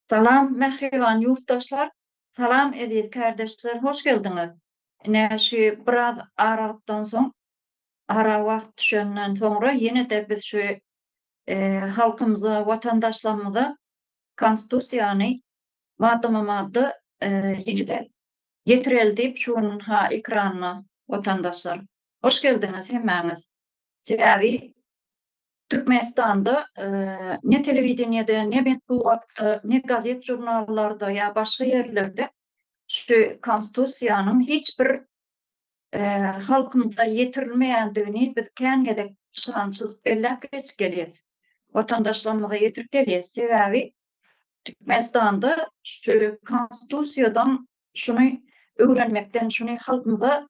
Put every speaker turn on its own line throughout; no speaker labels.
Salam mähriban ýurtdaşlar, salam eziz kärdeşler hoş geldiňiz. Ine şu biraz aralykdan soň ara wagt düşenden soňra ýene-de biz şu halkymyza, watandaşlarymyza konstitusiýany maddama-madda ýetireli diýip şu gün ha ekranda watandaşlar. Hoş geldiňiz hemmäňiz. Sebäbi Türkmenistanda ne telewideniýede, ne metbugatda, ne gazet-žurnallarda ýa başga ýerlerde şu konstitusiýanyň hiç bir halkymyza ýetirilmeýändigini biz kän gezek şansyz belläp geçip gelýäs. Watandaşlarymyza ýetirip gelýäs. Sebäbi Türkmenistanda şu konstitusiýadan şuny öwrenmekden, şuny halkymyza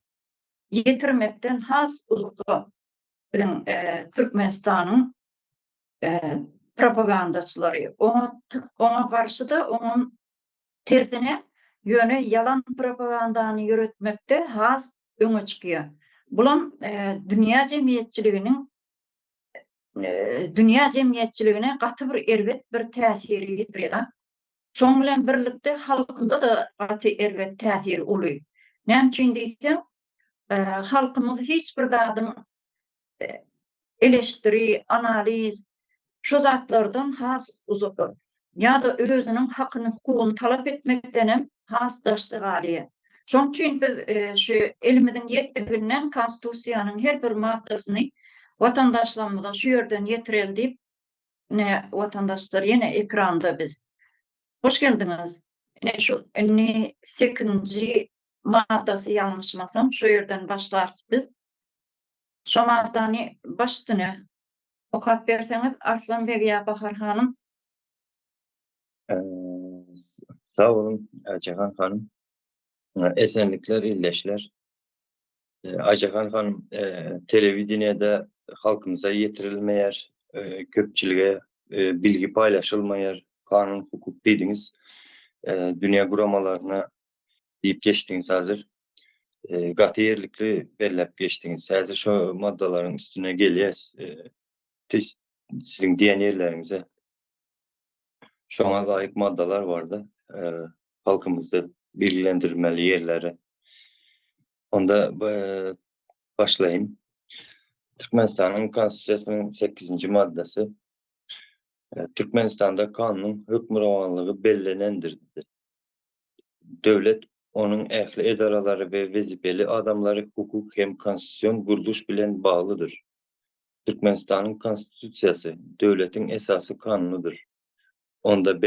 ýetirmekden has uzakda. biziň Türkmenistanyň propagandaçylary. Oňa oňa garşy-da, onuň tersine, ýöne ýalan propagandany ýöretmekde has öňe çykýar. Bulam dünýä jemgyýetçiliginiň dünýä jemgyýetçiligine gaty bir erbet bir täsir ýetirýär. Şoň bilen birlikde halkymyza-da gaty erbet täsiri uly. Näme üçin diýseň, halkymyz hiç bir zadyň eleşdiri, analiz şo zatlardan has uzakda. Ýa-da özüniň hakyny, hukugyny talap etmekdenem has daşda galýar. Şoň üçin biz şu elimiziň ýetdiginden Konstitusiýanyň her bir maddasyny watandaşlarymyza şu ýerden ýetireli diýip, ine watandaşlar ýene ekranda biz. Hoş geldiňiz. Ine şu indi sekizinji maddasy ýalňyşmasam şu ýerden başlarys biz. Şo maddany baş üstüne okap berseňiz Arslan beg ýa Bahar hanym.
Sag boluň Aýjahan hanym. Esenlikler ildeşler. Aýjahan hanym telewideniýede halkymyza ýetirilmeýär, köpçülige bilgi paýlaşylmaýar, kanun hukuk diýdiňiz. Dünýä guramalaryna diýip geçdiňiz häzir. Gaty ýerlikli belläp geçdiňiz. Häzir şo maddalaryň üstüne gelýäs. Siziň diýen ýerleriňize. Şoňa laýyk maddalar barda halkymyzda bilgilendirilmeli ýerleri. Onda başlaýyn. Türkmenistanyň Konstitusiýasynyň sekizinji maddasy Türkmenistanda kanunyň hökmürowanlygy bellenendir. Döwlet, onuň ähli edaralary we wezipeli adamlary hukuk hem konstitusion gurluş bilen baglydyr. Türkmenistanyň Konstitusiýasy döwletiň esasy kanunydyr. Onda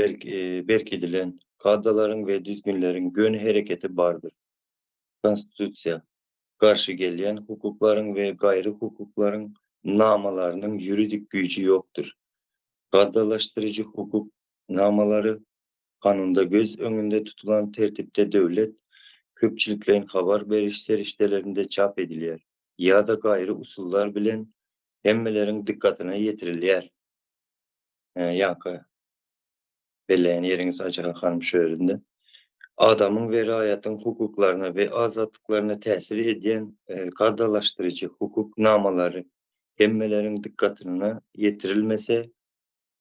berkidilen kadalaryň we düzgünleriň göni hereketi bardyr. Konstitusiýa garşy gelýän hukuklaryň we gaýry hukuklaryň namalarynyň ýuridik güýji ýokdur. Kadalaşdyryjy hukuk namalary Kanunda göz öňünde tutulan tertipde döwlet köpçülikleýin habar beriş serişdelerinde çap edilýär ýa-da gaýry usullar bilen hemmeleriň dykgatyna ýetirilýär. Ýaňky belleýän ýeriňiz Aýjahan hanym şu ýerinde. Adamyň we raýatyň hukuklaryna we azatlyklaryna täsir edýän kadalaşdyryjy hukuk namalary hemmeleriň dykgatyna ýetirilmese,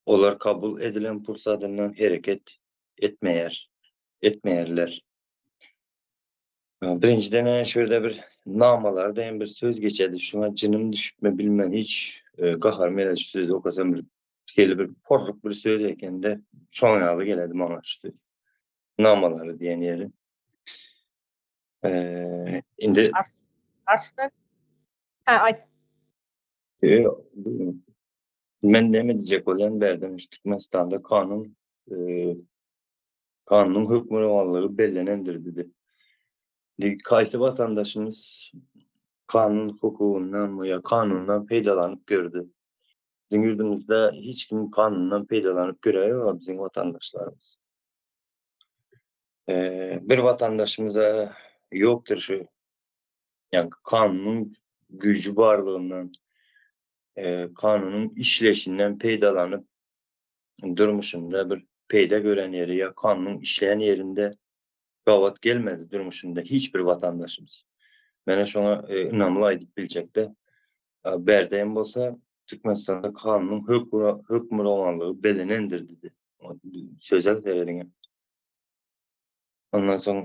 Olar kabul edilen pursadyndan hereket etmeýär, etmeýärler. Birinjiden şu ýerde bir namalar diýen bir söz geçedi. Şuňa jynym düşüpmi bilmen hiç gaharym geledi şu sözi okasam bir şeýle bir porruk bir söz ekende şoň ýaly geledi maňa şu söz. Namalary diýen ýeri. Indi
Arslan. Ha aýt.
Men näme diýjek bolýan bärden şu Türkmenistanda kanun kanunyň hökmürowanlygy bellenendir diýdi. Indi kaýsy watandaşymyz kanun hukugyndan ýa kanundan peýdalanyp gördi? Biziň ýurdumyzda hiç kim kanundan peýdalanyp göräýok biziň watandaşlarymyz. Bir watandaşymyza ýokdur şu ýa kanunyň güýji barlygyndan kanunyň işleýşinden peýdalanyp durmuşynda bir peýda gören ýeri ýa kanunyň işleýän ýerinde gabat gelmedi durmuşynda hiç bir watandaşymyz. Menä şoňa ynamly aýdyp biljekde. Bärde hem bolsa Türkmenistanda kanunyň hökmürowanlygy bellenendir diýdi. Sözel serediň. Ondan soň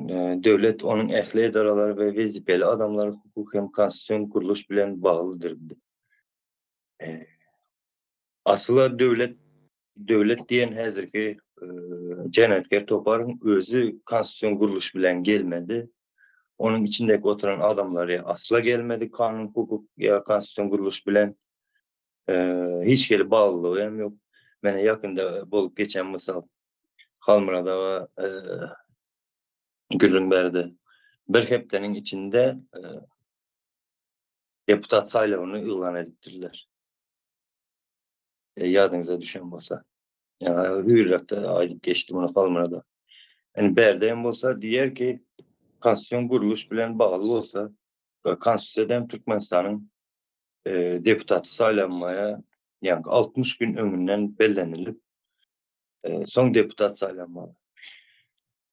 döwlet, onuň ähli edaralary we wezipeli adamlary hukuk hem konstitusion gurluş bilen baglydyr. Asyla döwlet döwlet diýen häzirki jenaýatkär toparyň özi konstitusion gurluş bilen gelmedi. Onuň içindäki oturan adamlary asla gelmedi kanun hukuk ýa konstitusion gurluş bilen. Hiç hili baglylygy hem ýok. Mene ýakynda bolup geçen mysal Halmyrat aga gürrüň berdi. Bir hepdeniň içinde deputat saýlawyny yglan edipdirler. Ýadyňyza düşen bolsa. Hüýrräkde aýdyp geçdi muny Halmyrat aga. Indi bärde hem bolsa diýer ki, konstitusion gurluş bilen bagly bolsa, konstitusiýada hem Türkmenistanyň deputaty saýlanmaýa, ýagny 60 gün öňünden bellenilip, soň deputat saýlanmaly.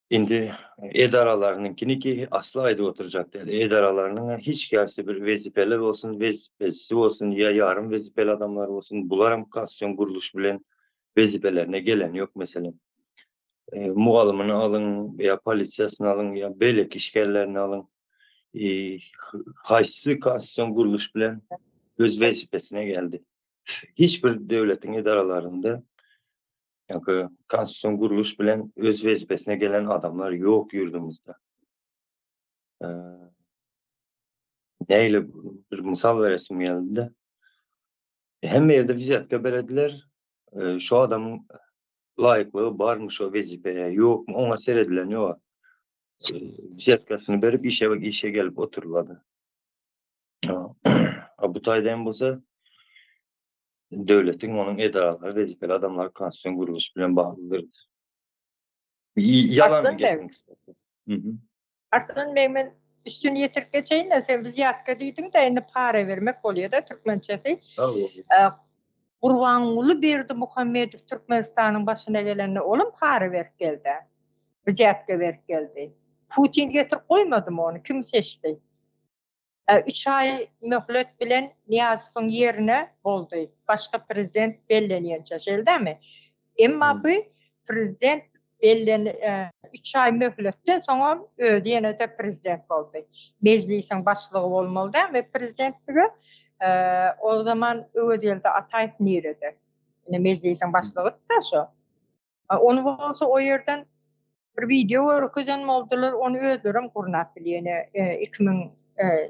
Indi edaralarynyňkiniki asla aýdyp oturjak däl. Edaralarynyň hiç käsi bir wezipeli bolsun, wezipesiz bolsun ýa ýarym wezipeli adamlar bolsun, bularam konstitusion gurluş bilen wezipelerine gelen ýok meselem. Mugallymyny alyň ýa polisiýasyny alyň ýa beýleki işgärlerini alyň. Haýsy konstitusion gurluş bilen öz wezipesine geldi? Hiç bir döwletiň edaralarynda ýa-da konstitusion gurluş bilen öz wezipesine gelen adamlar ýok ýurdumyzda. Nähili bir mysal beresim geldi-de. Hemme ýerde wzýatka berediler. Şu adamyň laýyklygy barmy şo wezipeye, ýokmy oňa seredilen ýok. Wzýatkasyny berip işe işe gelip oturylady. A bu taýda hem bolsa döwletiň onuň edaralary wezipeli adamlary konstitusion gurluş bilen baglydyr. Ýalan gepiň kysgasy.
Arslan beg men üstüni ýetirip geçeýin-de sen wzýatka diýdiň-de indi para bermek bolýa-da türkmençesi. Gurbanguly Berdimuhamedow Türkmenistanyň başyna gelende olam para berip geldi. Wzýatka berip geldi. Putin getirip goýmadymy ony kim seçdi? Üç aý möhlet bilen Nyýazowyň ýerine boldy. Başga prezident bellenýänçä, şeýle dälmi? Emma bu prezident bellen üç aý möhletden soňam özi ýene-de prezident boldy. Mejlisiň başlygy bolmaly dälmi prezidentlige? O zaman Öwezgeldi Ataýew nirede? Ine mejlisiň başlygydy-da şo. Ony bolsa o ýerden bir wideo görkezen boldular, ony özlerem gurnap bilýän. 2000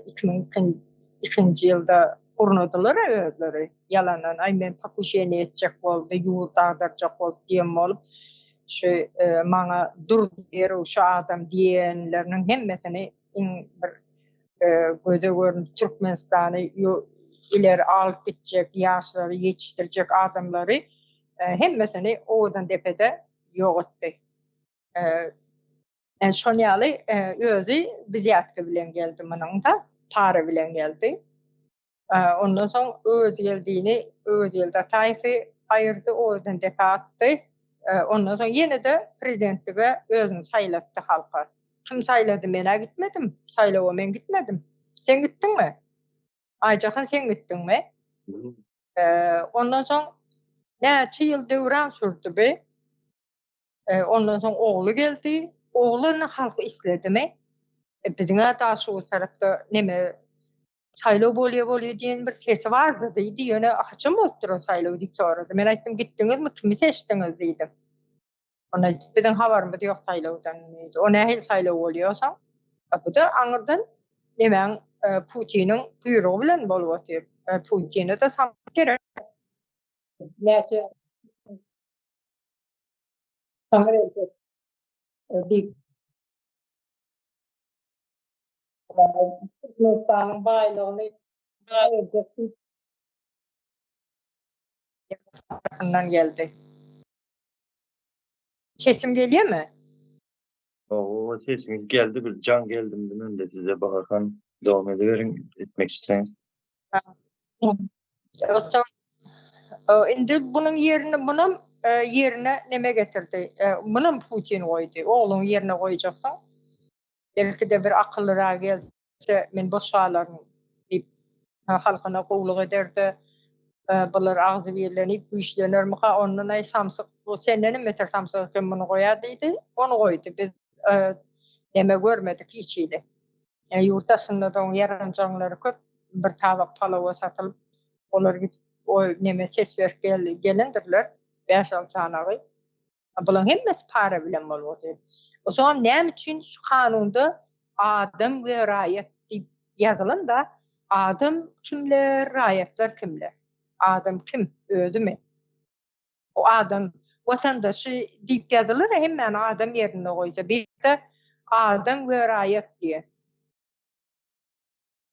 2002-nji ýylda gurnadylar özleri. Ýalandan, aý men pokuşeniýe etjek boldy, ýurt agdarjak boldy diýen bolup, şu maňa dur diýer şu adam diýenleriniň hemmesini iň bir göze görnüp Türkmenistany ileri alyp gitjek, ýaşlary ýetişdirjek adamlary hemmesini Owadandepede ýok etdi. Yani şon ýaly özi wzýatka bilen geldi munuň-da, para bilen geldi. Ondan soň Öwezgeldini, Öwezgeldi Ataýewi aýyrdy, Owadandepä atdy. Ondan soň ýene-de prezidentlige özüni saýlatdy halka. Kim saýlady, men-ä gitmedim, saýlawa men gitmedim. Sen gitdiňmi? Aýjahan sen gitdiňmi? Ondan soň näçe ýyl döwran sürdi bi. Ondan soň ogly geldi. Ogluny halk isledimi? Biziň-ä Daşoguz tarapda neme saýlaw bolýa bolýa diýen bir sesi bardy diýdi. Ýöne haçan bolupdyr o saýlaw diýip sorady. Men aýtdym, gitdiňizmi, kimi seçdiňiz diýdim. Onda biziň habarymyz ýok saýlawdan diýdi. O nähili saýlaw bolýa soň? Bu-da aňyrdan nemäň Putiniň buýrugy bilen bolup otyr. Putine-de salgyt gerek. Näçe saňa berjek diýip. Türkmenistanyň baýlygyny berjek diýip. Tarapyndan geldi. Sesim gelýärmi?
Hawa, sesiňiz geldi, bir jaň geldi mende size Baharhan. Dowam ediberiň, etmek isleseňiz.
Soň indi bunuň ýerine munam ýerine neme getirdi? Munam Putin goýdy. Ogluň ýerine goýjaksyň. Belki-de bir akyllyragy gelse men boş galaryn diýip halkyna gowluk eder-de bular agzybirlenip güýçlenermika ondan aý samsyk. Bu sendenem beter samsyk eken muny goýar diýdi. Ony goýdy. Biz neme görmedik hiç hili. Ýurt daşynda-da oň ýaranjaňlary köp. Bir tabak palawa satylyp, olar gidip o neme ses berip gelendirler. Bäş-alty sanagy. Bularyň hemmesi para bilen bolup otyr. Osoňam näme üçin şu kanunda adam we raýat diýip ýazylan-da, adam kimler, raýatlar kimler? Adam kim? Özümi? O adam watandaşy diýip ýazylyr, hemmäni adam ýerinde goýsa. Bir ýerde adam we raýat diýen.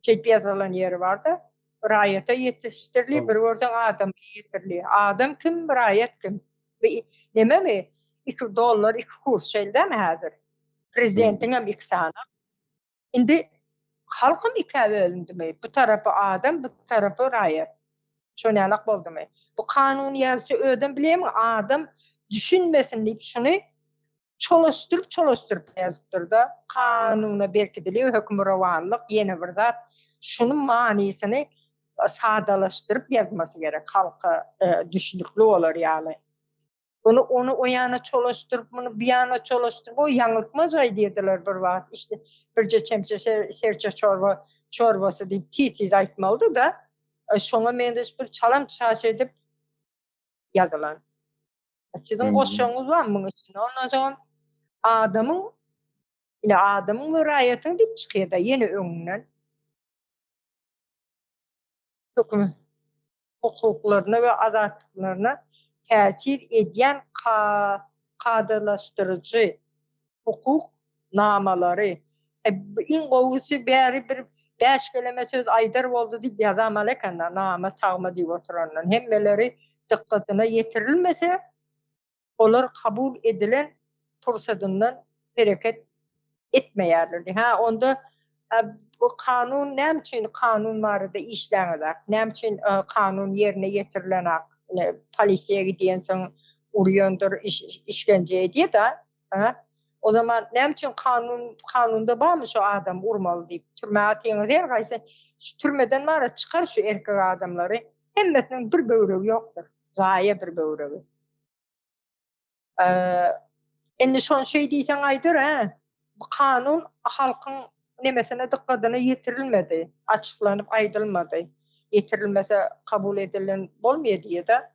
Şeýdip ýazylan ýeri bar-da. Raýata ýetişdirli, bir görseň adama ýetirli. Adam kim, raýat kim? Bu nememi? Iki dollar, iki kurs şeýle dälmi häzir? Prezidentiňem iki sany. Indi halkam ikä bölündimi? Bu tarapy adam, bu tarapy raýat. Şonälak boldumy? Bu kanuny ýazyjy özem bilýärmi? Adam düşünmesin diýip şuny çolaşdyryp-çolaşdyryp ýazypdyr-da, kanuna berkidilýär hökmürowanlyk ýene bir zat, şunuň manysyny sadalaşdyryp ýazmasy gerek halka düşnükli bolar ýaly. Muny ony o ýana çolaşdyryp, muny bu ýana çolaşdyryp, o ýaňyltmaç aýdýardylar bir wagt, işte birje çemçe serçe çorba çorbasy diýip tiz-tiz aýtmalydy-da, şoňa meňzeş bir çalam-çaş edip ýazylan. Siziň goşjagyňyz barmy muň içinde? Ondan soň adamyň ine adamyň we raýatyň diýip çykýar-da ýene öňünden. Höküm hukuklaryna we azatlyklaryna täsir edýän kadalaşdyryjy hukuk namalary. Iň gowusy bäri bir bäş keleme söz aýdar boldy diýip ýazamaly eken-da, nama tagma diýip oturandan. Hemmeleri dykgatyna ýetirilmese, olar kabul edilen pursadyndan hereket etmeýärler diýip. Hä, onda bu kanun näme üçin kanun barada işläňizak? Näme üçin kanun ýerine ýetirilenak? Ine, polisiýa gidýänsoň urýandyr, işgenje edýär-de. Hä? O zaman näme üçin kanun kanunda barmy şu adamy urmaly diýip? Türmä atyňyz her haýsy şu türmeden bara çykar şu erkek adamlary. Hemmesiniň bir böwregi ýokdur. Zaýa bir böwregi. Indi şony şeý diýseň aýdar, hä? Bu kanun halkyň nemesine dykgadyna ýetirilmedi, açyklanyp aýdylmady. Ýetirilmese kabul edilen bolmaýar diýýär-de.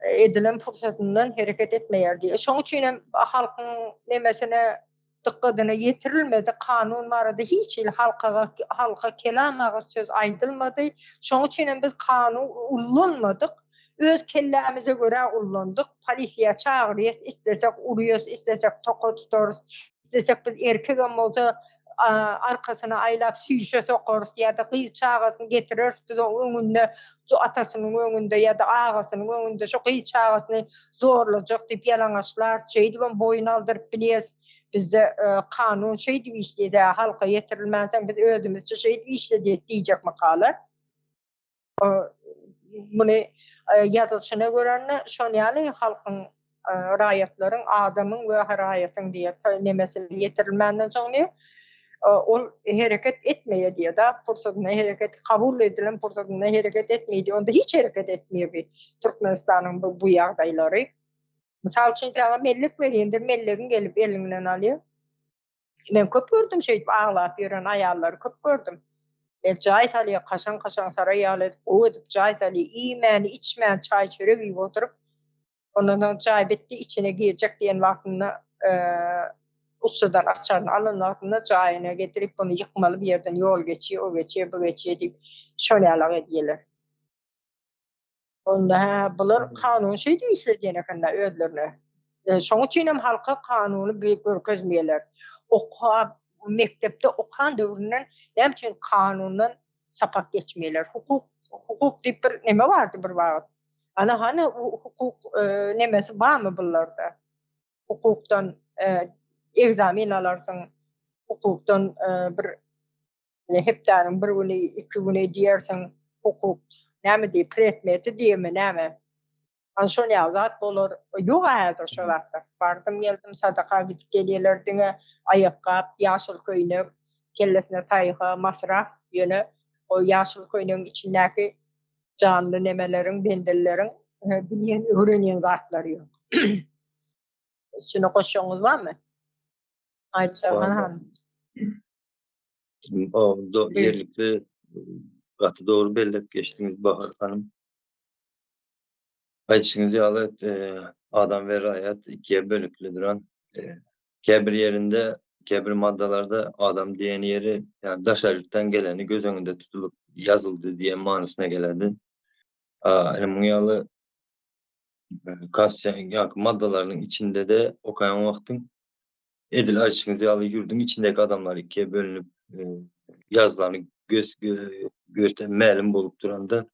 Edilen pursatyndan hereket etmeýär diýýär. Şoň üçin hem halkyň nemesine dykgadyna ýetirilmedi, kanun barada hiç hili halka halka kelam agyz söz aýdylmady. Şoň üçin hem biz kanun ullanmadyk. Öz kellämize görä ullandyk. Polisiýa çagyrýas, islesek urýas, islesek toka tutarys, islesek biz erkegem bolsa arkasyna aýlap süýşe sokarys ýa-da gyz çagasyny getireris biz oň öňünde şu atasynyň öňünde ýa-da agasynyň öňünde şu gyz çagasyny zorlajak diýip ýalaňaçlarys şeýdibem boýun aldyryp bilýäs bizde kanun şeýdip işleýär halka ýetirilmänsoň biz özümizçe şeýdip işledýäs diýjekmikalar. Muny ýazylyşyna görende şol ýaly halkyň raýatlaryň adamyň we raýatyň diýip nemesi ýetirilmänden soň diýip ol hereket etmeýär diýýär da pursatynda hereket kabul edilen pursatynda hereket etmeýär diýýär onda hiç hereket etmeýär bi Türkmenistanyň bu bu ýagdaýlary mysal üçin saňa mellek berýändir mellegiň gelip eliňden alýar Men köp gördüm şeýdip aglap ýören aýallary köp gördüm. El jaý salýar, kaşaň-kaşaň saraý ýaly edip, gowy edip jaý salýar, iýmän, içmän, çaý-çörek iýip oturyp, ondan soň jaý bitdi, içine girjek diýen wagtynda, ussadan açaryny alan wagtynda jaýyna getirip, muny ýykmaly bu ýerden ýol geçýär, o geçýär, bu geçýär diýip, şol ýalak edýärler. Onda hä bular kanuny şeýdip işledýän ekende özlerine. Şoň üçin hem halka kanuny bir görkezmeýärler. Oka mekdepde okan döwründen näme üçin kanundan sapak geçmeýärler? Hukuk hukuk diýip bir neme bardy bir wagt. Ana hany hukuk nemesi barmy bularda? Hukukdan egzamin alarsyň, hukukdan bir Ine hepdäniň bir güni, iki güni diýersiň, hukuk näme diýip, predmeti diýemi näme? Ana şol ýaly zat bolar. Ýog-a häzir şo zatlar. Bardym geldim, sadaka gidip gelýärler diňe aýakgap, ýaşyl köýnek, kellesine taýha, masraf, ýöne o ýaşyl köýnegiň içindäki janly nemeleriň, bendelleriň. Bilýän, öwrenýän zatlary ýok. Üstüne goşjagyňyz barmy? Aýtjagyňyz hanym.
Do ýerlikli gaty dogry belläp geçdiňiz Bahar hanym. Aýdyşyňyz ýaly, adam we raýat ikiye bölükli duran. Käbir ýerinde, käbir maddalarda adam diýen ýeri, ýagny daşary ýurtdan geleni göz öňünde tutulyp ýazyldy diýen manysyna gelerdi. Ine muň ýaly Konstitusiýanyň ýaňky maddalarynyň içinde-de okaýan wagtyň edil aýdyşyňyz ýaly ýurduň içindäki adamlar ikiye bölünip ýazylany göz görte mälim bolup duranda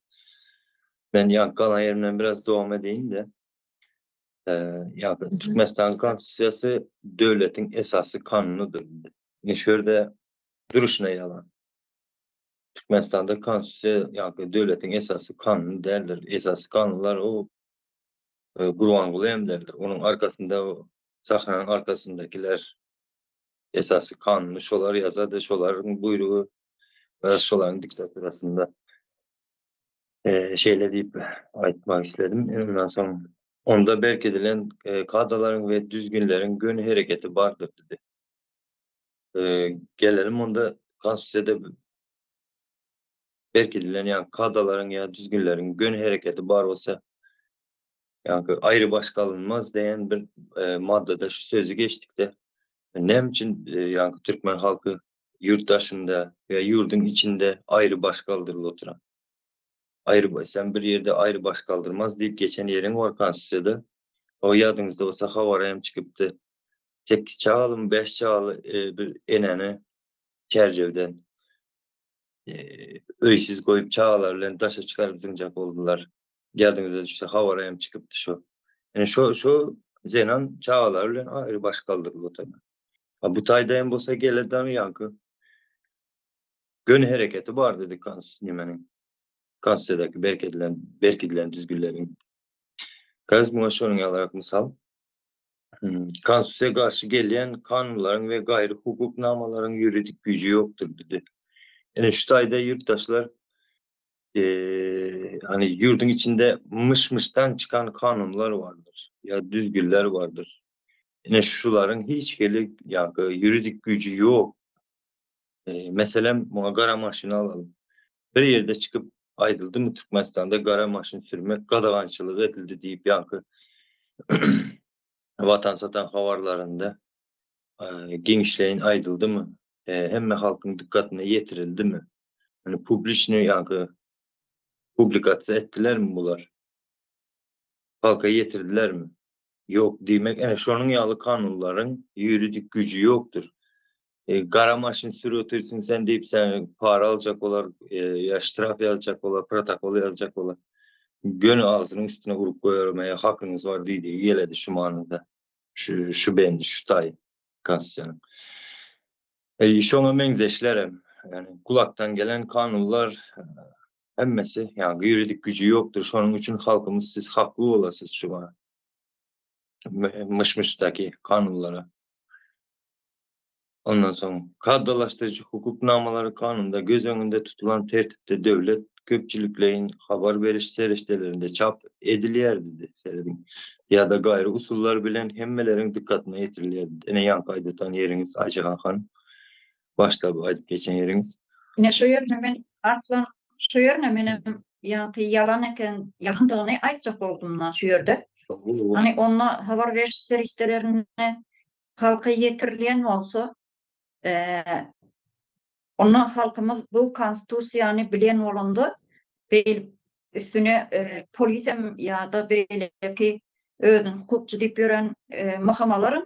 men ýaňky galan ýerimden biraz dowam edeýin-de. Ýaňky Türkmenistanyň Konstitusiýasy döwletiň esasy kanunydyr. Ine şu ýerde duruşyna ýalan. Türkmenistanda konstitusiýa ýa-da döwletiň esasy kanuny däldir. Esasy kanunlar o Gurbanguly hem däldir. Onuň arkasynda sahnanyň arkasyndakiler esasy kanuny şolar ýazady, şolaryň buýrugy we şolaryň diktaturasynda. Şeýle diýip aýtmak isledim. Ondan soň onda berkidilen kadalaryň we düzgünleriň göni hereketi bardyr diýdi. Gelelim onda konstitusiýada berkidilen ýa kadalaryň ýa düzgünleriň göni hereketi bar bolsa, ýa aýry başga alynmaz diýen bir maddada şu sözi geçdikde näme üçin ýa türkmen halky ýurt daşynda ýa ýurduň içinde aýry baş galdyrylyp oturan? Aýry sen bir ýerde aýry baş galdyrmaz diýip geçen ýeriň bar konstitusiýada. O ýadyňyzda bolsa habara hem çykypdy. Sekiz çagalymy, bäş çagaly bir enäni Çärjewden öýsüz goýup, çagalary bilen daşa çykaryp zyňjak boldular. Ýadyňyza düşse, habara hem çykypdy şo. Ýani şo şo zenan çagalary bilen aýry baş galdyrylyp oturdy. A bu taýda hem bolsa geledi ýaňky göni hereketi bar dedi nimeniň konstitusiýadaky berkidilen berkidilen düzgünleriň. Garaz muňa şonuň ýalyrak mysal. Konstitusiýa garşy gelýän kanunlaryň we gaýry hukuk namalaryň ýuridik güýji ýokdur diýdi. Ine şu taýda ýurtdaşlar hani ýurduň içinde myş-myşdan çykan kanunlar bardyr ýa düzgünler bardyr. Ine şularyň hiç hili ýa ýuridik güýji ýok. Meselem, muňa gara maşyny alalym. Bir ýerde çykyp aýdyldymy Türkmenistanda gara maşyn sürmek gadagançylyk edildi diýip ýaňky Watan satan habarlarynda giňişleýin aýdyldymy? Hemme halkyň dykgatyna ýetirildimi? Ýani publiçnyý ýaňky publikasiýa etdilermi bular? Halka ýetirdilermi? Ýok, diýmek, ene şonuň ýaly kanunlaryň ýuridik güýji ýokdur. E, gara maşyn sürüp otyrsyň sen diýip sen para aljak bolar, e, ýa ştraf ýazjak bolar, protokol ýazjak bolar. Göni agzynyň üstüne urup goýarma, ýa hakyňyz bar diýdigi geledi şu manyda. Şu şu bendi, şu taý konstitusiýanyň. E, şoňa meňzeşlerem, ýani kulakdan gelen kanunlar e, hemmesi, ýa ýuridik güýji ýokdur. Şonuň üçin halkymyz siz hakly bolarsyz şu myş-myşdaky kanunlara. Ondan soň kadalaşdyryjy hukuk namalary kanunda göz öňünde tutulan tertipde döwlet köpçülikleýin habar beriş serişdelerinde çap edilýärdi, serediň, ýa-da gaýry usullar bilen hemmeleriň dykgatyna ýetirilýärdi. Ine ýaňky aýdatan ýeriňiz Aýjahan hanym, başda bu aýdyp geçen ýeriňiz.
Ine şu ýerine men Arslan şu ýerine menem ýaňky ýalan eken ýalandygyny aýtjak boldum-da şu ýerde. Hany onda habar beriş serişdelerinde halka ýetirilýän bolsa, onda halkymyz bu konstitusiýany bilen bolanda beýlip üstüne polisem ýa-da beýleki özüni hukukçy diýip ýören mahamalaram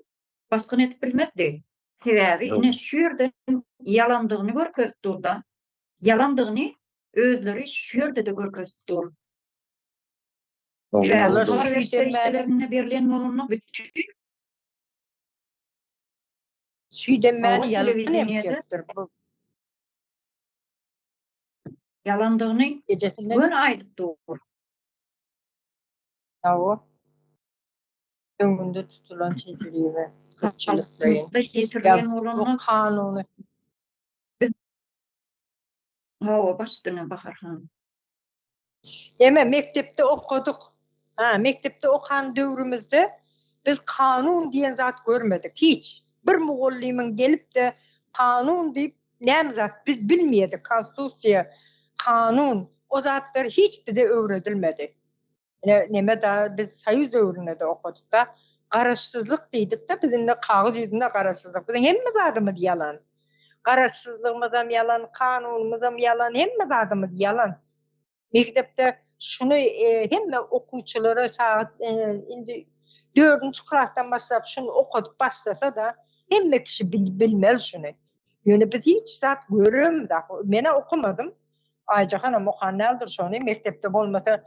basgyn edip bilmezdi. Sebäbi ine şu ýerde ýalandygyny görkezip dur-da. Ýalandygyny özleri şu ýerde-de görkezip dur. Sebäbi habar beriş serişdelerinde berlen bolanda bütin
Süýdemmäni ýalan hem gelipdir bu.
Ýalandygyny göni aýdyp dur.
Hawa. Öňünde tutulan tejribe köpçülikleýin.
Ýetirilen bolanda
kanuny.
Biz Hawa, baş üstüne Bahar hanym.
Eme mekdepde okadyk. Ha, mekdepde okan döwrümizde biz kanun diýen zat görmedik hiç. Bir mugallymyň gelip-de kanun diýip näme zat biz bilmeýärdik, konstitusiýa, kanun o zatlar hiç bize öwredilmedi. Ine neme da biz soýuz döwründe-de okadyk-da. Garaşsyzlyk diýdik-de biz indi kagyz ýüzünde garaşsyzlyk. Biziň hemme zadymyz ýalan. Garaşsyzlygymyzam ýalan, kanunymyzam ýalan, hemme zadymyz ýalan. Mekdepde şuny hemme okuwçylara sagat indi dördünji klasdan başlap şuny okadyp başlasa-da hemme kişi bilmeli şuny. Ýöne biz hiç zat göremzok. Men-ä okamadym. Aýjahanam okan däldir şony. Mekdepde bolmasa,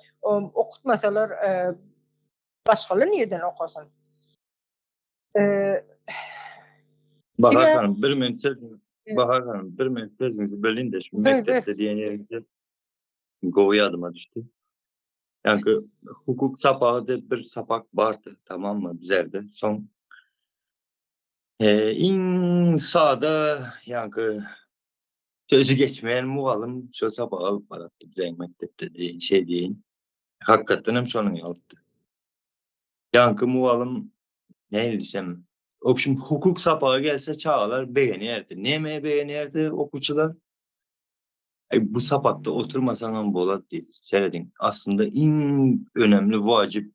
okutmasalar başgalar nirden okasyn?
Bahar hanym, bir minut sözüňizi Bahar hanym, bir minut sözüňizi bölýin-de, şu mekdepde diýen ýeriňizde gowy ýadyma düşdi. Ýaňky hukuk sapagy diýip bir sapak bardy, tamammy, bizerde. Soň iň sada ýaňky sözi geçmeýän mugallym şo sapagy alyp baratdy biziň mekdepde diýen şeý diýeýin. Hakykatdan hem şonuň ýalydy. Ýaňky mugallym nähili diýsem, obşim hukuk sapagy gelse çagalar begenýärdi. Nämä begenýärdi okuwçylar? Aý bu sapakda oturmasaňam bolar diýip serediň. Aslynda iň önemli wajyp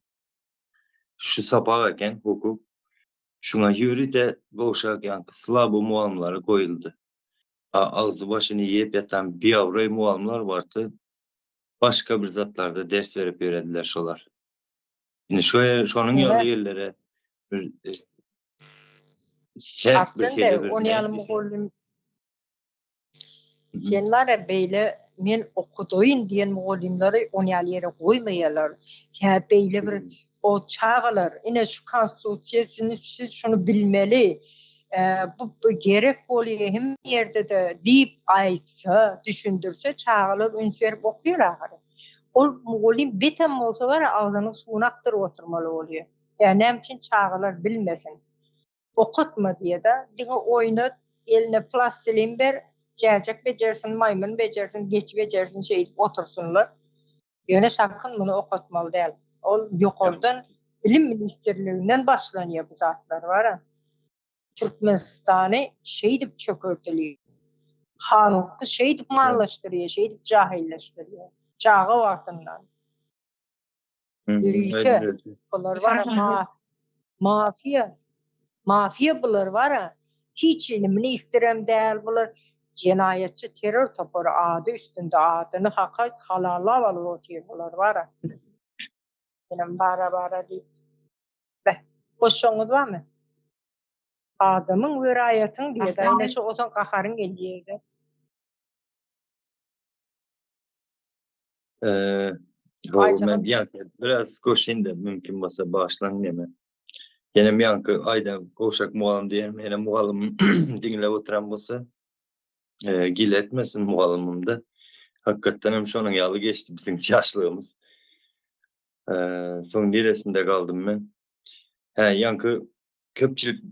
şu sapak eken hukuk. Şuňa ýörite gowşak ýaňky slabo mugallymlary goýuldy. A agzy başyny iýip ýatan biabraý mugallymlar bardy. Başga bir zatlarda ders berip ýörediler şolar. Indi şo ýer şonuň ýaly ýerlere bir e, sert bir hili bir
ony ýaly mugallym Sen bar-a beýle men okudaýyn diýen mugallymlary ony ýaly ýere goýmaýarlar. Sebäbi beýle bir o çagalar ine şu konstitusiýasyny siz şuny bilmeli. Bu gerek bolýar hemme ýerde-de diýip aýtsa, düşündirse çagalar üns berip okyar ahyry. Ol mugallym betem bolsa bar-a agzynyň suwuny akdyryp oturmaly bolýar. Ýa näme üçin çagalar bilmesin. Okatma diýeda, diňe oýnat, eline plastilin ber, jäjek bejersin, maýmyn bejersin, geçi bejersin şeýdip otursynlar. Ýöne sakyn muny okatmaly däl. Ol ýokardan bilim ministrliginden başlanýar bu zatlar bara. Türkmenistany şeýdip çökerdilýär. Halky şeýdip mallaşdyrýar, şeýdip jahyllaşdyrýar. Çaga wagtyndan. Ýörite. Bular bar ma mafiýa. Mafiýa bular bar hiç hili ministrem däl bular. Jenaýatçy terror topary ady üstünde adyny haka halallap alyp otyr bular bar. Menem bara bara diýip. Beh, goşjagyňyz barmy? Adamyň we raýatyň diýýär. Ine şu osaň gaharyň gelýär.
Gowy men ýaňky biraz goşaýyn-da mümkin bolsa bagyşlaň neme. Ýenem ýaňky aýdan gowşak mugallym diýenim ýene mugallymym diňläp oturan bolsa gile etmesin mugallymym-da. Hakykatdan hem şonuň ýaly geçdi biziň ýaşlygymyz. Soň niresinde galdym men? Hä ýaňky köpçülik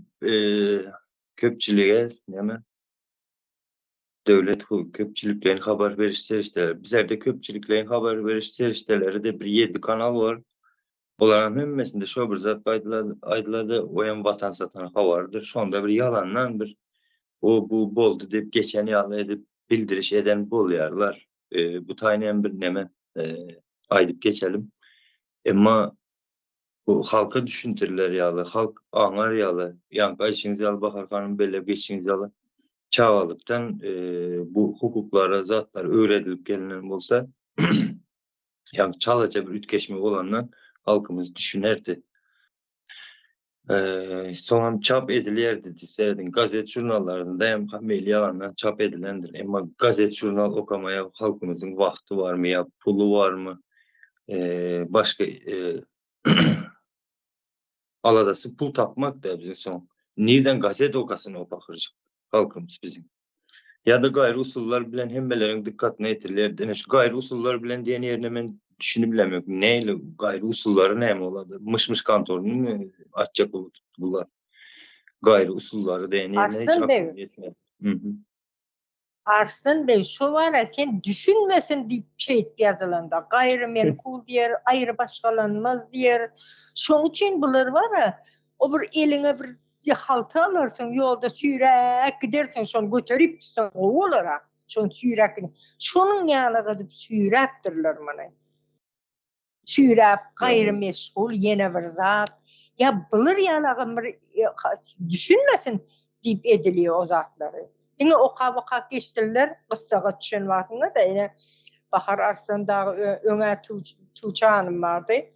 köpçülige näme? Döwlet köpçülikleýin habar beriş serişdeleri. Bizlerde köpçülikleýin habar beriş serişdeleri-de bir ýedi kanal bar. Olaryň hemmesinde şo bir zat aýdylady, o hem watan satan habardyr. Şonda bir ýalandan bir o bu boldy diýip geçen ýaly edip bildiriş eden bolýarlar. Bu taýyn hem bir neme aýdyp geçelim. Emma bu halka düşündiriler ýaly, halk aňar ýaly, ýaňky aýdyşyňyz ýaly Bahar hanym belläp geçişiňiz ýaly çagalykdan bu hukuklara zatlar öwredilip gelinen bolsa, ýagny çalaja bir üýtgeşme bolanda halkymyz düşünerdi. Soňam çap edilýärdi diýseňiz, gazet žurnallarynda hem hemmeli ýalandan çap edilendir. Emma gazet žurnal okamaýa halkymyzyň wagty barmy ýa puly barmy? Başga aladasy pul tapmak da biziň soň. Nirden gazet okasyn o pahyrjyk halkymyz biziň. Ýa-da gaýry usullar bilen hemmeleriň dykgatyna ýetirilýär. Ine şu gaýry usullar bilen diýen ýerine men düşünip bilemok. Nähili gaýry usullary näme bolady? Myş-myş kontoryny açjak bolup bular. Gaýry usullary diýen ýerine hiç
Arslan beg.
aklym ýetmedi. Mhm.
Arslan beg şo bara sen düşünmesin diýip şeýdip ýazylanda gaýry menkul diýer, aýry başgalanmaz diýer. Şoň üçin bular bara o bir eliňe bir halta alarsyň ýolda süýräk gidersiň şony göterip gitseň gowy bolara. Şony süýräk şonuň ýaly gyzyp süýräpdirler muny. Süýräp gaýry meşgul ýene bir zat. Ýa bular ýalagam bir düşünmesin diýip edilýär o zatlary. Diňe okap okap geçsinler gyssaga düşen wagtynda-da ine Bahar Arslan dagy öňä Tuwçe hanym bardy.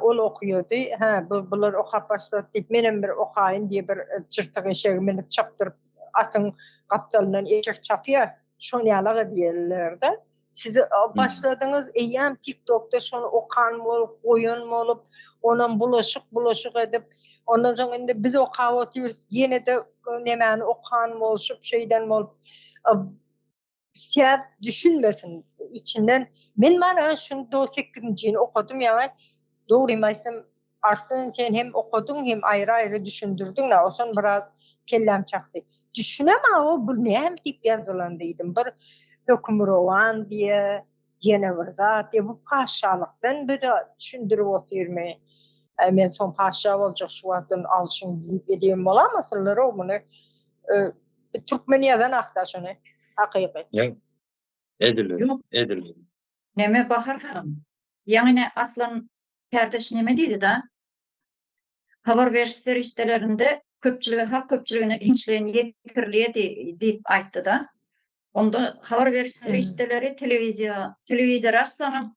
Ol okaýardy. Hä bu bular okap başlady diýip menem bir okaýyn diýip bir jyrtyk eşegi münüp çapdyryp atyň gapdalyndan eşek çapýar. Şony ýalag edýärler-de. Siz başladyňyz eýýäm TikTokda şony okan bolup, goýan bolup, onam bulaşyk bulaşyk edip, ondan soň indi biz okap otyrys, ýene-de nemäni okan bolşup, şeýden bolup, sebäp düşünmesin içinden. Men mana şuny do sekizinjini okadym ýaňy, dogrymy aýtsam, Arslan sen hem okadyň hem aýry-aýry düşündirdiň-ä, oşon biraz kelläm çakdy. Düşünem-a bu näme diýip ýazylan diýdim. Bir hökmürowan diýe, ýene bir zat diýe, bu patyşalykdan bize düşündirip otyrmy? Äý men soň patyşa boljak şu wagtdan alşyň diýip edýän bolamasynlar-ow muny. Bir türkmen ýazan akda şuny, hakyky.
Ýa, edil özi, edil özi.
Neme Bahar hanym, ýaňy ine Aslan Kärdeş neme diýdi-da? Habar beriş serişdelerinde köpçülige, halk köpçüligine giňişleýin ýetirilýär diýip aýtdy-da. Onda habar beriş serişdeleri telewiziýa, telewizor açsaňam,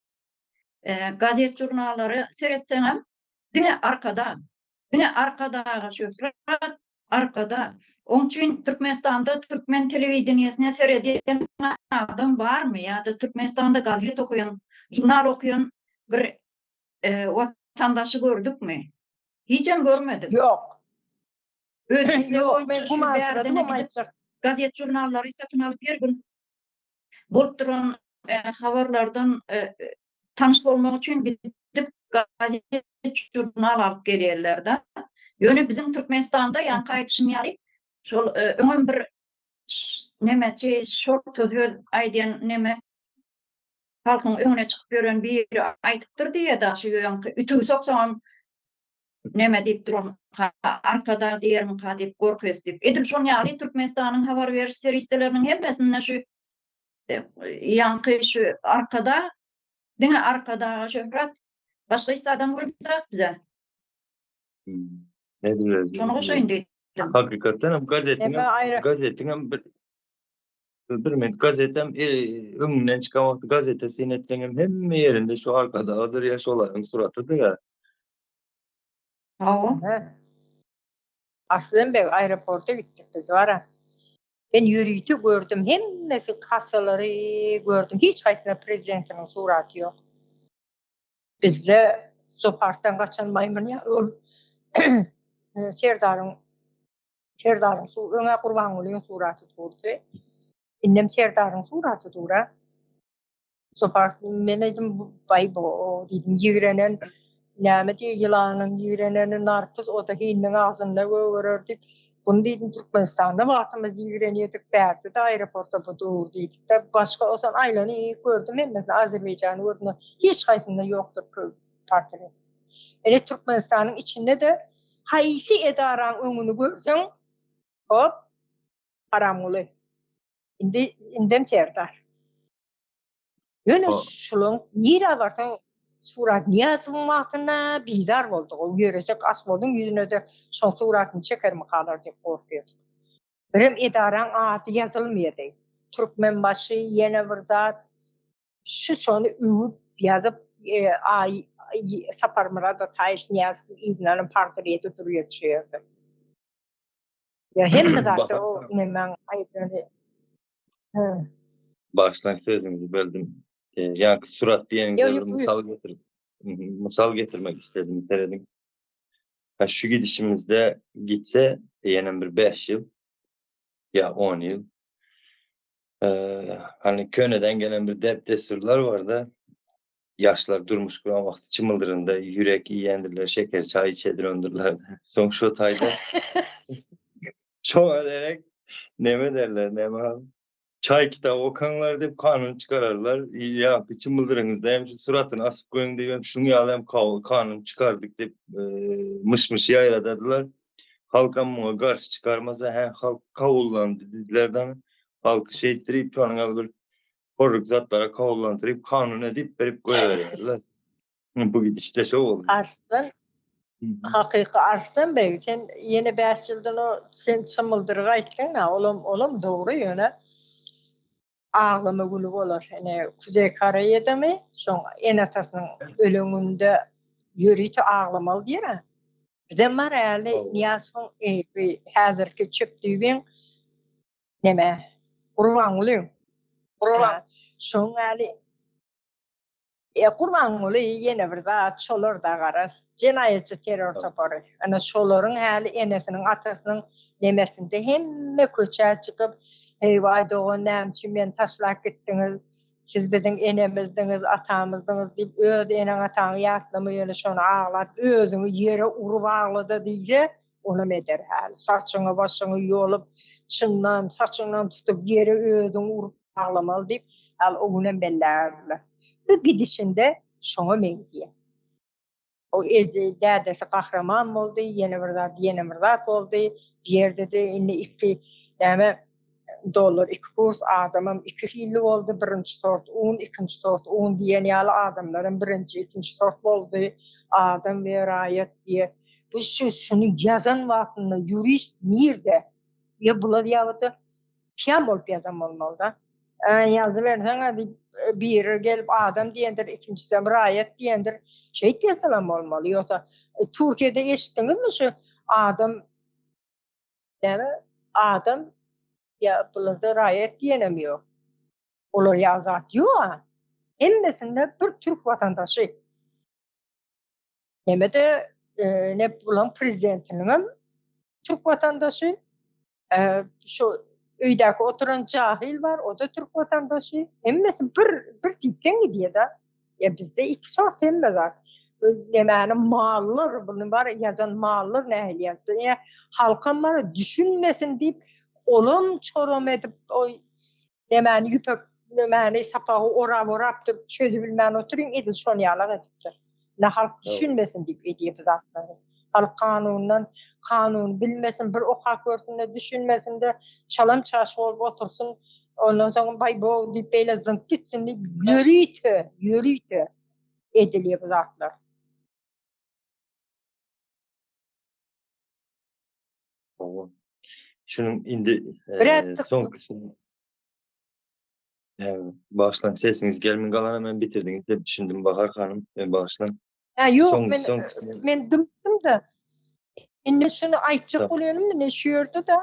gazet-žurnallary seretseňem diňe Arkadag, diňe Arkadaga şöhrat, Arkadag. Oň üçin Türkmenistanda türkmen telewideniýesine seredýän adam barmy ýa-da Türkmenistanda gazet okaýan, žurnal okaýan bir watandaşy gördükmi? Hiçem görmedik.
Ýok.
Öz islegi boýunça şu bärdene gidip gazet žurnallary satyn alyp her gün bolup duran habarlardan tanyş bolmak üçin gidip gazet žurnal alyp gelýärler-de. Ýöne biziň Türkmenistanda ýaňky aýdyşym ýaly şol öňem bir nemeçi şorta söz aýdýan neme halkyň öňüne çykyp ýören biri aýdypdyr diýýär-de şu ýaňky ütügi soksaňam neme diýip duran arkadag diýermikä diýip gorkýas diýip. Edil şoň ýaly Türkmenistanyň habar beriş serişdeleriniň hemmesinde şu ýaňky şu arkadag diňe arkadaga şöhrat başga hiç zadam görünmez bize. Şony goşaýyn diýdim.
Hakykatdan hem gazetiň gazetiň hem bir bir men gazetem e, öňünden çykan wagty gazete syn etseň hem hemme ýerinde şu arkadagdyr ýa şolaryň suratydyr ha.
Hawa.
Arslan beg aeroporta gitdik biz bara. Men ýörite gördüm, hemmesi kassalary gördüm. Hiç haýsyna prezidentiniň suraty ýok. Bizde zooparkdan gaçan maýmyn ýaly bolup Serdaryň Serdaryň su öňe Gurbangulyň suraty durdy. Indem Serdaryň suraty dur-a. Zoopark men aýdym baý bu diýdim ýigrenen näme diýip ýylanyň ýigreneni narpyz o-da hindiň agzynda gögerer diýip buny diýdim Türkmenistanda wagtymyz ýigrenýärdik bärde-de aeroportda bu dur diýdik-de başga ozal aýlanyp gördüm hemmesini Azerbaýjany gördüm hiç haýsynda ýokdur portret. Ine Türkmenistanyň içinde-de haýsy edaraň öňüni görseň hop Haramguly. Indi indem Serdar. Ýöne şulaň nirä barsaň surat Nyýazowyň wagtynda bizar bolduk. O ýöresek asfaltyň ýüzüne-de şoň suratyny çekermikalar diýip gorkýardyk. Birem edaraň ady ýazylmaýardy. Türkmenbaşy ýene bir zat şu şony öwüp ýazyp aý Saparmyrat Ataýewiç Nyýazowyň yzyndanam portreti durýar şu ýerde. Ýa hemme zatda o nemäň aýdany.
Başdan sözüňizi böldüm. E, ýaňky surat diýeniňizde bir mysal getirip, mysal getirmek istedim, serediň. Ha şu gidişimizde gitse ýene bir 5 ýyl ýa 10 ýyl. E, hani köneden gelen bir dep dessurlar barda. Ýaşlar durmuş guran wagty çymyldyrynda ýürek iýendirler, şeker çaý içedirendirler. Soň şo taýda şoňa derek neme derler, neme? Çaý kitaby okaňlar diýip kanun çykararlar. Ýa çymyldyryňyzda hem şu suratyny asyp goýuň diýip hem şuň ýaly hem kanun çykardyk diýip myş-myş ýaýradadylar. Halkam muňa garşy çykarmasa, hä halk kabullandy diýdiler daňy. Halky şeýtdirip şonuň ýaly bir horruk zatlara kabullandyryp kanun edip berip goýberýärler. Bu gidişde şo boldy.
Arslan hakyky Arslan beg sen ýene 5 ýyldan o sen çymyldyrygy aýtdyň-a olam olam dogry ýöne aglama güni bolar. Ene Kuzeý Koreýadamy şoň ene-atasynyň ölen gününde ýörite aglamaly diýer-ä. Bizem bar äli Nyýazowyň eýpi häzirki çöp düýbiň neme Gurbangulyň. Gurban şoň äli E Gurbanguly ýene bir zat şolar-da garaz jenaýatçy terror topary. Ana şolaryň häli enesiniň atasynyň nemesinde hemme köçä çykyp heý-waý dogan näme üçin meni taşlap gitdiňiz siz biziň enemizdiňiz atamyzdyňyz diýip öz eneň ataňy ýatlama ýöne şony aglap özüňi ýere urup aglada diýse onam eder häli saçyňy başyňy ýolup çyndan saçyňdan tutup ýere özüňi urup aglamaly diýip, al o günem bellärdiler. Bu gidişinde şoňa meňzeýär. O eje, dädesi gahryman boldy, ýene bir zat, ýene bir zat boldy. Bu ýerde-de indi iki näme dollar iki kurs, adamam iki hilli boldy. Birinji sort un, ikinji sort un diýen ýaly adamlaram birinji, ikinji sort boldy. Adam we raýat diýe. Bu şu şuny ýazan wagtynda ýurist nirde? Ýa bular ýa-da Piýan bolup ýazan bolmaly-da. Ýazyberseň-ä diýip, biri gelip adam diýendir, ikinjisem raýat diýendir. Şeýdip ýazylan bolmaly. Ýogsa Türkiýede eşitdiňizmi şu adam näme adam ýa bularda raýat diýenem ýok. Olar ýaly zat ýok-a. Hemmesinde bir türk watandaşy. Neme-de ne bulaň prezidentiniňem türk watandaşy. Şu öýdäki oturan jahil bar, o da türk watandaşy. Hemmesi bir bir tipden gidýär-de. Ya bizde iki sort hemme zat. Nemäni mallar, bunu bar ýazan mallar nähili ýazdy. Ýa halkam bar düşünmesin diýip, olam çoram edip o Nemäni ýüpek nemäni sapagy orap orap durup çözübilmän oturyň edil şony ýalak edipdir. Ne halk düşünmesin diýip edýär bu zatlary. Halk kanundan kanuny bilmesin bir okap görsün-de düşünmesin-de çalam çaş bolup otursyn ondan soň baý bo diýip beýle zyňyp gitsin diýip ýörite ýörite edilýär bu zatlar.
Hawa. Şunuň indi soňkusyny Bagyşlaň sesiňiz gelmän galana men bitirdiňiz diýip düşündim Bahar hanym. Bagyşlaň.
Ha ýok men men dymdym-da. Indi şuny aýtjak bolýanym ine şu ýerde-de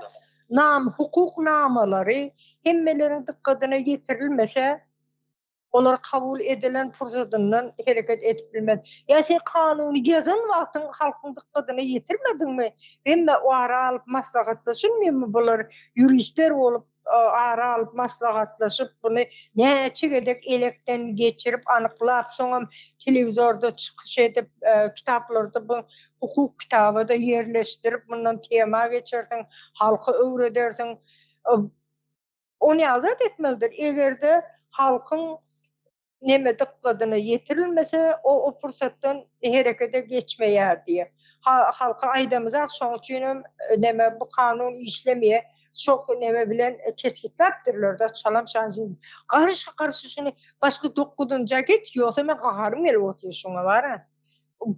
nam hukuk namalary hemmeleriň dykgadyna ýetirilmese Olar kabul edilen pursadyndan hereket edip bilmez. Ýa sen kanuny ýazan wagtyň halkyň dykgadyna ýetirmediňmi? Hemme ara alyp maslahatlaşylmaýarmy bular ýuristler bolup ara alyp maslahatlaşyp buny näçe gezek elekden geçirip anyklap soňam telewizorda çykyş edip kitaplarda bu hukuk kitaba-da ýerleşdirip mundan tema geçersiň halka öwredersiň Ony ýaly zat etmelidir. Eger-de halkyň neme dykgadyna ýetirilmese, o o pursatdan herekete geçmeýär diýýär. Ha, halka aýdamyzak, şoň üçin hem neme bu kanun işlemeýär. Şo neme bilen kesgitläpdirler-de, çalam şanjy. Garşy garşy şuny başga dokuzynja geç, ýogsa men gaharym gelip otyr şuňa bar-a.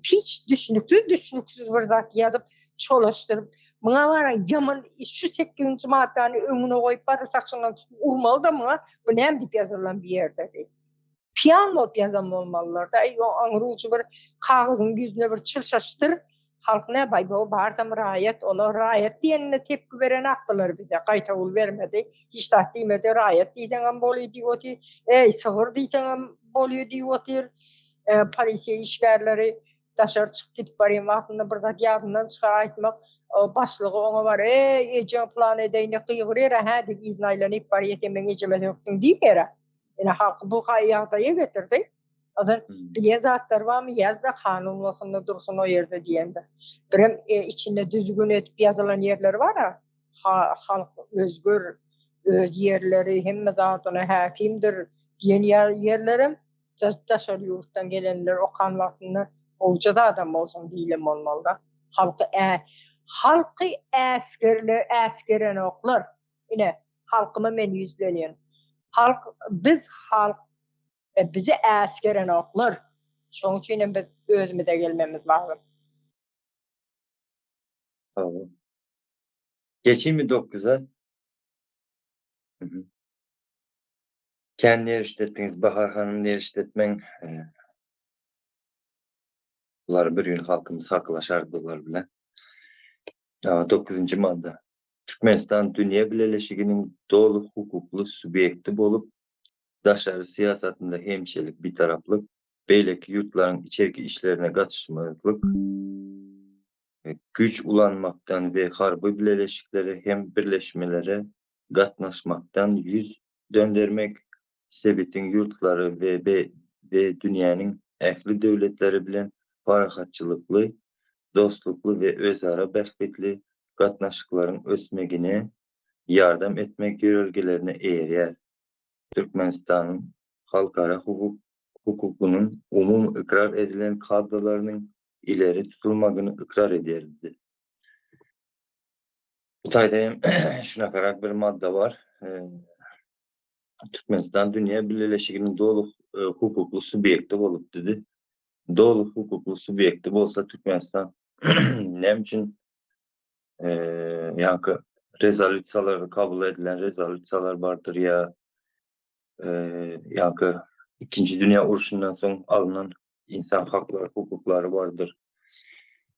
Hiç düşnüksiz düşnüksiz bir zat ýazyp çolaşdyryp muňa bara ýaman şu sekizinji maddany öňüne goýup bara saçyňdan tutup urmaly da muňa bu näme diýip ýazylan bu ýerde diýip. Piýan bolup ýazan bolmalylar-da aňry ujy bir kagyzyň ýüzüne bir çyrşaşdyr halk nä baý bu barsam raýat olar raýat diýenine tepki beren akdylar bize gaýtawul bermedi hiç zat diýmedi raýat diýseňem bolýa diýip otyr eý sygyr diýseňem bolýa diýip otyr polisiýa işgärleri daşary çykyp gidip barýan wagtynda bir zat ýadyndan çykar aýtmak, başlygy oňa bar, Eý, ejeň pylan edeýin diýip gygyrýar-a, hä diýip yzyna aýlanyp barýar, sen meň ejeme sökdüň diýmeýär-ä. Ine halky bu ýagdaýa getirdi. Ozal bilýän zatlary barmy, ýaz-da kanun bolsun-da dursun o ýerde diýendir. Birem içinde düzgün edip ýazylan ýerleri bar-a, halk özgür. Öz ýerleri hemme zadyna häkimdir diýen ýerlerem daşary ýurtdan gelenler okan wagtynda gowja zadam bolsun diýlen bolmalyda. Halky ä halky äsgerle äsgerenoklar. Ine halkyma men ýüzlenýän. Halk biz halk bizi äsgerenoklar. Şoň üçin hem biz özümize gelmemiz lazym.
Hawa. Geçeyim dokuza? Kän nerişdetdiňiz Bahar hanym nerişdetmeň. Bular bir gün halkymyz haklaşar bular bilen. Dokuzynjy madda. Türkmenistan dünýä bileleşiginiň doly hukukly subýekti bolup, daşary syýasatynda hemişelik bitaraplyk, beýleki ýurtlaryň içerki işlerine gatyşmazlyk, güýç ulanmakdan we harby bileleşiklere hem birleşmelere gatnaşmakdan ýüz döndermek, sebitiň ýurtlary we we dünýäniň ähli döwletleri bilen parahatçylykly, dostlukly we özara bähbitli gatnaşyklaryň ösmegine ýardam etmek ýörelgelerine eýerýär. Türkmenistanyň halkara hukugynyň umumy ykrar edilen kadalarynyň ileri tutulmagyny ykrar edýär diýdi. Bu taýda hem şunakarak bir madda bar. Türkmenistan dünýä bileleşiginiň doly hukukly subýekti bolup diýdi. Doly hukukly subýekti bolsa Türkmenistan näme üçin ýaňky rezolýusiýalar kabul edilen rezolýusiýalar bardyr ýa ýaňky ikinji dünýä urşundan soň alnan insan haklary, hukuklary bardyr.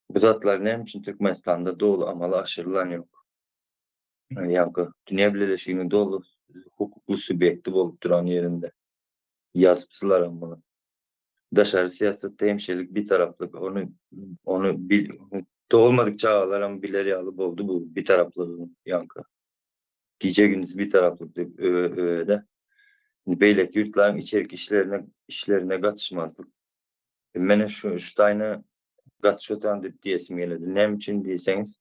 Bu zatlar näme üçin Türkmenistanda doly amala aşyrylan ýok? Ýaňky dünýä bileleşiginiň doly hukukly subýekti bolup duran ýerinde ýazypsylaram muny. Daşary syýasatda hemişelik bitaraplyk, ony ony bil dogulmadyk çagalaram biler ýaly boldy bu bitaraplygyň ýaňky. Gije-gündiz bitaraplyk diýip öwe-öwe-de. Indi beýleki ýurtlaryň içerki işlerine işlerine gatyşmazlyk. Mene şu şu taýyna gatyşyp oturan diýip diýesim geledi. Näme üçin diýseňiz,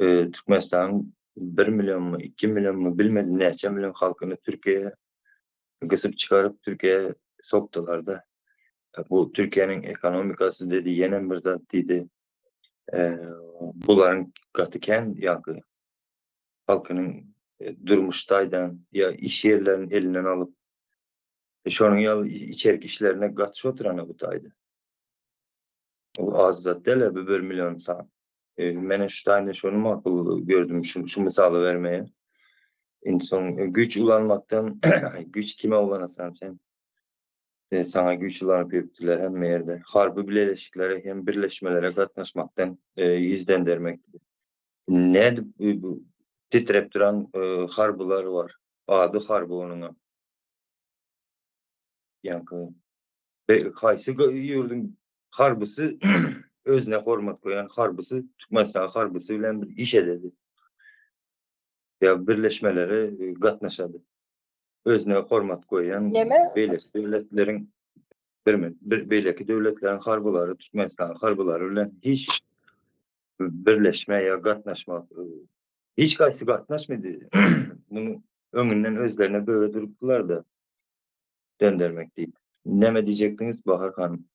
Türkmenistanyň bir millionmy, iki millionmy bilmedim näçe million halkyny Türkiýe gysyp çykaryp Türkiýä sokdular-da. Bu Türkiýäniň ekonomikasy dedi, ýenem bir zat diýdi. Bularyň gaty kän ýaňky halkynyň durmuş taýdan ýa iş ýerlerini elinden alyp, şonuň ýaly içerki işlerine gatyşyp oturan bu taýda. Ol az zat däl bu bir million san. Mene şu taýda şony makul gördüm şu, şu mysaly bermeye. Insan güýç ulanmakdan güýç kime ulanasan sen? E, sana güýç ulanyp ýörüpdiler hemme ýerde. Harby bileleşiklere hem birleşmelere gatnaşmakdan e, ýüz döndermek. Nädip bu titrep duran e, harbylar bar. Ady harby onuň. Ýaňky haýsy ýurduň harbysy özüne hormat goýan harbysy Türkmenistan harbysy bilen bir iş ededi. Ýa birleşmelere e, gatnaşady. Özüne hormat goýan beýleki döwletleriň bir, bir beýleki döwletleriň harbylary Türkmenistan harbylary bilen hiç birleşme ýa gatnaşma e, hiç haýsy gatnaşmady. Muny öňünden özlerine böwe durupdylar da döndermek diýip. Näme diýjekdiňiz Bahar hanym?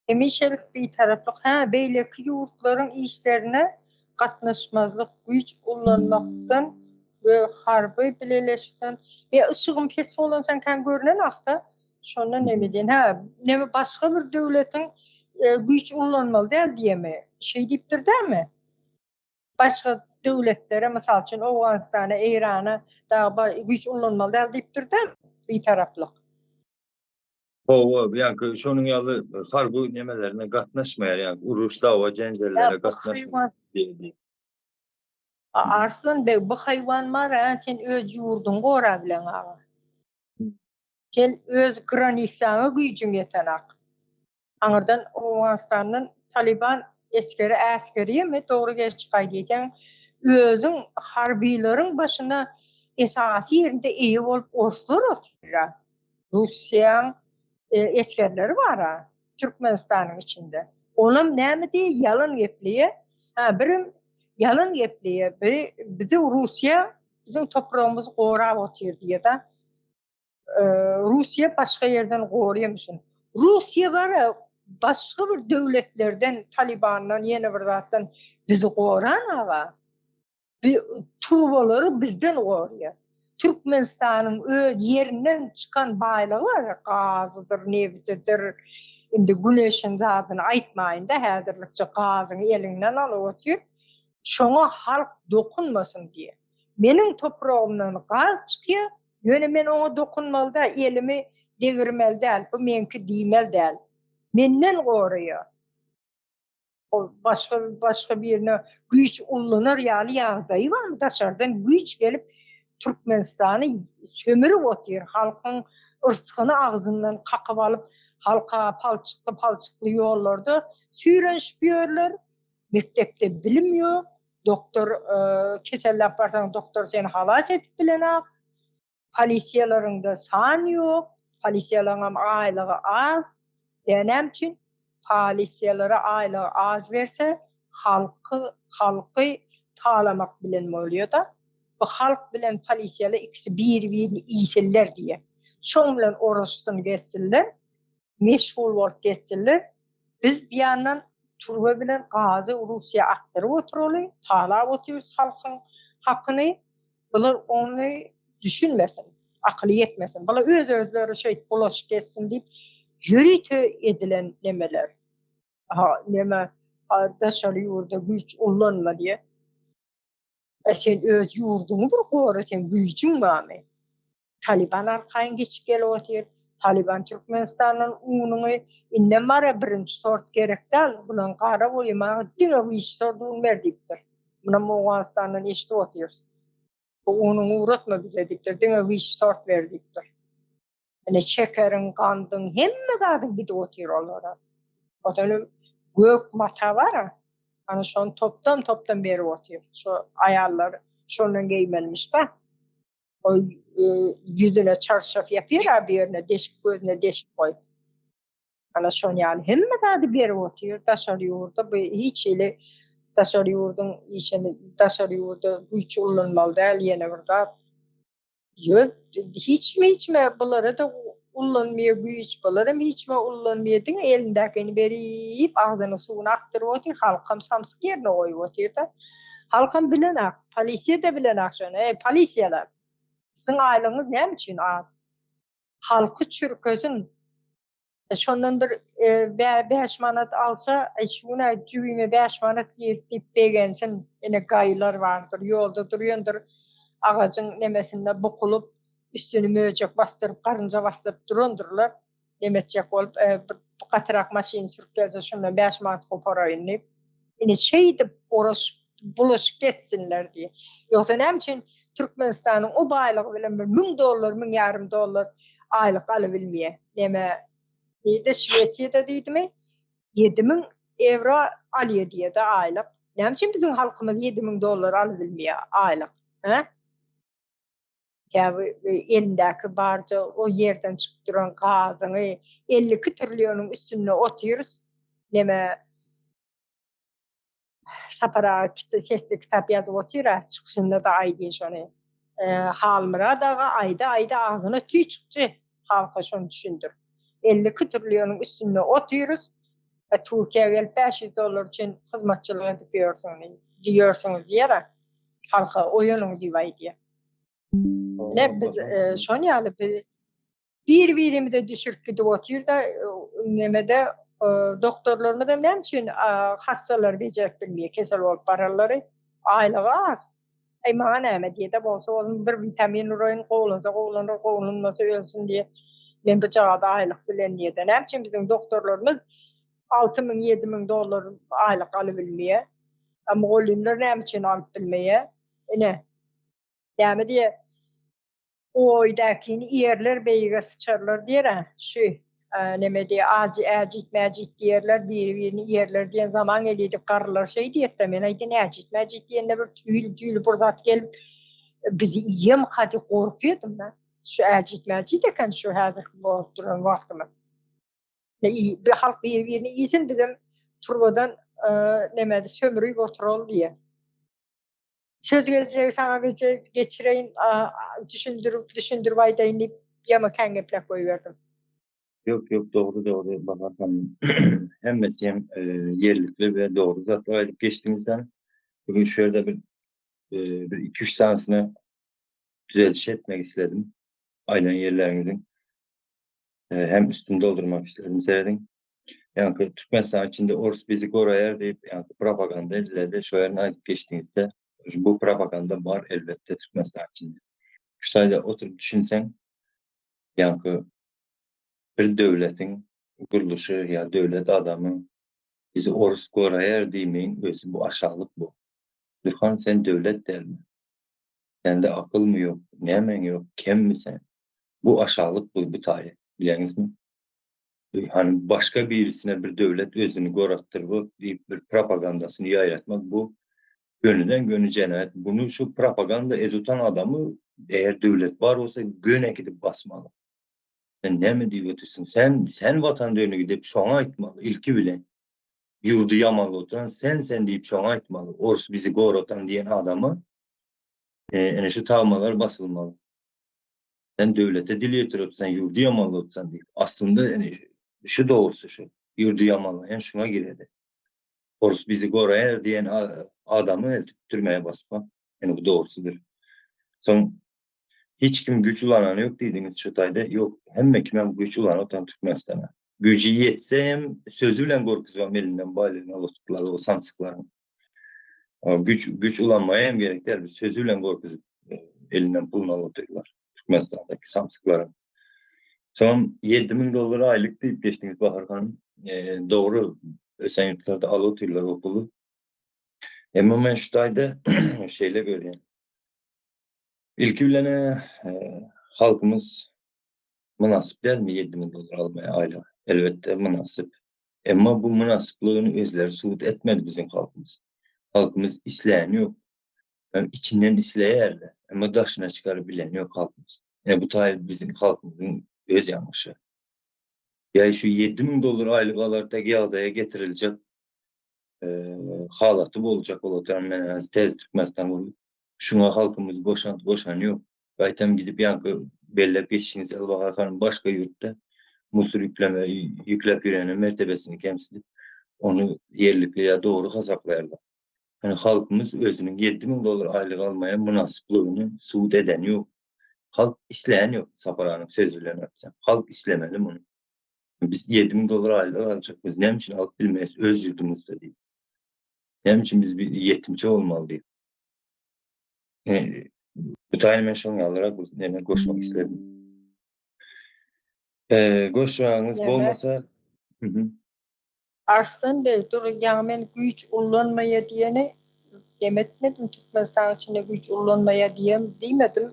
Hemişelik bitaraplyk, hä, beýleki ýurtlaryň işlerine gatnaşmazlyk, güýç ullanmakdan we harby bileleşikden, e, yşygym pes bolansoň kän görnenakda, şonda neme diýen, hä, neme başga bir döwletiň e, güýç ullanmaly däl diýemi, şeý diýipdir dämi? Başga döwletlere, mysal üçin, Owganystana, Eýrana dagy güýç ullanmaly däl diýipdir dämi bitaraplyk?
Hawa, ýaňky şonuň ýaly harby nemelerine gatnaşmaýar, ýaňky uruş, dawa, jenjellere gatnaşmaýar diýdi.
Arslan beg, bu haýwan bar-a, sen öz ýurduňy gora bileň aga. Sen öz granisaňa güýjüň ýetenak. Aňyrdan Owganystandan Talyban esgeri äsgerýemi dogry gelip çykaý diýseň, özüň harbylaryň başyna esasy ýerinde eýe bolup orslar otyr-a. Russiýaň esgerleri bar-a Türkmenistanyň içinde. Olam näme diýýär, ýalan gepleýär. Hä, birem. Ýalan gepleýär. Bizi Russiýa biziň topragymyzy gorap otyr diýýär-de. Russiýa başga ýerden goraýamyşyn. Russiýa bara başga bir döwletlerden, Talibandan, ýene bir zatdan bizi goran aga. Turbalary bizden goraýar. Türkmenistanyň öz ýerinden çykan baýlygy bar, gazydyr, nebitidir. Indi güneşiň zadyny aýtmaýyn-da, häzirlikçe gazyňy eliňden alyp otyr. Şoňa halk dokunmasyn diýýär. Meniň topragymdan gaz çykýar, ýöne men oňa dokunmaly däl, elimi degirmeli däl, bu meňki diýmeli däl. Menden goraýar. Ol başga başga birine güýç ullanar ýaly ýagdaýy barmy? Daşardan güýç gelip Türkmenistany sömürip otyr, halkyň yrsgyny agzyndan kakyp alyp, halka palçykly palçykly ýollarda süýrenişip ýörler. Mekdepde bilim ýok, doktor keselläp barsaň doktor seni halas edip bilenak. Polisiýalaryňda san ýok, polisiýalaryňam aýlygy az. Ýa näme üçin? Polisiýalara aýlygy az berse, halky halky talamak bilen bolýa-da. Bu halk bilen polisiýalar ikisi biri-birini iýsinler diýýär. Şoň bilen oraşsyn gezsinler, meşgul bolup gezsinler. Biz bir ýandan turba bilen gazy Russiýa akdyryp oturaly, talap otyrys halkyň hakyny. Bular ony düşünmesin, akyly ýetmesin. Bular öz-özleri şeýdip bulaşyk etsin diýip ýörite edilen nemeler. Ha, neme daşary ýurda güýç ullanma diýip. E sen öz ýurduňy bir gora, sen güýjüň barmy? Taliban arkaýyn geçip gelip otyr. Taliban Türkmenistandan unuňy indem bara birinji sort gerek däl, bulan gara bolýa maňa diňe wiş sort un ber diýipdir. Munam Owganystandan eşidip otyrys. Bu unuňy ugratma bize diýipdir, diňe wiş sort ber diýipdir. Ine şekeriň, gandyň, hemme zadyň gidip otyr olara. Odanam gök mata bar-a, ana şony topdan-topdan berip otyr. Şo aýallar şondan geýmelimiş-da. O ýüzüne çarşaf ýapýar-a bir ýerine deşik gözüne deşik goýup. Ana şon ýaly hemme zady berip otyr daşary ýurda bu hiç hili daşary ýurduň işini daşary ýurda güýç ullanmaly däl ýene bir zat. Ýok hiç kime hiç kime bulara-da ullanmaýar güýç bularam hiç kime ullanmaýar diňe elindäkini berip agzynyň suwuny akdyryp otyr halkam samsyk ýerine goýup otyrda. Halkam bilenak polisiýa-da bilenak şony eý polisiýalar siziň aýlygyňyz näme üçin az? Halky çürkesin. Şondan bir 5 manat alsa, aý şu gün-ä jübime 5 manat girdi diýip begensin. Ine gaýylar bardyr, ýolda durýandyr, agajyň nemesinde bukulyp, üstüni möjek basdyryp, garynja basdyryp durandyrlar. Neme etjek bolup, bir gatyrak maşyn sürüp gelse şundan 5 manat goparaýyn diýip. Ine şeýdip oraşyp, bulaşyk etsinler diýip. Ýogsa näme üçin Türkmenistanyň o baýlygy bilen bir 1000 dollar, 1000 ýarym dollar aýlyk alybilmeýär. Neme diýdi, Şwesiýada diýdimi? 7000 ewro alýar diýdi aýlyk. Näme üçin biziň halkymyz 7000 dollar alybilmeýär aýlyk? Hä? Sebäbi elindäki barja o ýerden çykyp duran gazyňy 52 trillionyň üstünde otyrys. Neme Sapar aga sesli kitap ýazyp otyr-a, çykyşynda-da aýdyn şony. Halmyrat aga aýda-aýda agzyna tüý çykdy, halka şony düşündir. 52 trillionyň üstünde otyrys, Türkiýä gelip 500 dollar üçin hyzmatçylyk edip ýörsüň, diýersiňiz diýer-ä. Halka oýanyň diýip aýdýar. Ne biz şon ýaly biz bir-birimize düşürip gidip otyr-da, nemede doktorlarymyz hem näme üçin hassalary bejerip bilmeýär, kesel bolup baranlary aýlygy az. Eý maňa näme diýede bolsa bolsun bir witamin uraýyn, gowulansa gowulanar, gowulanmasa ölsün diýe. Men bu jagada aýlyk bilen diýede. Näme üçin biziň doktorlarymyz 6000, 7000 dollar aýlyk alybilmeýär? A mugallymlar näme üçin alyp bilmeýär? Ine. Näme diýe? Oýdakini iýerler beýige syçarlar diýer-ä, şü, neme diýer, ajy äjit-mäjit diýerler, biri-birini iýerler diýen zaman gelýär diýip garrylar şeý diýerdi-de, men aýdýan äjit-mäjit diýende bir tüýli-tüýli bir zat gelip bizi iýemika diýip gorkýardym-da. Şu äjit-mäjit eken şu häzirki bolup duran wagtymyz. Bir halk biri-birini iýsin, bizem turbadan nemedi sömürip oturaly diýýär. Söz geljegi saňa geçireýin, düşündirip, düşündirip aýdaýyn diýip, ýama kän gepläp goýberdim.
Ýok, ýok, dogry, dogry, Bahar hanym. Hemmesi hem ýerlikli we dogry zatlar aýdyp geçdiňiz sen. Bugün şu ýerde bir bir iki-üç sanysyna düzeliş etmek isledim. Aýdan ýerleriňiziň hem üstüni doldurmak isledim. Serediň. Ýaňky Türkmenistan içinde orus bizi goraýar diýip, ýaňky propaganda ediledi. Şo ýerini aýdyp geçdiňizde. Bu propaganda bar elbetde Türkmenistan içinde. Şu taýda oturyp düşünseň, ýaňky bir döwletiň gurluşy ýa döwlet adamy bizi orus goraýar diýmegiň özi bu aşaklyk bu. Gürhan sen döwlet dälmi? Sende akylmy ýok, nämäň ýok, kemmi sen? Bu aşaklyk bu bu taýy, bileňizmi? Hany başga birisine bir döwlet özüni goratdyrby diýip bir propagandasyny ýaýratmak bu gönüden göni jenaýat. Bunu şu propaganda edutan adamy eger döwlet bar bolsa göni äkidip basmaly. Sen näme diýip otyrsyň? Sen sen watan dönügi diýip şoňa aýtmaly ilki bilen. Ýurdy ýamanly oturan sen sen diýip şoňa aýtmaly. Orus bizi goratan diýen adama ene şu tagmalar basylmaly. Sen döwlete dil ýetirip sen ýurdy ýamanly otsan diýip. Aslynda ene şu dogrusy şu. Ýurdy ýamanlaýan şuňa giredi. Orus bizi goraýar diýen adamy eltip türmeye basmak. Ene bu dogrusydyr. Soň Hiç kim güýç ulanany ýok diýdiňiz şu taýda ýok hemme kimem güýç ulanypdan Türkmenistana. Güýji ýetse hem sözi bilen gorkuzybam elinden baýlygyny alypdylar o samsyklaryň. Güýç güýç ulanmaýa hem gerek däl sözi bilen gorkuzyp elinden puluny alyp otyrlar Türkmenistandaky samsyklaryň. Soň 7000 dollar aýlyk diýip geçdiňiz Bahar hanym. Dogry ösen ýurtlarda alyp otyrlar o puly. Emma men şu taýda şeýle görýän. Ilki bilen halkymyz mynasyp dälmi 7000 dollar almaya aýlyk? Elbetde mynasyp. Emma bu mynasyplygyny özleri subut etmedi biziň halkymyz. Halkymyz isleýän ýok. Yani içinden isleýärler. Emma daşyna çykaryp bilen ýok halkymyz. Yani bu taý biziň halkymyzyň öz ýalňyşy. Ýa şu 7000 dollar aýlyk alardak ýagdaýa getiriljek halaty boljak bolup men tez Türkmenistan bolup Şuňa halkymyz goşant goşany ýok. Gaýtam gidip ýaňky belläp geçişiňiz Elbahar hanym başga ýurtda musur ýükleme ýükläp ýöreniň mertebesini kemsidip, ony ýerlikli ýa dogry hasaplaýarlar. Ýani halkymyz özüniň 7000 dollar aýlyk almaýa mynasyplygyny subut edeni ýok. Halk isleýän ýok Sapar aganyň sözi bilen aýtsak. Halk islemeli muny. Biz 7000 dollar aýlyk aljak biz näme üçin alyp bilmeýäs öz ýurdumyzda diýip. Näme üçin biz bir ýetimçe bolmaly diýip. Bu taýyn men şoň ýalyrak bir neme goşmak isledim. Eee, goşmagyňyz bolmasa,
Arslan beg, dur, ýaňy men güýç ullanmaýa diýeni dem etmedim, Türkmenistanyň içinde güýç ullanmaýa diýem diýmedim.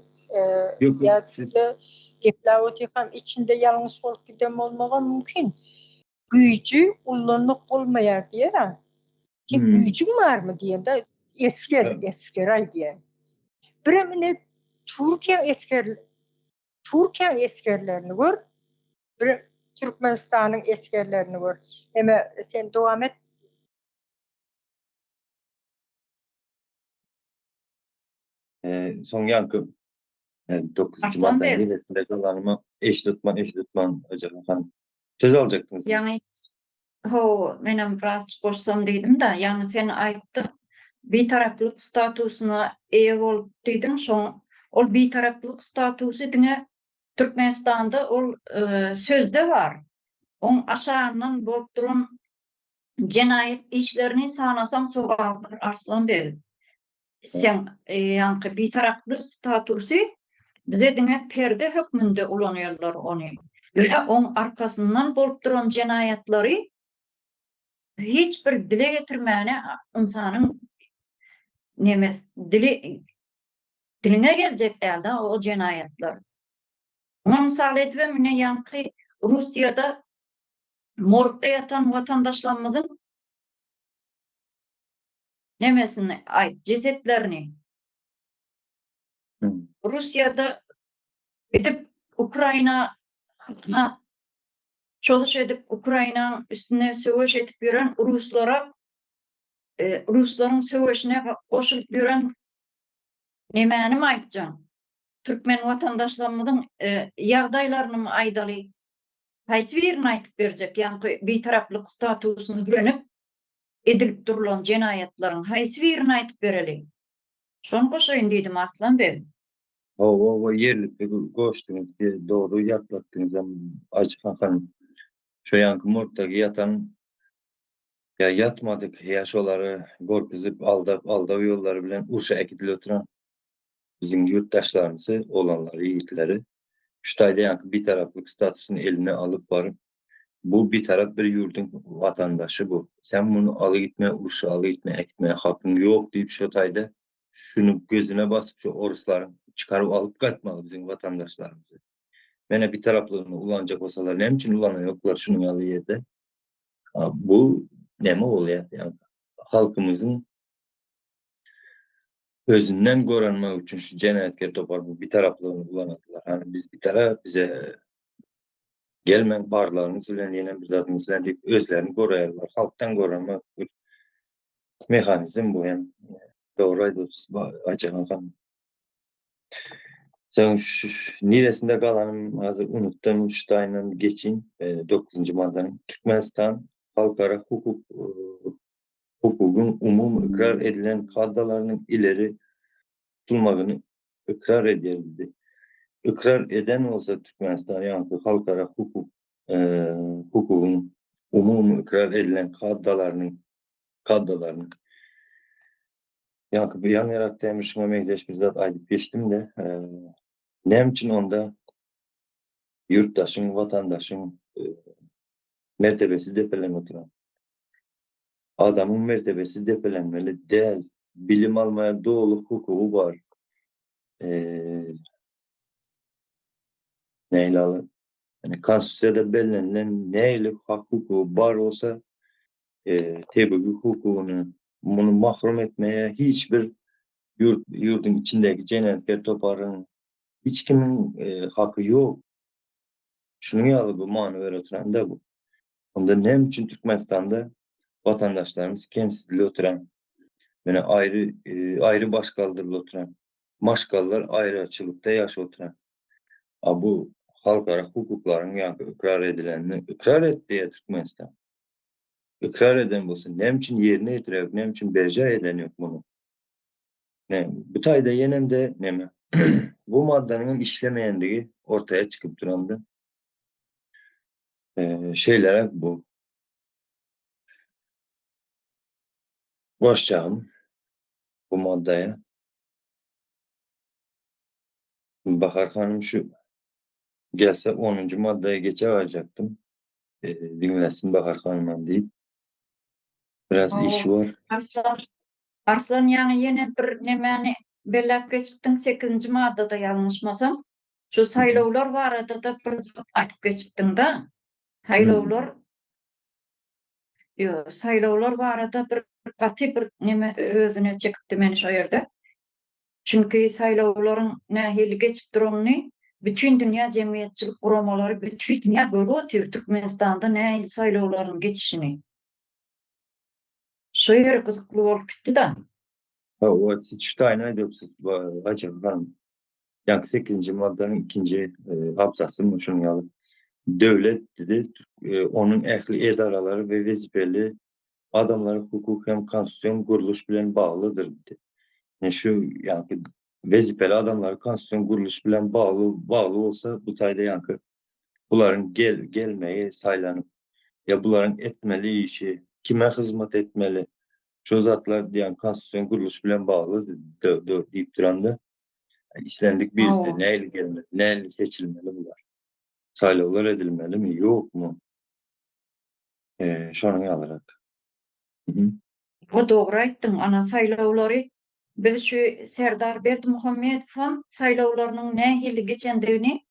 Ýok, ýok, siz
gepläp otyrkam içinde ýalňyş bolup giden bolmagam mümkin. Güýji ullanmak bolmaýar diýer-ä. Sen hmm. güýjüň barmy diýende esger, esger aýdýar. Birem ine Türkiýe esger Türkiýe esgerlerini gör. Bir Türkmenistanyň esgerlerini gör. Eme sen dowam et.
Ee, soň ýaňky 9 Arslan Bey. Eşitman, eşitman, Ajahan hanım. Söz aljakdyňyz.
Ýaňy hawa, menem biraz goşsam diýdim-de, ýaňy sen aýtdyň, bitaraplyk statusyna eýe bolup diýdiň, şoň ol bitaraplyk statusy diňe Türkmenistanda ol sözde bar. Oň aşagyndan bolup duran jenaýat işlerini sanasaň sogapdyr Arslan beg. Sen ýaňky bitaraplyk statusy bize diňe perde hökmünde ulanýarlar ony. We oň arkasyndan bolup duran jenaýatlary hiç bir dile getirmäne ynsanyň nemes dili diliňe geljek dälde o jenaýatlar. Muňa mysal edibem ine ýaňky Russiýada morgda ýatan watandaşlarymyzyň nemesini aýt, jesetlerini. Russiýada gidip Ukraina çozuş edip Ukrainanyň üstüne söweş edip ýören ruslara e, ruslaryň söweşine goşulyp ýören. Nemänim aýtjaň? Türkmen watandaşlarymyzyň ýagdaýlarynymy aýdaly? Haýsy birini aýtyp berjek? Ýaňky bitaraplyk statusyny bürenip edilip durulan jenaýatlaryň haýsy birini aýtyp bereli? Şony goşaýyn diýdim Arslan beg.
Hawa hawa ýerlikli goşduňyz dogry ýatlatdyňyzam Aýjahan hanym. Şo ýaňky morgdaky ýatan ýa ýatmadyk ýa şolary gorkuzyp aldap aldaw ýollary bilen urşa äkidilip oturan biziň ýurtdaşlarymyzy oglanlary ýigitleri şu taýda ýaňky bitaraplyk statusyny eline alyp baryp bu bitarap bir ýurduň watandaşy bu sen muny aly gitme urşa aly gitme äkitmäge hakyň ýok diýip şo taýda şuny gözüne basyp şu oruslaryň çykaryp alyp gaýtmaly biziň watandaşlarymyzy menä bitaraplygyny ulanjak bolsalar näme üçin ulanaýoklar şunuň ýaly ýerde Bu näme bolýar? Ýagny halkymyzyň özünden goranmak üçin şu jenaýatkär topar bu bitaraplygyny ulanarlar. Hani biz bitarap, bize gelmäň barlagyňyz bilen ýene bir zadyňyz bilen diýip özlerini goraýarlar. Halkdan goranmak bir mehanizm bu hem. Dogry aýdypsyz Aýjahan hanym. Soň şu niresinde galanym hazir unutdym, şu taýyndan geçin, dokuzynjy maddanyň. Türkmenistan halkara hukuk hukugyň umumy ykrar edilen kadalarynyň ileri tutulmagyny ykrar edýär diýdi. Ykrar eden bolsa Türkmenistan ýaňky halkara hukuk hukugyň umumy ykrar edilen kadalarynyň kadalaryny Ýaňky bu ýaňyrak demir şuňa meňzeş bir zat aýdyp geçdim-de, näme üçin onda ýurtdaşyň, watandaşyň mertebesi depelenip oturan? Adamyň mertebesi depelenmeli däl. Bilim almaýa doly hukugy bar. Nähili aly? Ýani konstitusiýada bellenilen nähili hak-hukugy bar bolsa, tebigy hukugyny muny mahrum etmäge hiç bir ýurt ýurduň içindäki jenaýatkär toparyň hiç kimiň haky ýok. Şunuň ýaly bu many berip oturanda bu. Onda näme üçin Türkmenistanda watandaşlarymyz kemsidilip oturan, ýöne aýry aýry baş galdyrylyp oturan, maşgalalar aýraçylykda ýaşap oturan. A bu halkara hukuklaryň ýaňky ykrar edilenini ykrar etdi ýa Türkmenistan. Ykrar eden bolsa, näme üçin ýerine ýetirerok, näme üçin berjaý eden ýok muny? Ne, bu taýda ýenem-de neme, bu maddanyň hem işlemeýändigi ortaýa çykyp duranda, şeýleräk bu. Goşjagym bu maddaýa. Bahar hanym şu gelse onunjy maddaýa geçe barjakdym. Diňlesin Bahar hanymam diýip. Biraz işi bar.
Arslan, Arslan ýaňy ýene bir nemäni belläp geçipdiň, sekizinji maddada ýalňyşmasam, şu saýlawlar barada-da bir zat aýdyp geçipdiň-de. Saýlawlar ýo, saýlawlar barada bir gaty bir neme özüne çekipdi meni şo ýerde. Çünki saýlawlaryň nähili geçip duranyny bütin dünýä jemgyýetçilik guramalary, bütin dünýä görüp otyr Türkmenistanda nähili saýlawlaryň geçişini. Şo ýeri gyzykly bolup gitdi-de.
Hawa, siz şu taýyny aýdypsyz, Hajar hanym. Ýaňky sekizinji maddanyň ikinji abzasymy şunuň ýaly. Döwlet diýdi, onuň ähli edaralary we wezipeli adamlary hukuk hem konstitusion gurluş bilen baglydyr diýdi. Ine şu ýaňky wezipeli adamlary konstitusion gurluş bilen bagly bagly bolsa bu taýda ýaňky bularyň gel gelmegi saýlanyp ýa bularyň etmeli işi kime hyzmat etmeli şu zatlar diýen konstitusion gurluş bilen bagly diýip duranda islendik birisi nähili gelmeli nähili seçilmeli bular saýlawlar edilmelimi ýokmy Şonuň ýalyrak.
Bu dogry aýtdyň ana saýlawlary biz şu Serdar Berdimuhamedowam saýlawlarynyň nähili geçendigini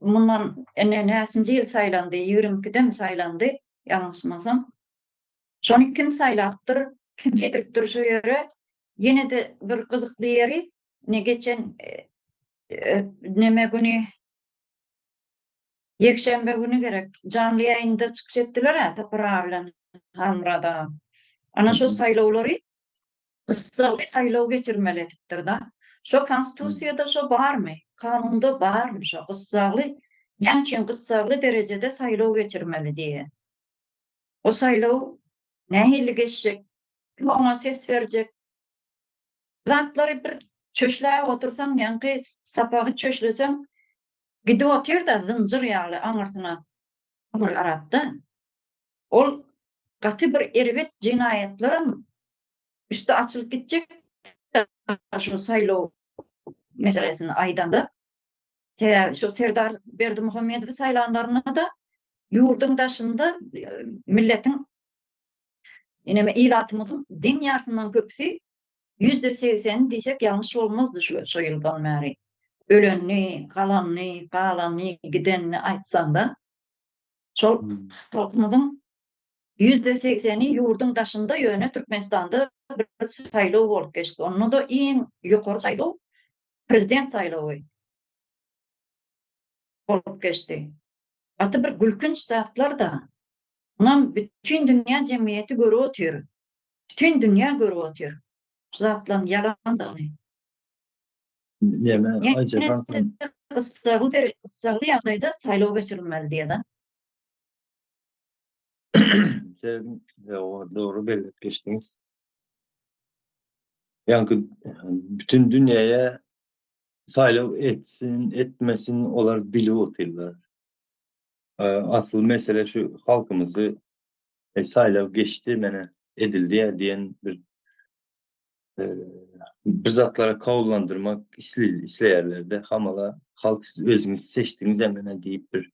mundan ine näçinji ýyl saýlandy 22-demi saýlandy ýalňyşmasam. Şony kim saýlapdyr kim getiripdir şu ýere ýene-de bir gyzykly ýeri ine geçen neme güni Ýekşenbe güni gerek, janly ýaýynda çykyş etdiler-ä Sapar aga bilen Halmyrat aga. Ana şo saýlawlary. Gyssagly saýlaw geçirmeli edipdir-da. Şo konstitusiýada şo barmy? Kanunda barmy şo gyssagly, näme üçin gyssagly derejede saýlaw geçirmeli diýen? O saýlaw nähili geçjek? Kim oňa ses berjek? Zatlary bir çöşläp otursaň, ýaňky sapagy çöşleseň, gidip otyr-da zynjyr ýaly aňyrsyna garap-da. Ol gaty bir erbet jenaýatlaram üsti açylyp gitjek şu saýlaw meselesini aýdanda. Sebäbi şu Serdar Berdimuhamedowy saýlanlarynda-da ýurduň daşynda milletiň ineme ilatymyzyň deň ýarsyndan köpüsi %80 diýsek ýalňyş bolmazdy şu şu ýyldan bäri. Ölenini, galanyny, galanyny, gidenini aýtsaňda şol halkymyzyň %80-i ýurduň daşynda ýöne Türkmenistanda bir saýlaw bolup geçdi. Onda-da iň ýokary saýlaw prezident saýlawy bolup geçdi. Gaty bir gülkünç zatlar-da. Munam bütin dünýä jemgyýeti görüp otyr. Bütin dünýä görüp otyr. Şu zatlaryň ýalandygyny.
Näme, Aýjahan
Gyssagly, gyssagly ýagdaýda saýlaw geçirilmeli diýýär-de.
Sen dogry belläp geçdiňiz. Ýaňky bütün dünýäye saýlaw etsin, etmesin olar bilip otyrlar. Asyl mesele şu halkymyzy e, saýlaw geçdi mene edildi ýa diýen bir e, bir zatlara kabullandyrmak isleýärler-de hamala halk siz özüňiz seçdiňiz mene diýip bir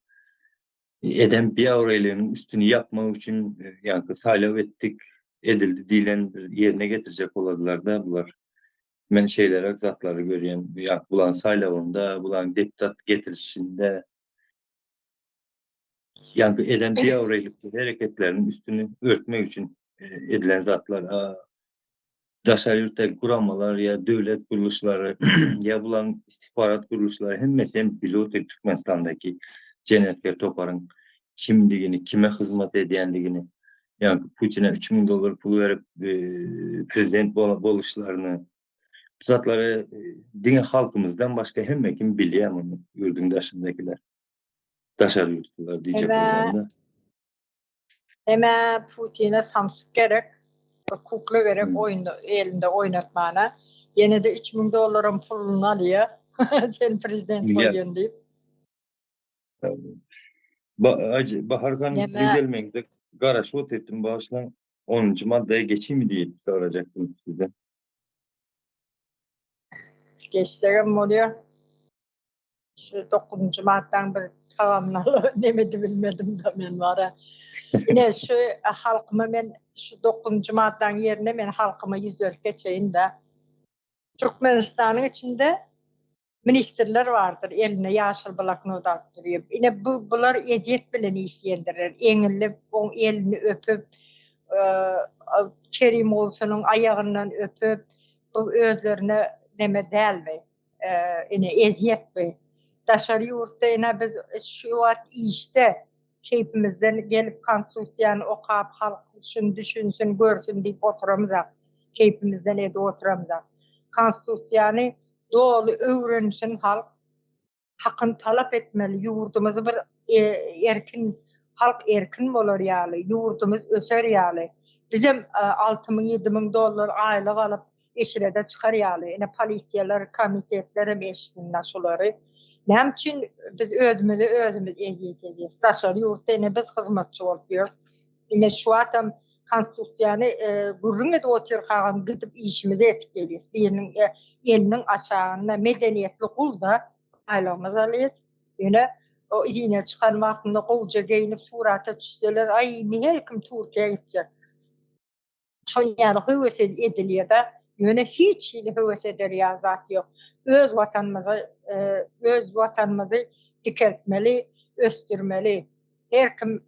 eden biabraýlygynyň üstüni ýapmak üçin ýaňky saýlaw etdik, edildi diýlen bir ýerine getirjek boladylar-da bular. Men şeýleräk zatlary görýän, ýa bulaň saýlawynda, bulaň deputat getirişinde ýaňky eden biabraýlykly hereketleriniň üstüni örtmek üçin edilen zatlar. Daşary ýurtdaky guramalar ýa döwlet gurluşlary ýa bulaň istihbarat gurluşlary hemmesi hem bilip otyr Türkmenistandaky jenaýatkär toparyň kimdigini, kime hyzmat edýändigini, ýagny Putine 3000 dollar pul berip prezident boluşlaryny bu zatlary diňe halkymyzdan başga hemme kim bilýär muny ýurduň daşyndakylar. Daşary ýurtlular diýjek bolýan-da.
Hemä Putine samsyk gerek, bir kukla gerek oýunda elinde oýnatmana. Ýene-de 3000 dollaryň puluny alýar. Sen prezident bolýan diýip.
Ba Bahar hanym siziň gelmegiňize garaşyp otyrdym bagyşlaň. 10-njy maddaya geçeyim diýip sorajakdym sizden.
Geçsegem bolýar. Şu dokuzynjy maddaň bir tagamyny nemedi bilmedim-de men bara. Ine şu halkyma men şu dokuzynjy maddaň ýerine men halkyma ýüzlenip geçeýin-de. Türkmenistanyň içinde ministrler bardyr, elinde ýaşyl bloknot alyp durýar. Ine bu bular ezýet bilen işleýändirler. Eňilip, oň elini öpüp, Kerimgulsynyň aýagyndan öpüp, bu özlerine neme dälmi? Ine ezýet bu. Daşary ýurtda ine biz şu wagt işde keýpimizden gelip konstitusiýany okap halk şuny düşünsin görsün diýip oturamyzak. Keýpimizden edip oturamyzak. Konstitusiýany doly öwrensin halk. Hakyny talap etmeli ýurdumyzy bir erkin halk erkin bolar ýaly ýurdumyz öser ýaly bizem 6000 7000 dollar aýlyk alyp eşrede çykar ýaly ine polisiýalar komitetler hem eşitsinler şulary näme üçin biz özümize özümiz ezýet edýäs daşary ýurtda ine biz hyzmatçy bolup ýörüs ine şu wagtam konstitusiýany gürrüň edip otyrkagam gidip işimizi edip gelýäs biriniň eliniň aşagynda medeniýetli gulda aýlygymyzy alýas ýöne o yzyna çykan wagtynda gowja geýnip surata düşseler aý indi her kim Türkiýä gitjek şol ýaly höwes edilýär-de ýöne hiç hili höwes eder ýaly zat ýok öz watanymyzy öz watanymyzy dikeltmeli ösdürmeli her kim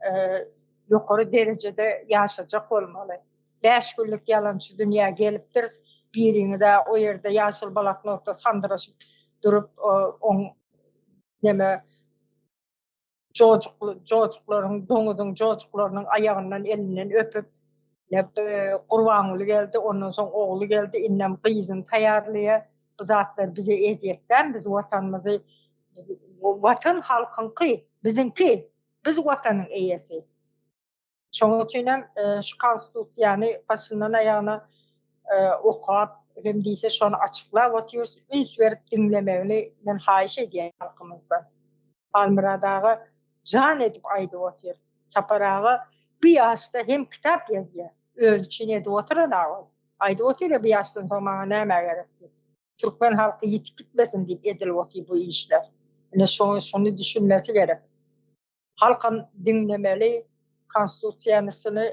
ýokary derejede ýaşajak bolmaly Bäş günlük ýalançy dünýä gelipdiris. Biriňiz-ä o ýerde ýaşyl bloknotda sandyraşyp durup, oň neme jojukly jojuklaryň, doňuzyň jojuklarynyň aýagyndan, elinden öpüp. Ne Gurbanguly geldi, ondan soň ogly geldi, indem gyzyny taýýarlaýar. Bu zatlar bize ezýet däl, biz watanymyzy biz watan halkyňky, biziňki. Biz watanyň eýesi. Şonuň üçin hem şu konstitusiýany başyndan aýagyna okap, hem diýse şony açyklap otyrys, üns berip diňlemegini men haýyş edýän halkymyzdan. Halmyrat aga jan edip aýdyp otyr. Sapar aga bu ýaşda hem kitap ýazýar. Özi üçin edip oturan-a ol. Aýdyp otyr-a bu ýaşdan soň maňa näme gerek diýip. Türkmen halky ýitip gitmesin diýip edilip otyr bu işler. Ine şony düşünmesi gerek. Halkam diňlemeli, konstitusiýanysyny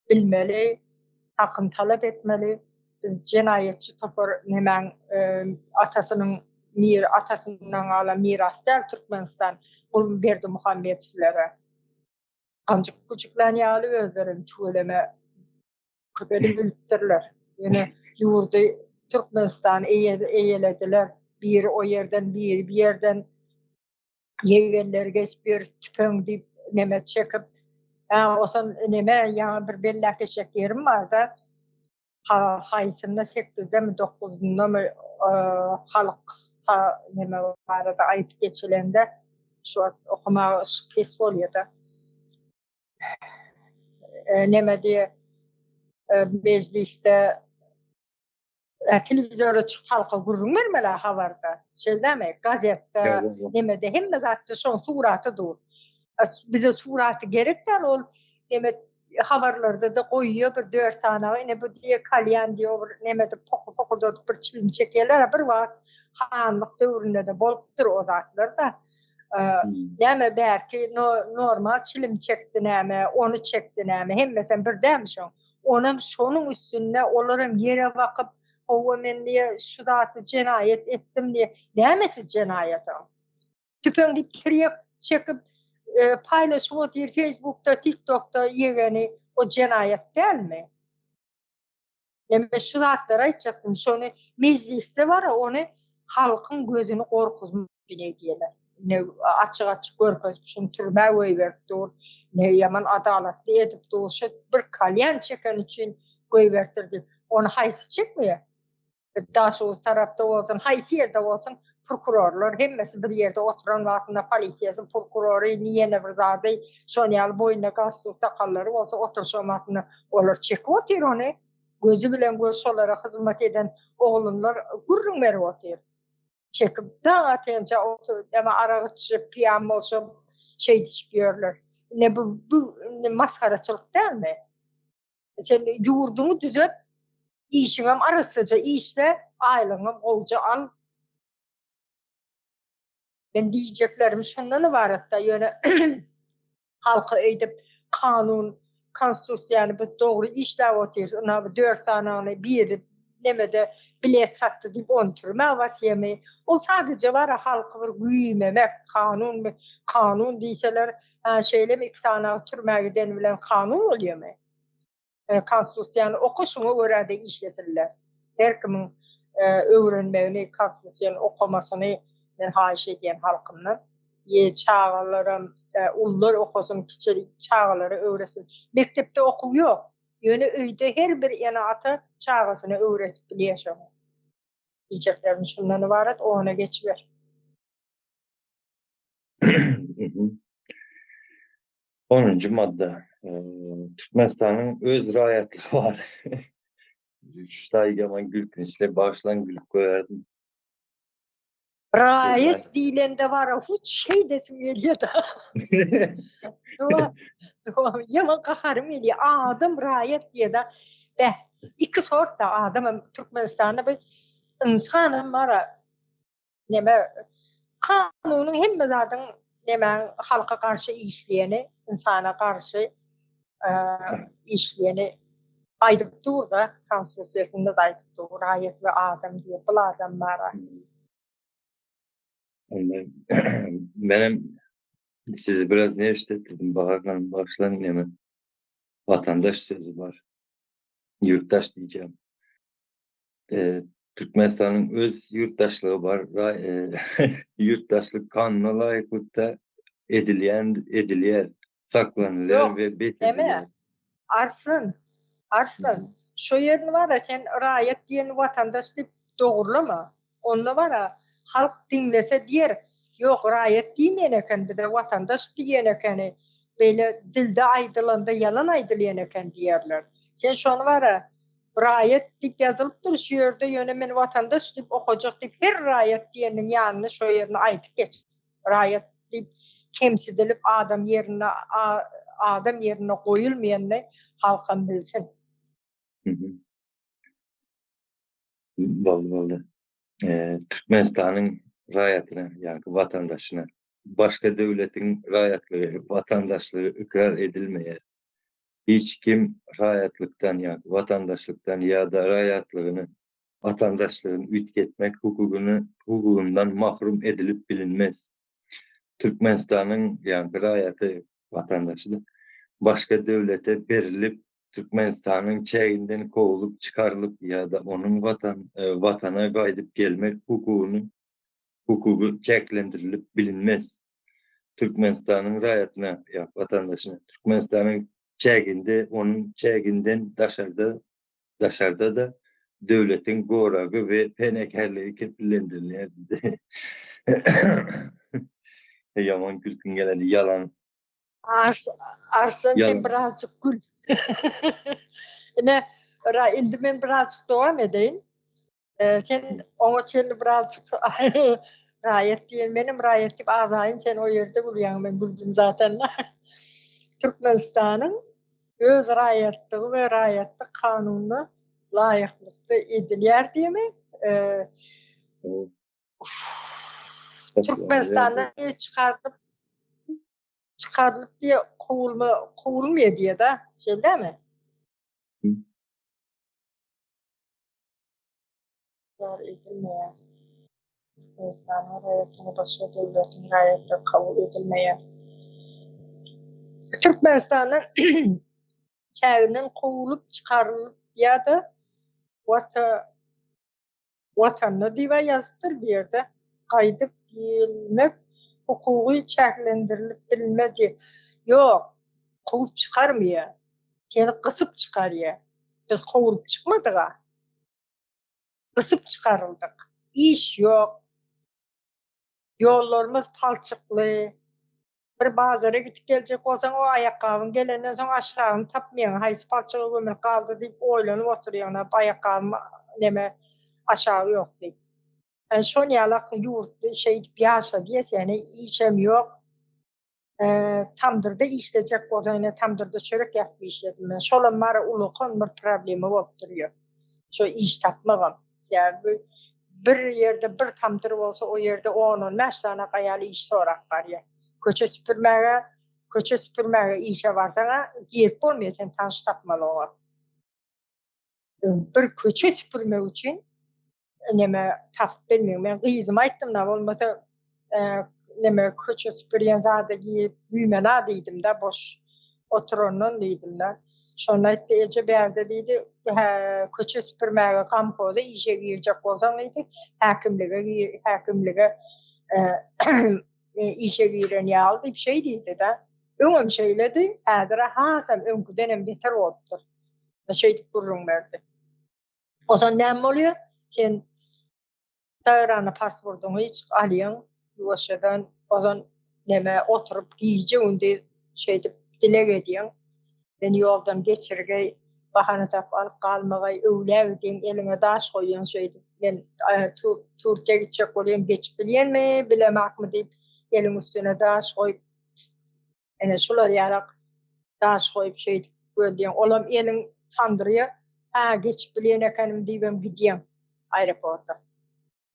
bilmeli, hakyny talap etmeli. Biz jenaýatçy topar nemäň atasynyň mir atasyndan galan miras däl Türkmenistan gul Berdimuhamedowlere. Ganjyk güjüklän ýaly özlerem tüweleme köpelip bilipdirler. Ýöne ýurdy Türkmenistan eýelediler. Biri o ýerden, biri bir ýerden. Ýegenleri geçip ýör tüpeň diýip neme çekip. Hä, osan neme ýaňy bir belläp geçjek ýerim barda. Ha, haýsynda sekizdemi, dokuzyndamy halk ha neme barada aýdyp geçilende şu wagt okamaga yşyk pes bolýada. Neme diýe mejlisde telewizora çykyp halka gürrüň bermeli habarda. Şeýdämi? Gazetde, nemede hemme zatda şoň suraty dur. Bize suraty gerek däl ol neme habarlarda da goýýar bir dört sanagy ine bu diýe kalýan diýe bir nemede poky pokurdadyp bir çilim çekýärler bir wagt hanlyk döwründe de bolupdyr o zatlar da. Näme bärki normal çilim çekdi näme, ony çekdi näme, hemmesem bir dämi şoň. Onam şonuň üstünde olaram ýere bakyp, Hawa men diýe şu zady jenaýat etdim diýe. Nämesi jenaýat oň? Tüpeň diýip tirýek çekip paýlaşyp otyr Facebookda, TikTokda ýegeni o jenaýat dälmi? Men şu zatlary aýtjakdym. Şony mejlisde bar ony halkyň gözüni gorkuzmak üçin edýärler. Ne açyk-açyk görkezip şuny türmä goýberip dur, ne ýaman adalatly edip dur, şu bir kalýan çeken üçin goýberipdir diýip. Ony haýsy çekmeýär? Daşoguz tarapda bolsun, haýsy ýerde bolsun, prokurorlar hemmesi bir ýerde oturan wagtynda polisiýasy, prokurory, ýene bir zady, şon ýaly boýnuna galstuk takanlary bolsa oturyşan wagtynda olar çekip otyr ony. Gözi bilen göz şolara hyzmat eden oglanlar gürrüň berip otyr. Çekip daň atynça otur, ýa arak içip, piýan bolşup, şeýdişip ýörler. Ine bu bu indi masgaraçylyk dälmi? Sen ýurduňy düzet, işiňem arassaja işle, aýlygyňam gowja al. Men diýjeklerim şundan ybaratda, ýöne halka eýdip kanun, konstitusiýany biz dogry işläp otyrys, ynha bu dört sanagyny biri nemede bilet satdy diýip ony türmä basýamy? Ol sadece bara halky bir güýmemek, kanun kanun diýseler, hä şeýlemi iki sanagy türmä giden bilen kanun bolýamy? Konstitusiýany oka şuňa görä-de işlesinler. Her kimiň öwrenmegini, konstitusiýany okamasyny men haýyş edýän halkymdan. Ýe çagalaram ulular okasyn, kiçi çagalara öwretsin. Mekdepde okuw ýok. Ýöne öýde her bir ene-ata çagasyna öwretip bilýär şony. Diýjeklerim şundan ybarat, ona geçiber.
Onunjy madda. Türkmenistanyň öz raýatlygy bar. Şu taý ýaman gülkünçli, bagyşlaň gülüp goýardym.
Raýat diýlende bara hut şeýdesim gelýär-de. Doga, doga, ýaman gaharym gelýär. Adam raýat diýýär-de. Beh, iki sort-da adamam Türkmenistanda bir ynsanam bara neme kanunyň hemme zadyň nemäň halka garşy işleýeni, ynsana garşy işleýeni aýdyp dur-da, konstitusiýasynda-da aýdyp dur, raýat we adam diýip, bul adam bar-a.
Onda menem sizi biraz neşt etdirdim, Bahar hanym, bagyşlaň neme, watandaş sözi bar, ýurtdaş diýjegim. Türkmenistanyň öz ýurtdaşlygy bar. Ýurtdaşlyk kanuna laýyklykda edilýän, edilýär, saklanylýar we bes edilýär.
Arslan, Arslan, şo ýerini bara sen raýat diýeni watandaş diýip dogrulama. Onda bara halk diňlese diýer, ýok raýat diýmeýän eken bize watandaş diýen ekeni, beýle dilde aýdylanda ýalan aýdylýan eken diýerler. Sen şony bara raýat diýip ýazylypdyr şu ýerde ýöne men watandaş diýip okajak diýip her raýat diýeniň ýanyna şo ýerini aýdyp geç. Raýat diýip kemsidilip adam ýerine adam ýerine goýulmaýanyny halkam bilsin.
Boldy boldy. Türkmenistanyň raýatyna ýa-da watandaşyna başga döwletiň raýatlygy, watandaşlygy ykrar edilmeýär. Hiç kim raýatlykdan ýa-da watandaşlykdan ýa-da raýatlygyny watandaşlygyny üýtgetmek hukugyny hukugyndan mahrum edilip bilinmez. Türkmenistanyň ýa-da raýaty watandaşy başga döwlete berilip Türkmenistanyň çäginden kowlup çykarylyp ýa-da onuň watan watana gaýdyp gelmek hukugyny hukugy çäklendirilip bilinmez. Türkmenistanyň raýatyna ýa watandaşyna Türkmenistanyň çäginde onuň çäginden daşarda daşarda-da döwletiň goragy we penakärligi kepillendirilýär diýdi. Ýaman gülkim geldi, ýalan.
Ars Arslan sen birazjyk gül. Ine, indi men birazjyk dowam edeýin. Sen oňa çenli birazjyk raýat diýen, menem raýat diýip agzaýyn, sen o ýerde gülýäň, men güldüm zaten. Türkmenistanyň öz raýatlygy we raýatlyk kanunyna laýyklykda edilýär diýme. Türkmenistanda çykardyp çykarylyp diýe kowulma kowulmaýar diýe-de, şeýle dälmi? Ykrar edilmeýär. Türkmenistanyň raýatyna başga döwletiň raýatlygy kabul edilmeýär. Türkmenistanyň çäginden kowulyp çykarylyp ýa-da wata watanyna diýip ýazypdyr bu ýerde gaýdyp gelmek hukugy çäklendirilip bilinmez diýip. Ýok, kowup çykarmaýar. Seni gysyp çykarýar. Biz kowulyp çykmadyk-a. Gysyp çykaryldyk. Iş ýok. Ýollarymyz palçykly. Bir bazara gidip geljek bolsaň, o aýakgabyň gelenden soň aşagyny tapmaýaň, haýsy palçyga gömülip galdy diýip oýlanyp oturýaň, aýakgabym neme aşagy ýok diýip. Ýani şon ýalak ýurtda şeýdip ýaşa diýe seni işem ýok. Tamdyrda işlejek bolsaň ine tamdyrda çörek ýapyp işledim men. Şolam bar ulakan bir problema bolup durýar. Şo iş tapmagam. Ýa bir ýerde bir tamdyr bolsa o ýerde on-on bäş sany aýal iş sorap barýar. Köçe süpürmäge, köçe süpürmäge işe barsaň-a girip bolmaýar sen tanyş tapmaly oňa. Bir köçe süpürmek üçin neme tapyp bilmeýän. Men gyzyma aýtdym da bolmasa neme köçe süpürýän zada girip güýmela diýdim-de boş oturandan diýdim-de. Şonda aýtdy, eje bärde diýdi, köçe süpürmäge gamhoza işe girjek bolsaň diýdi, häkimlige häkimlige işe giren ýaly diýip şeý diýdi-de. Öňem şeýledi, häzir hasam öňküdenem beter bolupdyr. Şeýdip gürrüň berdi. Ozan näme bolýar? Sen Tährana pasportyňy alýaň, ýuwaşjadan ozan neme oturyp gije-gündiz şeýdip dileg edýäň. Meni ýoldan geçirgeý, bahana tapyp alyp galmagaý, öwlä gidýäň, eliňe daş goýýaň şeýdip. Men Türkiýä gitjek bolýan, geçip bilýänmi, bilemakmy diýip, eliň üstüne daş goýup, Ene şular ýalak daş goýup şeýdip gözleýäň. Olam eliň sandyrýar. Hä, geçip bilýän ekenim diýibem gidýäň aeroporta.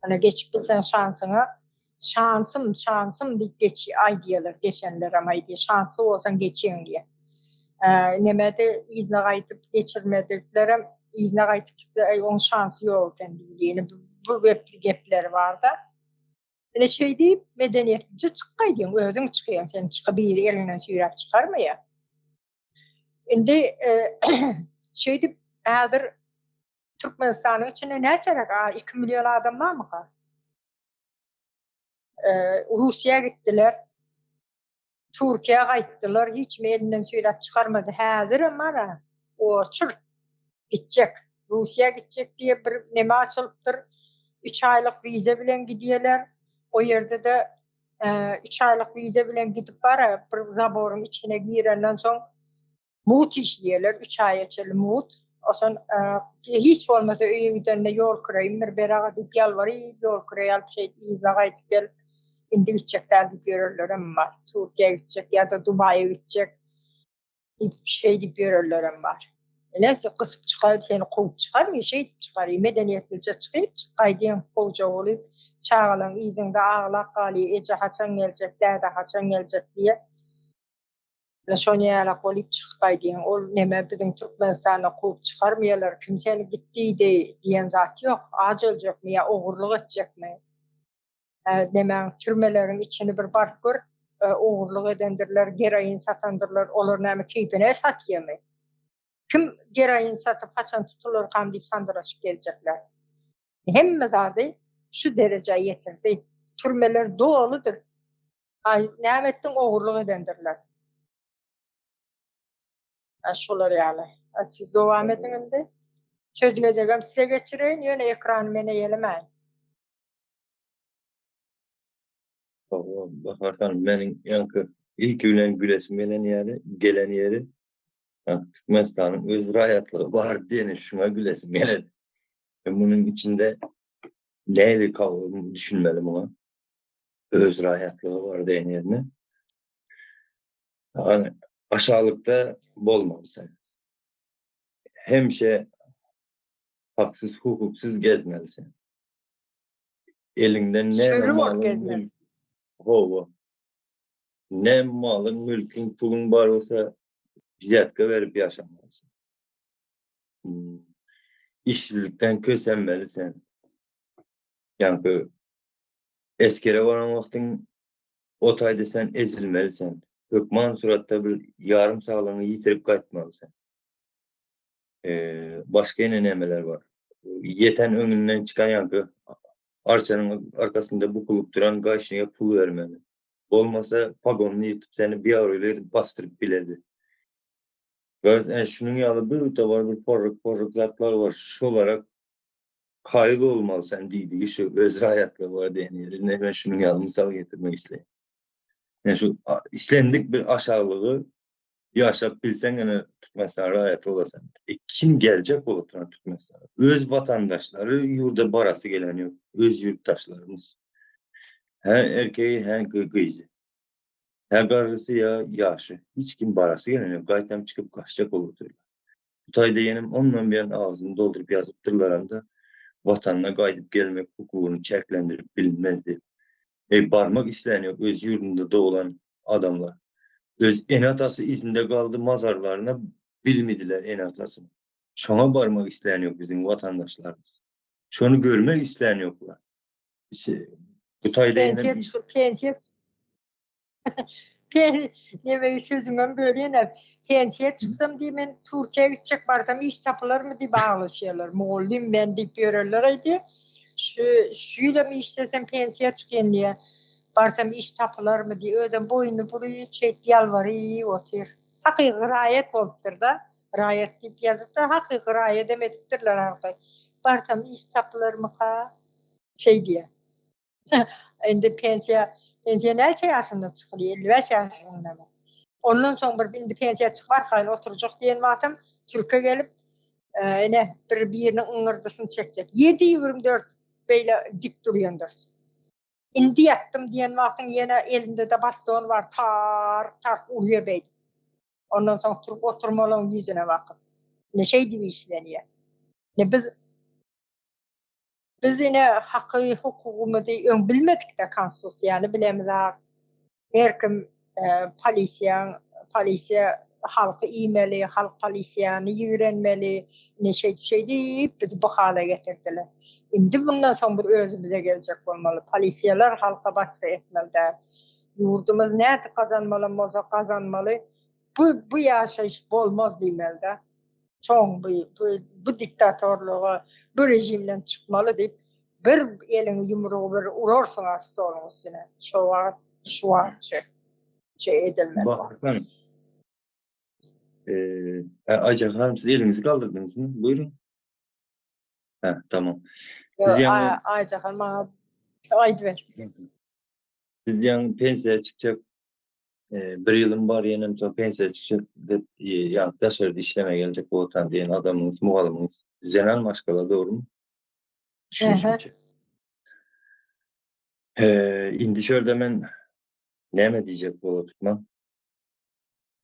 Ene geçip bilseň şansyňa, şansym, şansym diýip geç aýdýarlar, geçenlerem aýdýar. Şansly bolsaň geçýäň diýýär. Nemede yzyna gaýdyp geçirmediklerem yzyna gaýdyp gitse, aý oň şansy ýok eken diýýär. Bu gepleri bar-da. Ine şeý diýip, medeniýetlije çyk gaýdýaň, özüň çykýaň, seni çyky biri eliňden süýräp çykarmaýar. Indi şeýdip häzir Türkmenistanyň içinde näçeräk, 2 million adam barmyka? Russiýa gitdiler. Türkiýä gaýtdylar, hiç kim elinden süýräp çykarmady. Häzirem bar-a, oçur gitjek. Russiýa gitjek diýe bir neme açylypdyr. Üç aýlyk wiza bilen gidýärler. O ýerde-de üç aýlyk wiza bilen gidip bar-a, bir zaboryň içine girenden soň Mugt işleýärler, üç aýa çenli mugt. Osan hiç bolmasa öýe gidende ýol kireýim bir ber aga diýip ýalbaryp ýol kireý alyp şeýdip yzyna gaýdyp gelip indi gitjek däl diýip ýörenlerem bar. Türkiýä gitjek ýa-da Dubaýa gitjek diýip şeýdip ýörenlerem bar. Ine gysyp çykar seni kowup çykarmy şeýdip çykar medeniýetlije çykyp çyk gaýdýaň gowja bolup çagalaň yzyňda aglap galýar eje haçan geljek däde haçan geljek diýe. Ine şony ýalak bolyp çykyp gaýdýaň. Ol neme biziň Türkmenistanda kowup çykarmaýarlar, kim seni git diýdi diýen zat ýok. Aç öljekmi ýa ogurlyk etjekmi? Nemäň türmeleriň içini bir baryp gör, ogurlyk edendirler, geroin satandyrlar, olar näme keýpine satýamy? Kim geroin satyp haçan tutularkam diýip sandyraşyp geljekler. Hemme zady şu derejä ýetirdi. Türmeler doludyr. Aý, näme etdiň, ogurlyk edendirler. A şolar ýaly. A siz dowam ediň indi. Söz gezegem size geçireýin, ýöne ekrany men eýelemäýin.
Hawa, Bahar hanym, meniň ýaňky ilki bilen gülesim gelen ýeri, gelen ýeri, ýaňky Türkmenistanyň öz raýatlygy bar diýeni şuňa gülesim geledi. Munuň içinde nähili düşünmeli muňa? Öz raýatlygy bar diýen ýerine. Ýagny aşalykda bolmaly sen. Hemişe haksyz hukuksyz gezmeli sen. Eliňden näme malyň Hawa. Ne malyň, mülküň, puluň bar bolsa wzýatka berip ýaşamaly sen. Işsizlikden kösenmeli sen. Ýaňky Esgere baran wagtyň o taýda sen ezilmeli sen. Hökman suratda bir ýarym saglygyňy ýitirip gaýtmaly sen. Başga ýene nämeler bar? Ýeten öňünden çykan ýaňky arçanyň arkasynda bukulyp duran gaýşyňa pul bermeli. Bolmasa pagonyny ýyrtyp seni biabraýly edip basdyryp bilerdi. Garaz, ä şunuň ýaly bir towar bir porruk-porruk zatlar bar. Şolara Kaýyl bolmaly sen diýdigi şu öz raýatlygy bar diýen ýeri. Ine men şunuň ýaly mysal getirmek isleýän. Men şu islendik bir aşaglygy ýaşap bilseň ene Türkmenistan raýaty bolasan. E, kim geljek bolup duran Türkmenistana? Öz watandaşlary ýurda barasy gelen ýok. Öz ýurtdaşlarymyz. Hä erkeği, hä gyzy. Hä garrysy ýa ýaşy. Hiç kim barasy gelen ýok. Gaýtam çykyp gaçjak bolup oturýar. Bu taýda ýenem ondan buýan agzyny dolduryp ýazypdyrlaram-da, Watanyna gaýdyp gelmek hukugyny çäklendirip bilinmez diýip. Eý, barmak islän ýok öz ýurdunda doglan adamlar. Öz ene-atasy yzynda galdy, mazarlaryna bilmidiler ene-atasyny. Şoňa barmak islän ýok biziň watandaşlarymyz. Şony görmek islän ýoklar. Bu taýda ýenem.
Pensiýa çykyp, pensiýa Neme sözüňem bölýän-ä. Pensiýa çyksam diý men Türkiýä gitjek barsam iş tapylarmy diýip aglaşýarlar. Mugallym men diýip ýörerler aýdýar. Şu şu ýylam işlesem pensiýa çykýan diýýär. Barsam iş tapylarmy diý. Özem boýnuny burup şeýdip ýalbaryp otyr. Hakyky raýat bolupdyr-da. Raýat diýip ýazypdyr, hakyky raýadam edipdirler arkaý. Barsam iş tapylarmyka? Şeý diýýär. Indi pensiýa, pensiýa näçe ýaşynda çykylýar? 55 ýaşyndamy? Ondan soň bir indi pensiýa çykyp arkaýyn oturjak diýen wagtym türke gelip, e, ine bir biriniň yňyrdysyny çekjek. 7-24 beýle dik durýandyr. Indi ýatdym diýen wagtyň ýene elinde-de baston bar, tar tar urýar beýdip. Ondan soň turup oturmalyň ýüzüne bakyp. Ine şeýdip işlenýär. Ine biz Biz ine haky hukugymyzy öň bilmedikde konstitusiýany bilemizak. Her kim polisiýaň polisiýa halky iýmeli, halk polisiýany ýigrenmeli. Ine şeýdip şeýdip bizi bu hala getirdiler. Indi bundan soň biz özümize geljek bolmaly. Polisiýalar halka basgy etmeli däl. Ýurdumyz nädip gazanmalam bolsa gazanmaly. Bu bu ýaşaýyş bolmaz diýmelide. Soň bu bu diktatorlyga, bu režimden çykmaly diýip, bir eliňi ýumrugy bir urarsyň-a stoluň üstüne. Şo wagt, şu wagtçy. Şey edilmeli.
Bakın. Ee, Ayça Hanım siz elinizi kaldırdınız mı? Buyurun. Ha, tamam. Siz yani
Ayça Hanım bana aýdyber.
Siz yani pensiýa çykjak e, bir ýylym bar ýenem soň pensiýa çykjak diýip e, ýa daşarda işleme geljek bolsan diýen adamyňyz, mugallymyňyz zenan maşgala dogrumy? Düşünişimçe. E, indi şurada men näme diýjek bolupman?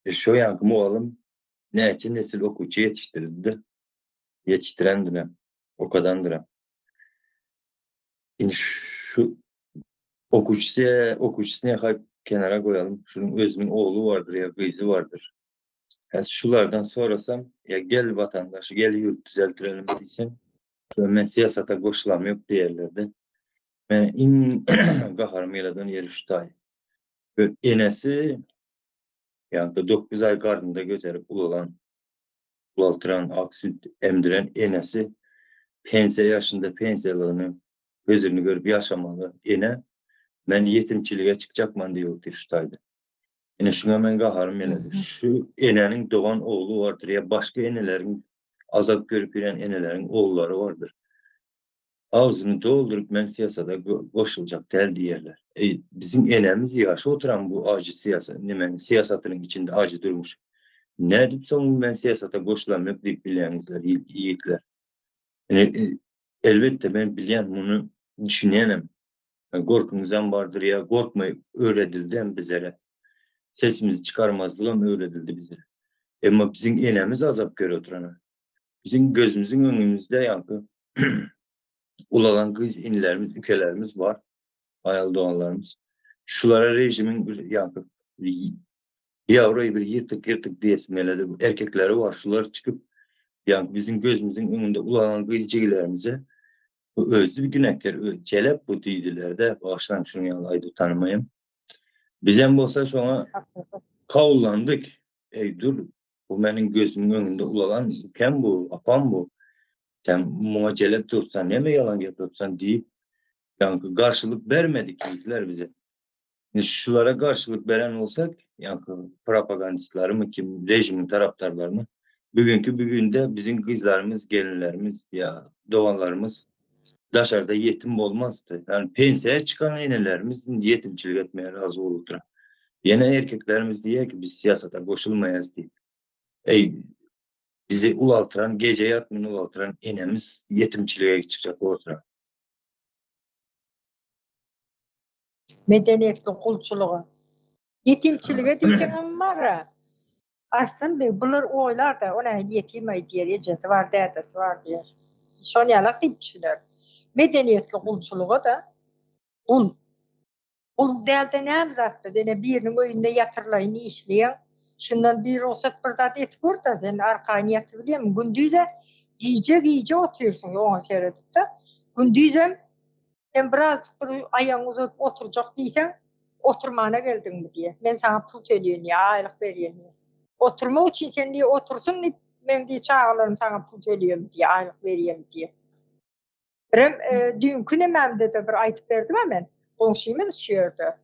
E, şo ýanky mugallym näçe nesil okuwçy ýetişdirdi? Ýetişdirendir, okadandyr. Indi şu okuwçysy okuwçysyny ha kenara goýalym. Şunuň özüniň ogly bardyr ýa gyzy bardyr. Ha şulardan sorasam, ýa gel watandaş, gel ýurt düzeltirelim diýsem, men syýasata goşulam ýok diýerler-de. Men iň gaharym geleden ýeri şu taý. Bir enesi ýa-da 9 aý garnynda göterip ulalan, ulaltyran, ak süýt emdiren enesi pensiýa ýaşynda pensiýalygyny hözirini görüp ýaşamaly ene men ýetimçilige çykjakman diýip otyr şu taýda. Ine şuňa men gaharym geledi. Şu enäniň dogan ogly bardyr ýa başga eneleriň azap görüp ýören eneleriň ogullary bardyr. Agzyny dolduryp men syýasata goşuljak däl diýerler. Eý, biziň enemiz ýaşy oturan bu ajy syýasat, nemäniň syýasatynyň içinde ajy durmuş. Nädip soň men syýasata goşulam ýok diýip bilýäňizler ýigitler. Ine, elbetde men bilýän muny düşünýänem. Gorkyňyzam bardyr ýa gorkma öwredildem bizlere. Sesimizi çykarmazlygam öwredildi bizlere. Emma biziň enemiz azap görüp oturana. Biziň gözümiziň öňümizde ýaňky ulalan gyz inilerimiz, ükelerimiz bar. Aýal doganlarymyz. Şulara rejimiň bir ýaňky ýawroý bir ýyrtyk ýyrtyk diýesim geledi. Erkekleri bar, şular çykyp ýaňky biziň gözümiziň öňünde ulalan gyz jigilerimize bu özi bir günäkär, jelep bu diýdiler-de, bagyşlaň şuny ýaly aýdyp tanymaýyn. Bizem bolsa şoňa kabullandyk. Eý dur, Bu meniň gözümiň öňünde ulalan kem bu, apam bu. Sen muňa jelep dursan, näme ýalan gepiripsen diýip, ýaňky garşylyk bermedik ýigitler bize. Indi şulara garşylyk beren bolsak, ýaňky propagandistlarymy kim, režimiň tarapdarlarymy, bugünki bugünde biziň gyzlarymyz, gelinlerimiz ýa doganlarymyz daşarda ýetim bolmazdy. Ýagny pensiýa çykan enelerimiz indi ýetimçilik etmäge razy bolupdyr. Ýene erkeklerimiz diýýär ki, biz syýasata goşulmaýas diýip. Eý, bizi ulaltyran, gije ýatmyn ulaltyran enemiz ýetimçilige çykjak bolupdyr.
Medeniýetli gulçulyga. Ýetimçilige diýseňem bar-a. Arslan beg, bular oýlar-da, o nähili ýetim-aý diýer, ejesi bar, dädesi bar diýer. Şon ýalak diýip düşüner. Medeniýetli gulçulyga-da gul. Gul däl-de näme zatda, ene biriniň öýünde ýatyrlaýyn işleýäň, şundan bir rugsat bir zat etip gör-de, sen arkaýyn ýatybilýämiň? Gündizem gije-gije otyrsyň oňa seredip-de. Gündizem Sen birazjyk bir aýagyňy uzadyp oturjak diýseň, oturmana geldiňmi diýýär. Men saňa pul töleýän diýýär, aýlyk berýän diýýär. Oturmak üçin sen diýýär, otursyn diýip, men diýýär, çagalarym saňa pul töleýän diýýär, aýlyk berýän diýýär. Birem e, düýnki nemämde-de bir aýdyp berdim-ä men. Goňşymyz şu ýerde.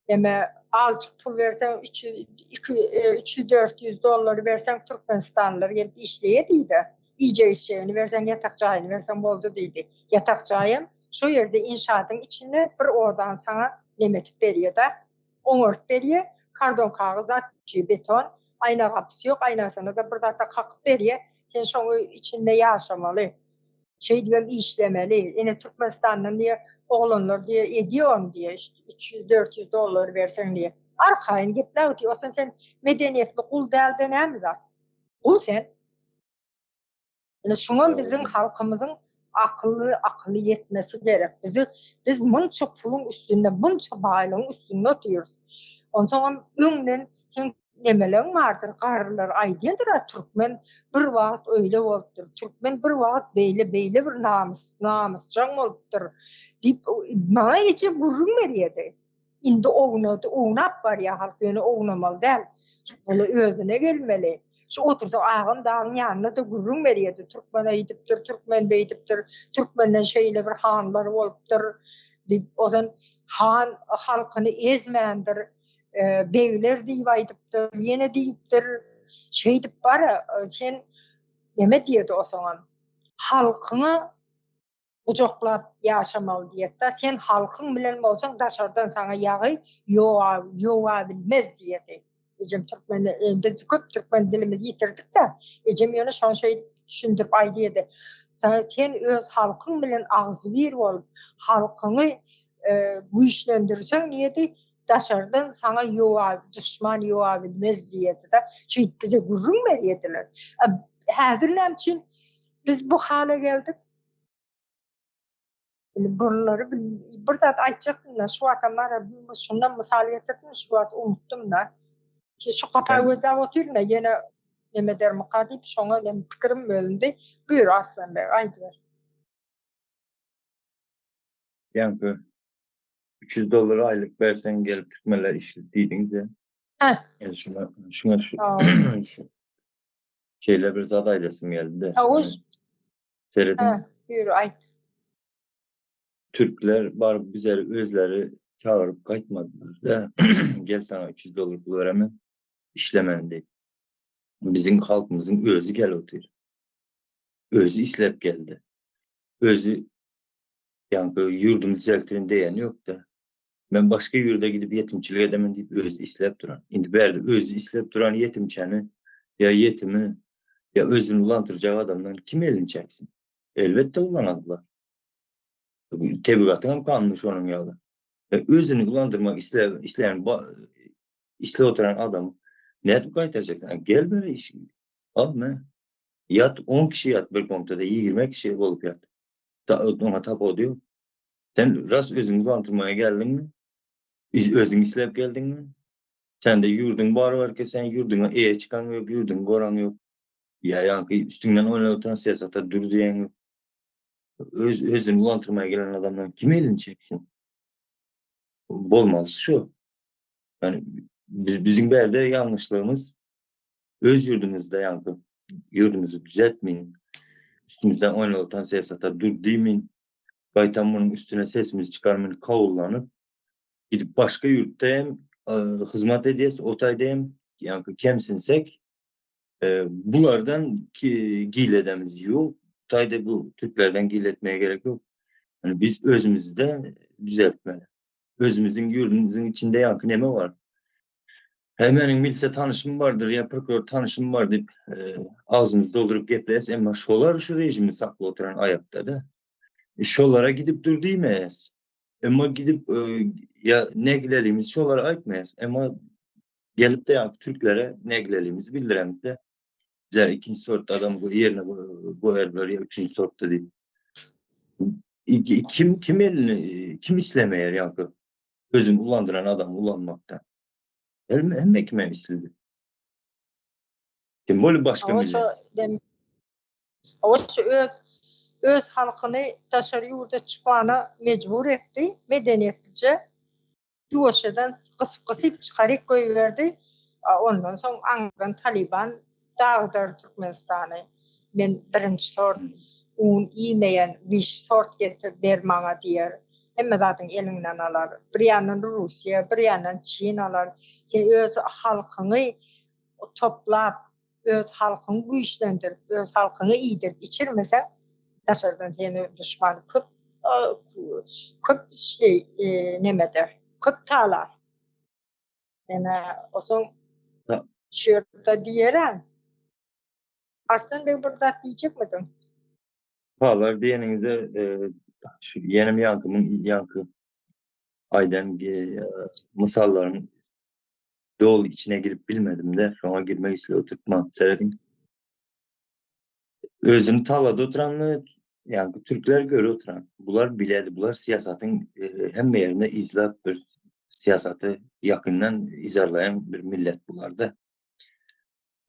Eme azjyk pul berseň, 300, 2, 300-400 dollary berseň türkmenistanlylar gelip işleýär diýdi. Iýjek-içjegini berseň, ýatak jaýyny berseň boldy diýdi. Ýatak jaýam şo ýerde inşaatyň içinde bir odany saňa nemetip berýär-de, oňaryp berýär, kardon kagyz zat, içi beton, aýna gapysy ýok, aýnasyny-da bir zat kakyp berýär, sen şoň içinde ýaşamaly. Şeýdibem işlemeli. Ine Türkmenistandan diýýär, oglanlar diýýär, edýär ony diýýär, 300, 400 dollar berseň diýýär. Arkaýyn gepläp otyr. Onsoň sen medeniýetli gul däl-de näme zat? Gul sen. Ine şuňam biziň halkymyzyň akyly akyly ýetmesi gerek. Bizi biz munça puluň üstünde, munça baýlygyň üstünde otyrys. Onsoňam öňden sen nemeleň bardyr, garrylar aýdýandyr, türkmen bir wagt öýle bolupdyr, türkmen bir wagt beýle beýle bir namys, namysjaň bolupdyr diýip maňa ejem gürrüň berýärdi. Indi ownady, ownap barýar halk, ýöne ownamaly däl. Şu goly özüne gelmeli. Şu otursa agam dagyň ýanynda-da gürrüň berýärdi, türkmen eýdipdir, türkmen beýdipdir, türkmenden şeýle bir hanlar bolupdyr diýip, ozan han halkyny ezmändir. Begler diýip aýdypdyr, ýene diýipdir. Şeýdip bar, sen neme diýdi osaňam. Halkyňa gujaklap ýaşamaly diýetda. Sen halkyň bilen bolsaň daşardan saňa ýagy ýoga ýoga bilmez diýedi. Ejem türkmen biz köp türkmen dilimizi ýitirdik-de. Ejem ýöne şony şeýdip düşündirip aýdýardy. Sen öz halkyň bilen agzybir bolup, halkyňy güýçlendirseň diýedi, daşardan saňa ýowa duşman ýowa bilmez diýerdi-de. Şeýdip bize gürrüň berýärdiler. Häzir näme üçin biz bu hala geldik? Indi bulary bir zat aýtjakdym-da, şu wagtam bar, şundan mysal getirdim, şu wagt unutdym-da. Şu gapa gözläp otyryn-da, ýene neme edermika diýip, şoňa nem pikirim bölündi. Buýur Arslan beg, aýdyber.
Ýaňky 300 dollar aýlyk berseň gelip türkmenler işli diýdiňiz-ä.
Hä.
Yani şuna, şuna şu, şu şeýle bir zat aýdasym geldi-de.
Tawus.
Serediň.
Hä, buyur aýt.
Türkler baryp bizleri özleri çagyryp gaýtmadylar-da. Gel sana 300 dollar pul beremen, işlemen diýip. Biziň halkymyzyň özi gelip otyr. Özi isläp geldi. Özi ýaňky ýurdumy düzeltirin diýen ýok-da. Men başga ýurda gidip ýetimçilik edemen diýip özi isläp duran. Indi bärde özi isläp duran ýetimçäni ýa ýetimi ýa özüni ulandyrjak adamdan kim elini çeksin? Elbetde ulanadylar. Tebigatyň hem kanuny şonuň ýaly. Özüni ulandyrmak isle, isleýän isläp oturan adam nädip gaýtarjaksyň? Gel bäri iş. Al me. Ýat 10 kişi ýat bir komnatada 20 kişi bolup ýat. Ta, oňa tapawudy ýok. Sen ras özüňi ulandyrmaga geldiňmi? Özüň isläp geldiňmi? Sende ýurduň bar barka sen ýurduňa eýe çykan ýok, ýurduňy goran ýok. Ýa ýaňky üstüňden oýnap oturan syýasata dur diýen ýok. Öz özüni ulandyrmaga gelen adamdan kim elini çeksin? Bolmalysy şu. Yani biz, biziň bärde ýalňyşlygymyz öz ýurdumyzda ýaňky ýurdumyzy düzeltmeýin. Üstümizden oýnap oturan syýasata dur diýmeýin. Gaýtam munuň üstüne sesimizi çykarman kawullanyp gidip başga ýurtda hem e, hyzmat edýäs, o taýda hem ýaňky kemsinsek e, bulardan ki giledemiz ýok. Bu taýda bu türklerden giletmeye gerek ýok. Yani biz özümizde düzeltmeli. Özümüzün ýurdumyzyň içinde ýaňky neme bar? He meniň milise tanyşym bardyr ýa prokuror tanyşym bar diýip e, agzymyzy dolduryp gepleýäs, emma şolar şu rejimi saklap oturan aýakda-da. E, şolara gidip dur diýmeýäs. Emma gidip e, ýa ne gilelimizi şolara aýtmaýas. Emma gelip de ýa türklere ne gilelimizi bildiremiz de. Bizler ikinji sort adam bu ýerine goýarlar ýa üçünji sortda diýip. Kim kim elini kim islemeýär ýa özüni ulandyran adam ulanmakda. Hemme hemme kime isledi. Kim bolup başga millet?
Dem Oşo öz öz halkyny daşary ýurda çykmana mejbur etdi, medeniýetlice ýuwaşjadan gysyp gysyp çykaryp goýberdi. Ondan soň aňyrdan Taliban dagdar Türkmenistany. Men birinji sort un iýmeýän, wiş sort getir ber maňa diýer. Hemme zadyň eliňden alar. Bir ýandan Russiýa, bir ýandan Çin alar. Sen öz halkyňy toplap, öz halkyňy güýçlendirip, öz halkyňy iýdirip içirmeseň, daşardan seni duşman köp köp şey neme eder, köp talar. Ene osoň şu ýerde diýerem. Arslan beg bir zat diýjekmidiň?
Talar diýeniňizde e, şu ýenem ýaňky ýaňky aýdan e, mysallaryň doly içine girip bilmedim-de, şoňa girmek isle oturtma serediň. Özüni talada oturanmy, ýaňky türkler göre oturan. Bular biledi, bular syýasatyň e, hemme ýerinde izläp bir syýasaty ýakyndan izarlaýan bir millet bularda.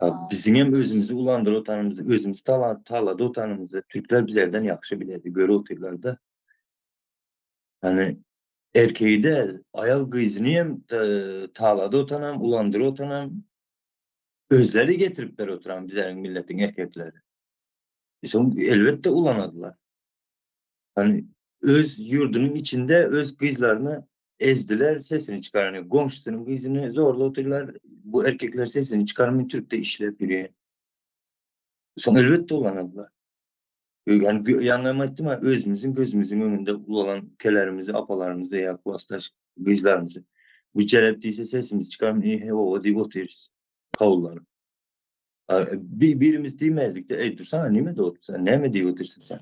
Biziň hem özümizi ulandyryp otanymyzy, özümizi tala, talada otanymyzy türkler bizlerden ýagşy biledi, göre otyrlar-da. Yani erkeği däl, aýal gyzyny hem talada otanam, ulandyryp otanam özleri getirip berip oturan bizleriň milletiň erkekleri. E soň elbetde ulanadylar. Yani öz ýurdunyň içinde öz gyzlaryny Ezdiler, sesini çykaran ýok. Goňşusynyň gyzyny zorla otyrlar. Bu erkekler sesini çykarmaý türkde işläp ýörýär. Soň elbetde ulanadylar. Ýani ýaňy aýtdym ha, özümiziň gözümiziň öňünde ulalan kelerimizi, apalarymyzy ýa klasdaş gyzlarymyzy. Bu jelep diýse sesimizi çykarmaý, he owa diýip otyrys. Kabullanyp. Bir birimiz diýmezdik-de, eý dursana nime diýip otyrsyň, näme diýip otyrsyň sen?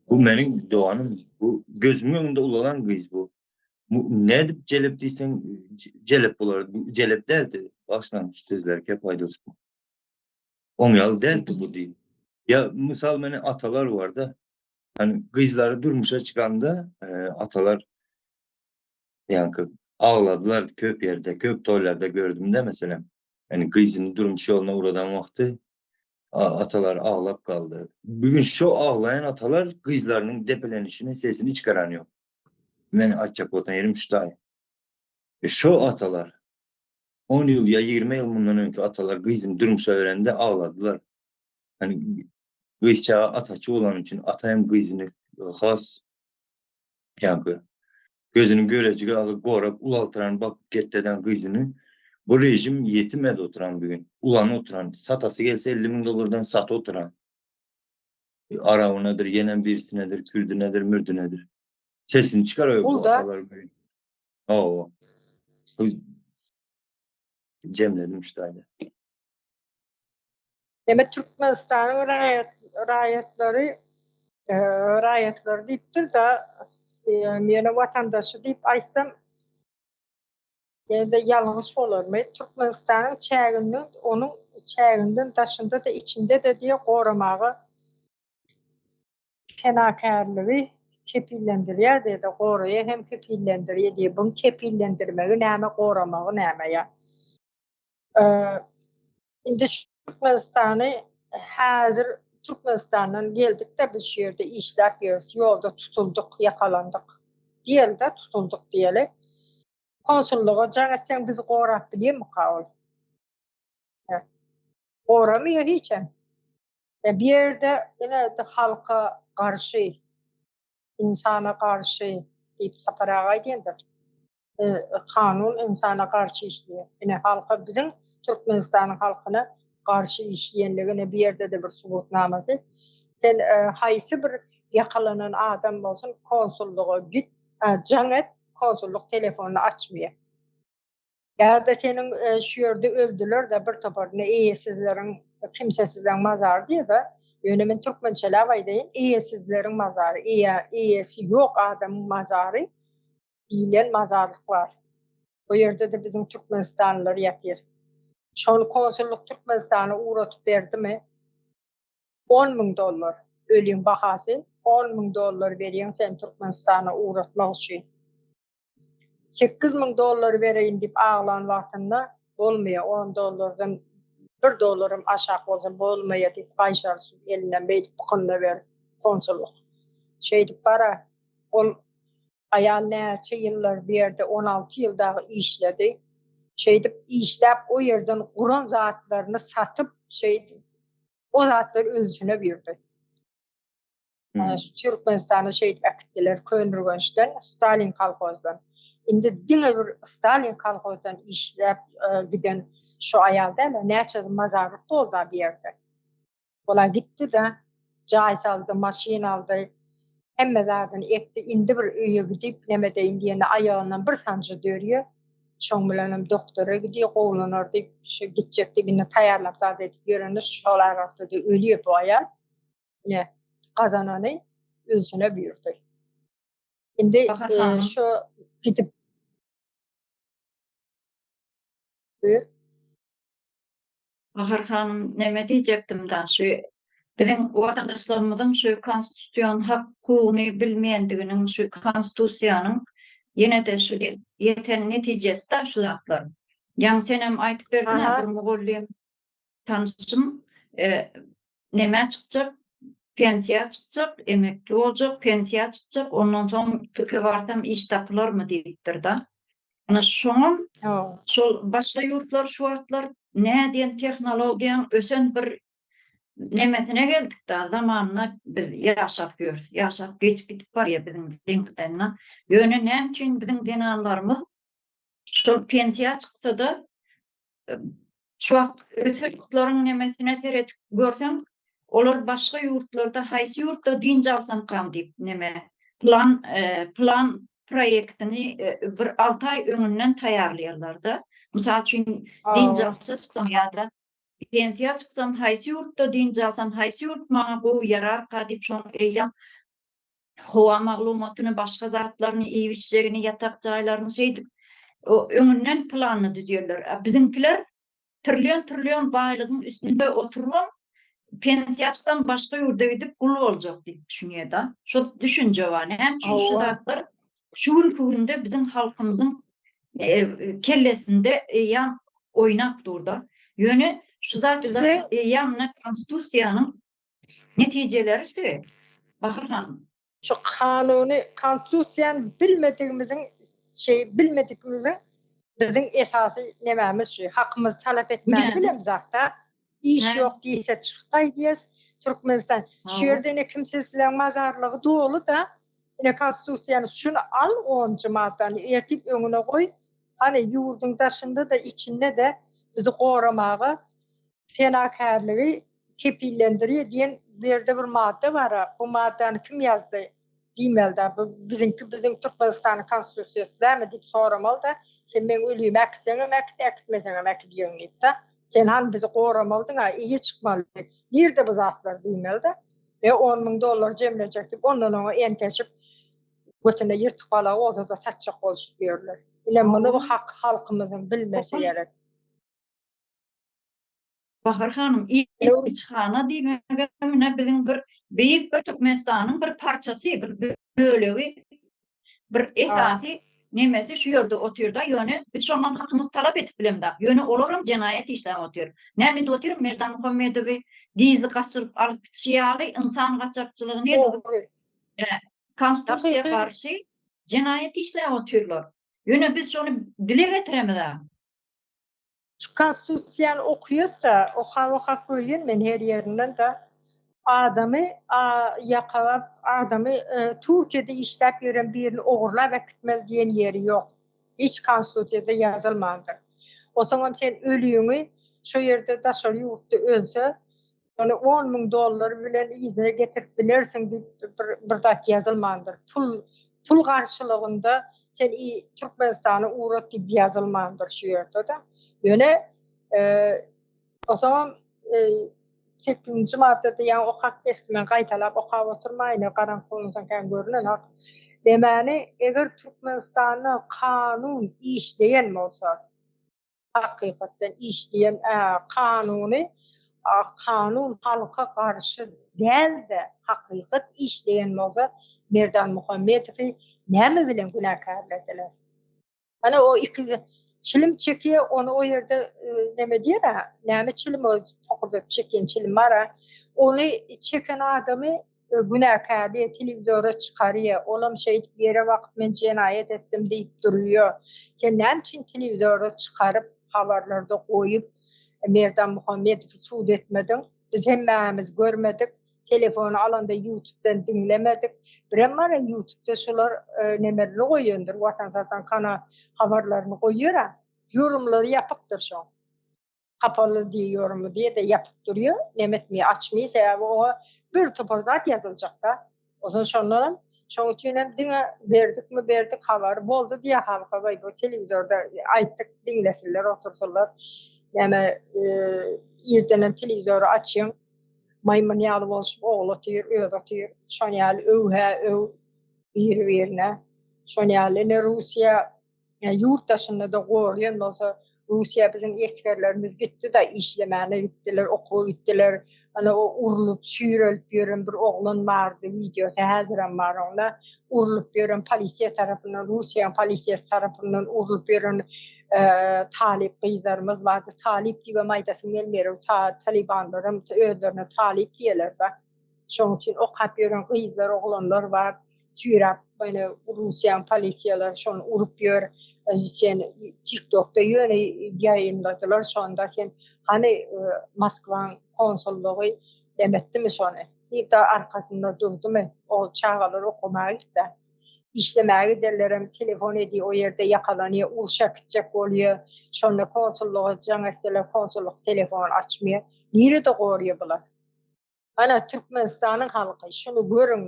Bu meniň doganym, bu gözümiň öňünde ulalan gyz bu. Nädip jelep diýseň, jelep bolar. Bu jelep däldi. Başlangyç sözler kep aýdylyp. Oň ýaly däldi bu diýip. Ýa mysal meni atalar barda. Hani gyzlary durmuşa çykanda e, atalar ýaňky agladylar köp ýerde, köp toýlarda gördüm-de meselem. Yani gyzyny durmuş ýoluna ugradan wagty atalar aglap galdy. Bugün şo aglaýan atalar gyzlarynyň depelenişine sesini çykaran ýok. Men aýtjak bolan ýerim şu daýy. E, şo atalar 10 ýyl ýa 20 ýyl mundan öňki atalar gyzyny durmuşa berende agladylar. Hani gyz çaga ataçy bolany üçin ata hem gyzyny has ýaňky gözüniň görejigi ýaly gorap ulaltyran bakyp getdeden gyzyny bu rejim ýetim edi oturan bugün. Ulany oturan satasy gelse 50 müň dollardan saty oturan. Arabynadyr, ýenem birisinedir, kürdünedir, mürdünedir. Sesini çykarıyor bu atalar bugün. Oo. Jemledim şu taýda.
Demek Türkmenistanyň raýat raýatlary e, raýatlary diýipdir da e, ýöne watandaşy diýip aýtsam ýene-de ýalňyş bolarmy? Türkmenistanyň çäginden onuň çäginden daşynda-da içinde-de diýe goramaga penakärligi kepillendirýär diýdi, goraýar hem kepillendirýär diýip, buň kepillendirmegi näme, goramagy näme ýa? Indi Türkmenistany häzir Türkmenistandan geldik-de biz şu ýerde işläp ýörüs, ýolda tutuldyk, ýakalandyk diýeli-de, tutuldyk diýeli. Konsullyga jaň etseň bizi gorap bilýärmika ol? Goramaýar hiçem. E, bir ýerde ine halka garşy, insana garşy diýip Sapar aga aýdýandyr. Kanun ynsana garşy işleýär. Ine halka biziň Türkmenistanyň halkyna garşy işleýänligi ine bu ýerde-de bir subutnamasy. Sen haýsy bir ýakalanan adam bolsun konsullyga git, jaň et, konsullyk telefonyny açmaýar. Ýa-da seniň şu ýerde öldüler-de bir topar ine eýesizleriň, kimsesizleriň mazary diýer-de, ýöne men türkmençeläp aýdaýyn, eýesizleriň mazary, eýe, eýesi ýok adamyň mazary diýlen mazarlyk bar. O ýerde-de biziň türkmenistanlylar ýatyr. Şony konsullyk Türkmenistana ugratyp berdimi? 10 müň dollar öliň bahasy, 10 müň dollar berýäň sen Türkmenistana ugratmak üçin. 8 müň dollar bereýin diýip aglan wagtynda bolmaýar, 10 dollardan 1 dollaram aşak bolsa bolmaýar diýip gaýşaryşyp elinden beýdip bykynda berip konsullyk. Şeýdip bara ol Aýal näçe ýyllar bu ýerde 16 ýyl dagy işledi. Şeýdip işläp o ýerden guran zatlaryny satyp şeýdip o zatlar özüne buýurdy. Ana şu Türkmenistana şeýdip äkitdiler Köneürgençden Stalin kolhozdan. Indi diňe bir Stalin kolhozdan işläp e, giden şu aýal däl, näçe mazarlyk doldy bu ýerde. Ola gitdi-de, jaý saldy, maşyn aldy, hemme zadyny etdi. Indi bir öýe gidip, neme deýin diýende aýagyndan bir sanjy dörýär. Şoň bilenem doktora gidýär, gowlanar diýip, şu gitjek diýip indi taýýarlap zat edip ýörende şol arasda-da ölýär bu aýal. Ine, gazanany özüne buýurdy. Indi e, şu gidip Buyur.
Bahar hanym neme diýjekdim-da şu biziň watandaşlarymyzyň şu konstitusion hak hukugyny bilmeýändiginiň şu konstitusiýanyň ýene-de şu ýeten netijesi-da şu zatlar. Ýaňy senem aýdyp berdiň-ä bir mugallym tanyşym nemä çykjak pensiýa çykjak emekli boljak pensiýa çykjak ondan soň türke barsam iş tapylarmy diýipdir-da. Ana şoňam şol başga ýurtlar şu wagtlar nädiýen tehnologiýaň ösen bir nemesine geldik da zamanyna biz ýaşap ýörüs. Ýaşap geçip gidip barýar biziň deňimizden. Ýöne näme üçin biziň zenanlarymyz şol pensiýa çyksa-da şu wagt ösen ýurtlaryň nemesine seredip görseň, olar başga ýurtlarda haýsy ýurtda dynç alsamkam diýip neme plan plan proýektini bir 6 aý öňünden taýýarlaýarlar-da. Mysal üçin, dynç alşa çyksam ýa-da pensiýa çyksam haýsy ýurtda dynç alsam, haýsy ýurt maňa gowy ýararka diýip şoň eýýäm howa maglumatyny, başga zatlaryny, iýip-içjegini, ýatak jaýlaryny şeýdip öňünden planyny düzýärler. A biziňkiler trillion-trillion baýlygyň üstünde oturybam pensiýa çyksam başga ýurda gidip gul boljak diýip düşünýär-de. Şo düşünje bar. Näme üçin şu zatlar şu günki günde biziň halkymyzyň kellesinde eýýäm oýnap dur-da. Ýöne şu zatlar eýýäm mine konstitusiýanyň netijeleri şu, Bahar hanym.
Şu kanuny, konstitusiýany bilmedigimiziň, şeý bilmedigimiziň biziň esasy nemämiz şu, hakymyzy talap etmäni bilemzok-da. Iş ýok diýse çyk gaýdýas. Türkmenistan şu ýerde ine kimsesizleň mazarlygy doly-da. Ine konstitusiýany şuny al onunjy maddany ertip öňüne goý. Hany ýurduň daşynda-da içinde-de bizi goramaga penakärligi kepillendirýär diýen bu ýerde bir madda bar-a. Bu maddany kim ýazdy diýmeli-dä. Bu biziňki biziň Türkmenistanyň konstitusiýasy dälmi diýip soramaly-da. Sen meň ölümi äkitseňem äkit, äkitmeseňem äkidýäň diýip-de. Sen hany bizi goramalydyň-a, eýe çykmaly. Nirde bu zatlar diýmeli-de. E on müň dollar jemlejek diýip ondan oňa enteşip götüne ýyrtyk balagy bolsa-da satjak boluşyp ýörler. Ine muny bu hak halkymyzyň bilmesi gerek.
Bahar hanym, ilçihana diýmegem ine biziň bir beýik bir Türkmenistanyň bir parçasy, bir bölegi, bir esasy nemesi şu ýerde otyrda, ýöne biz şondan hakymyzy talap edip bilemzok. Ýöne olaram jenaýat işläp otyr. Näme edip otyr? Merdan Muhammedowy gizli gaçyryp alyp gidişi ýaly ynsan gaçakçylygyny edip, konstitusiýa garşy jenaýat işläp otyrlar. Ýöne biz şony dile getiremizok.
Şu konstitusiýany okuyasda, okap okap görýän men her ýerinden-de adamy ýakalap adamy Türkiýede işläp ýören birini ogurlap äkitmeli diýen ýeri ýok. Hiç konstitusiýada ýazylmandyr. Osaňam sen ölüňi şo ýerde daşary ýurtda ölse Ony 10 müň dollar bilen yzyna getirip bilersiň diýip bir, bir zat ýazylmandyr. Pul pul garşylygynda sen Türkmenistana ugrat diýip ýazylmandyr şu ýerde-de. Ýöne e, osaňam e, 8-nji maddada ýaňy okap geçdim, men gaýtalap okap oturmaýyn, garaňky bolmasaň kän görünenok. Demäni, eger Türkmenistanda kanun işleýän bolsa, hakykatdan işleýän kanuny kanun halka garşy däl-de hakykat işleýän bolsa Merdan Muhammedowy näme bilen günäkärlediler? Ana o iki çilim çekýär, ony o ýerde näme diýer-ä? Näme çilim o tokurdadyp çekýän çilim bar-a. Ony çeken adamy günäkärli telewizora çykarýar. Olam şeýdip ýere bakyp men jenaýat etdim diýip durýar. Sen näme üçin telewizora çykaryp, habarlarda goýup Merdan Muhammedowy sud etmediň? Biz hemmämiz görmedik. Telefony alanda YouTube'dan diňlemedik. Birem bar YouTube'da şular e, nemelerini goýandyr, Watan satan kana habarlaryny goýýar. Ýorumlary ýapykdyr şoň. Kapaly diýýormy diýe-de ýapyk durýar, neme etmeýär, açmaýar, sebäbi oňa bir topar zat ýazyljak-da. Onsoň şondanam, şoň üçin hem diňe berdikmi berdik habary boldy diýýär halka, waý bu telewizorda aýtdyk, diňlesinler, otursynlar. Näme, irdenem telewizory açýaň, maýmyn ýaly bolşup ogly otyr, özi otyr, şon ýaly öw-hä öw biri-birine. Şon ýaly ine Russiýa ýurt daşynda-da goraýan bolsa, Russiýa biziň esgerlerimiz gitdi-de, işlemäne gitdiler, okuwa gitdiler. Ana o urlup, süýrelip ýören bir oglan bardy, wideosy häzirem bar onda. Urlup ýören polisiýa tarapyndan, Russiýanyň polisiýasy tarapyndan urlup ýören talyp gyzlarymyz bardy. Talyp diýibem aýdasym gelmeýär, talybanlaram özlerine talyp diýerler-de. Şonuň üçin okap ýören gyzlar, oglanlar bar. Süýräp, ýöne Russiýanyň polisiýalary şony urup ýör. Sen TikTokda ýöne ýaýynladylar şonda sen hany Moskwaň konsullygy. Demetdimi şony? Nirde arkasynda durdumy? O çagalar okamaga gitdi. Işlemäge gidenlerem telefon edýär, o ýerde ýakalanýar, urşa gitjek bolýar. Şonda konsullyga jaň etseler, konsullyk telefon açmaýar. Nirede gorýar bular? Ana Türkmenistanyň halky şuny görüň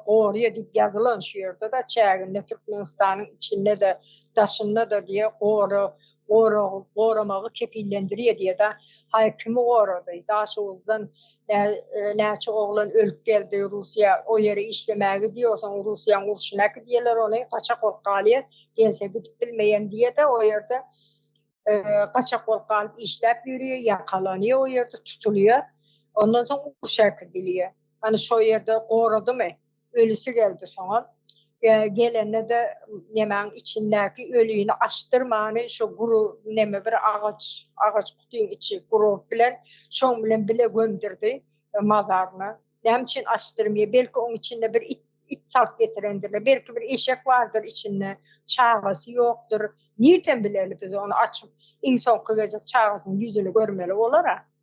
gorýar diýip ýazylan şu ýerde-de çäginde Türkmenistanyň içinde-de daşynda-da diýe gora gorag goramagy kepillendirýär diýe-de haý kimi gorady Daşoguzdan näçe oglan ölüp geldi Russiýa o ýere işlemäge diýe soň Russiýaň urşuna äkidýärler ony gaçak bolup galýar gelse gidip bilmeýän diýe-de o ýerde gaçak bolup galyp işläp ýörýär, ýakalanýar o ýerde tutulýar. Ondan soň urşa äkidilýär. Hany şo ýerde goradymy? Ölüsi geldi soňam. Gelende-de nemäň içindäki ölini açdyrmany şo guru neme bir agaç agaç gutyň içi grob bilen şoň bilen bile gömdürdi mazaryna. Näme üçin açdyrmaýar? Belki oň içinde bir it it salyp getirendirler. Belki bir eşek bardyr içinde, çagasy ýokdur. Nirden bileli biz ony açyp, iň soňky gezek çagasynyň ýüzüni görmeli bolar-a.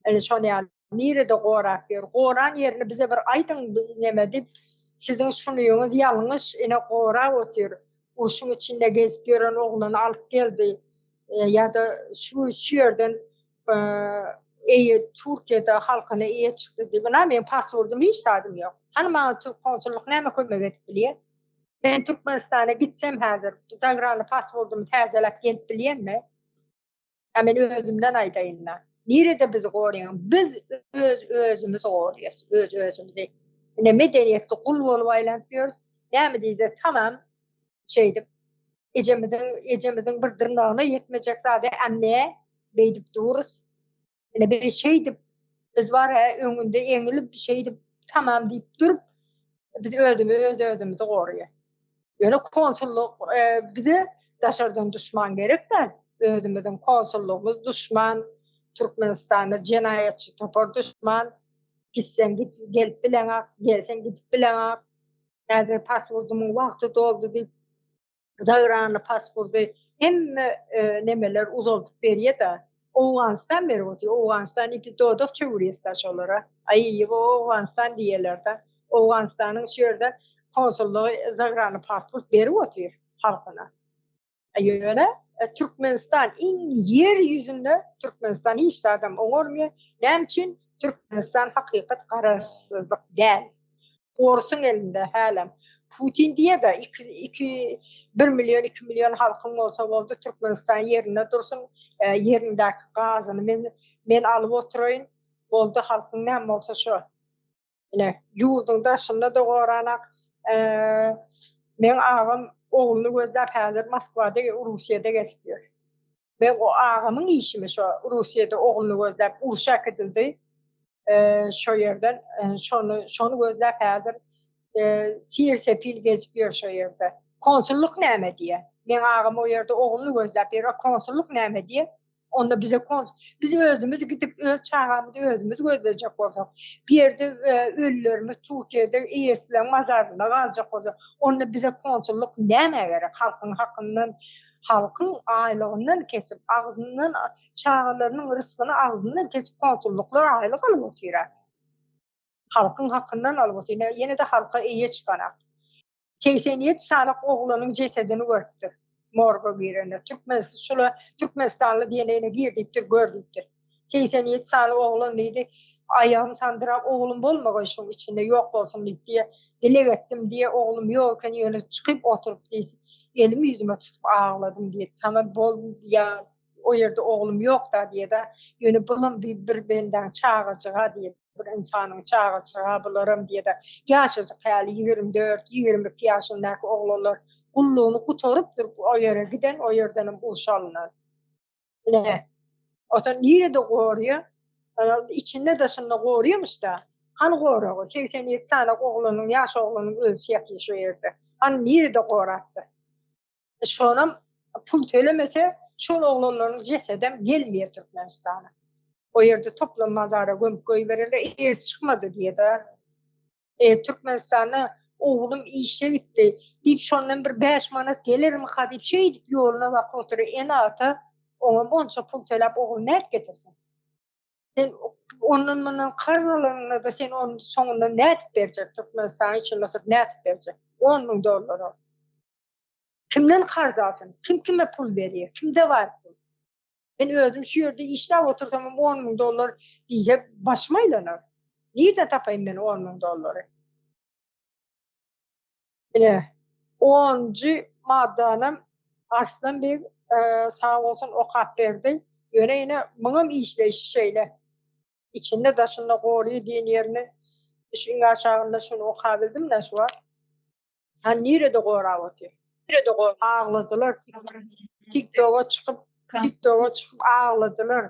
Ine şony ýaly nirede gorap ýör? Goran ýerini bize bir aýdyň neme diýip, siziň şunyňyz ýalňyş, ine gorap otyr. Urşuň içinde gezip ýören oglany alyp geldi. Ýa-da şu şu ýerden eýe Türkiýede halkyna eýe çykdy diýip, ynha meň pasportym hiç zadym ýok. Hany maňa türk konsullyk näme kömek edip bilýär? Men Türkmenistana gitsem häzir zagrany pasportymy täzeläp gelip bilýänmi? Ýa men özümden aýdaýyn-da. Nirede bizi goraýaň? Biz öz özümizi goraýas, öz özümizi. Ine medeniýetli gul bolup aýlanyp ýörüs. Näme diýse tamam şeýdip ejemiziň ejemiziň bir dyrnagyna ýetmejek zady anne beýdip durus. Ine biz şeýdip biz bar öňünde eňilip şeýdip tamam diýip durup biz özümi öz özümizi goraýas. Ýöne konsullyk e, bize daşardan duşman gerek däl. Özümiziň konsullygymyz duşman, Türkmenistanda jenaýatçy topar duşman. Gitseň git, gelip bileňak, gelseň gidip bileňak. Häzir pasportymyň wagty doldy diýip zagranly pasporty hemme e, nemeler uzaldyp berýär-de. Owganystan berip otyr. Owganystan diýip biz dodak çöwürýäs-de şolara. Aý, bu Owganystan diýerler-de. Owganystanyň şu ýerde konsullygy zagranly pasport berip otyr halkyna. Ýöne e, Türkmenistan iň ýer ýüzünde Türkmenistan hiç zadam oňarmaýar. Näme üçin? Türkmenistan hakykat garaşsyzlyk däl. Orsuň elinde hälem. Putin diýe-de 2 2 1 million 2 million halkyň bolsa boldy Türkmenistan ýerinde dursun, e, ýerindäki gazyny men men alyp oturaýyn. Boldy halkyň näme bolsa şo. Ine, ýurduň daşynda-da goranak. E, meň agam ogluny gözläp häzir Moskwada, Russiýada gezip ýör. Men o agamyň işimi şo Russiýada ogluny gözläp urşa äkidildi. E, şo ýerden e, şony şony gözläp häzir e, sir-sepil gezip ýör şo ýerde. Konsullyk näme diýýär? Meň agam o ýerde ogluny gözläp ýör. Konsullyk näme diýýär? Onda bize kons biz özümiz gidip öz çagamyzy özümiz gözlejek bolsak, bir ýerde e, ölülerimiz Türkiýede eýesizleriň mazarynda galjak bolsa, onda bize konsullyk nämä gerek? Halkyň hakyndan, halkyň aýlygyndan kesip, agzyndan çagalarynyň rysgyny agzyndan kesip konsullyklar aýlyk alyp otyr. Halkyň hakyndan alyp otyr. Ýene-de halka eýe çykanak. 87 sany oglanyň jesedini görüpdir. Morga girende. Türkmen şula Türkmenistanly diýenine gir diýipdir, gör diýipdir. 87 sany oglan diýdi. Aýagym sandyrap oglum bolmagaý şuň içinde ýok bolsun diýip diýe dileg etdim diýe oglum ýok eken ýöne çykyp oturyp diýse elimi ýüzüme tutup agladym diýe. Tamam bol ýa o ýerde oglum ýok da diýe da ýöne bulam bir, bir bendäň çagajyga diýe. bir ynsanyň çaga-çaga bularam diýe-de, ýaşajyk häli 24, 22 ýaşyndaky oglanlar gullugyny gutarypdyr o ýere giden, o ýerdenem urşa alynan. Ine, ota nirede gorýa? Içinde daşynda gorýamyş-da. Hany goragy? 87 sany oglanyň, ýaş oglanyň ölüsi ýatyr şo ýerde. Hany nirede gorapdyr? Şonam pul tölemese şol oglanlaryň jesedem gelmeýär Türkmenistana. O ýerde toplam mazara gömüp goýbererler, eýesi çykmady diýe-de. E, Türkmenistanda oglum işe gitdi diýip şondan bir 5 manat gelermika diýip şeýdip ýoluna bakyp oturyr. Ene-ata oňa onça pul töläp ogluny nädip getirsin? Sen. Ondan mundan karz alanyňda-da sen ony soňundan nädip berjek? Türkmenistanyň içinde oturyp nädip berjek? 10 müň dollara. Kimden karz alsyn? Kim kime pul berýär? Kimde bar pul? Men özüm şu ýerde işläp otursam hem 10 müň dollar diýse başym aýlanar. Nirden tapaýyn men 10 müň dollary? Ine, onunjy maddanam Arslan beg sag bolsun okap berdi. Ýöne ine muňam işleýşi şeýle. Içinde daşynda gory diýen ýerini şu iň aşagynda şuny okabildim-de şu wagt. Han nirede gorap otyr? Nirede gor? Agladylar. TikToka çykyp, TikToka çykyp agladylar.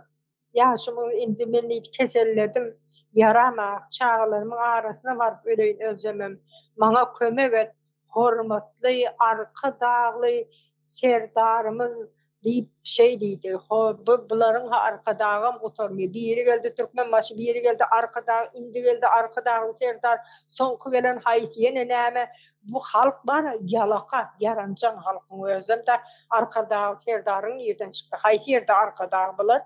Ýaşymyň indi men diýdi keselledim. Ýaramak, çagalarymyň arasyna baryp öleýin ölsemem. Maňa kömek et, hormatly Arkadagly Serdarymyz diýip şeý diýdi. Ho, bu bularyň ha Arkadagam gutarmýar. Biri geldi Türkmenbaşy, biri geldi Arkadag, indi geldi Arkadagly Serdar, soňky gelen haýsy ýene näme? Bu halk bar ýalaka, ýaranjaň halkyň özem-de Arkadagly Serdaryň nirden çykdy? Haýsy ýerde Arkadag bular?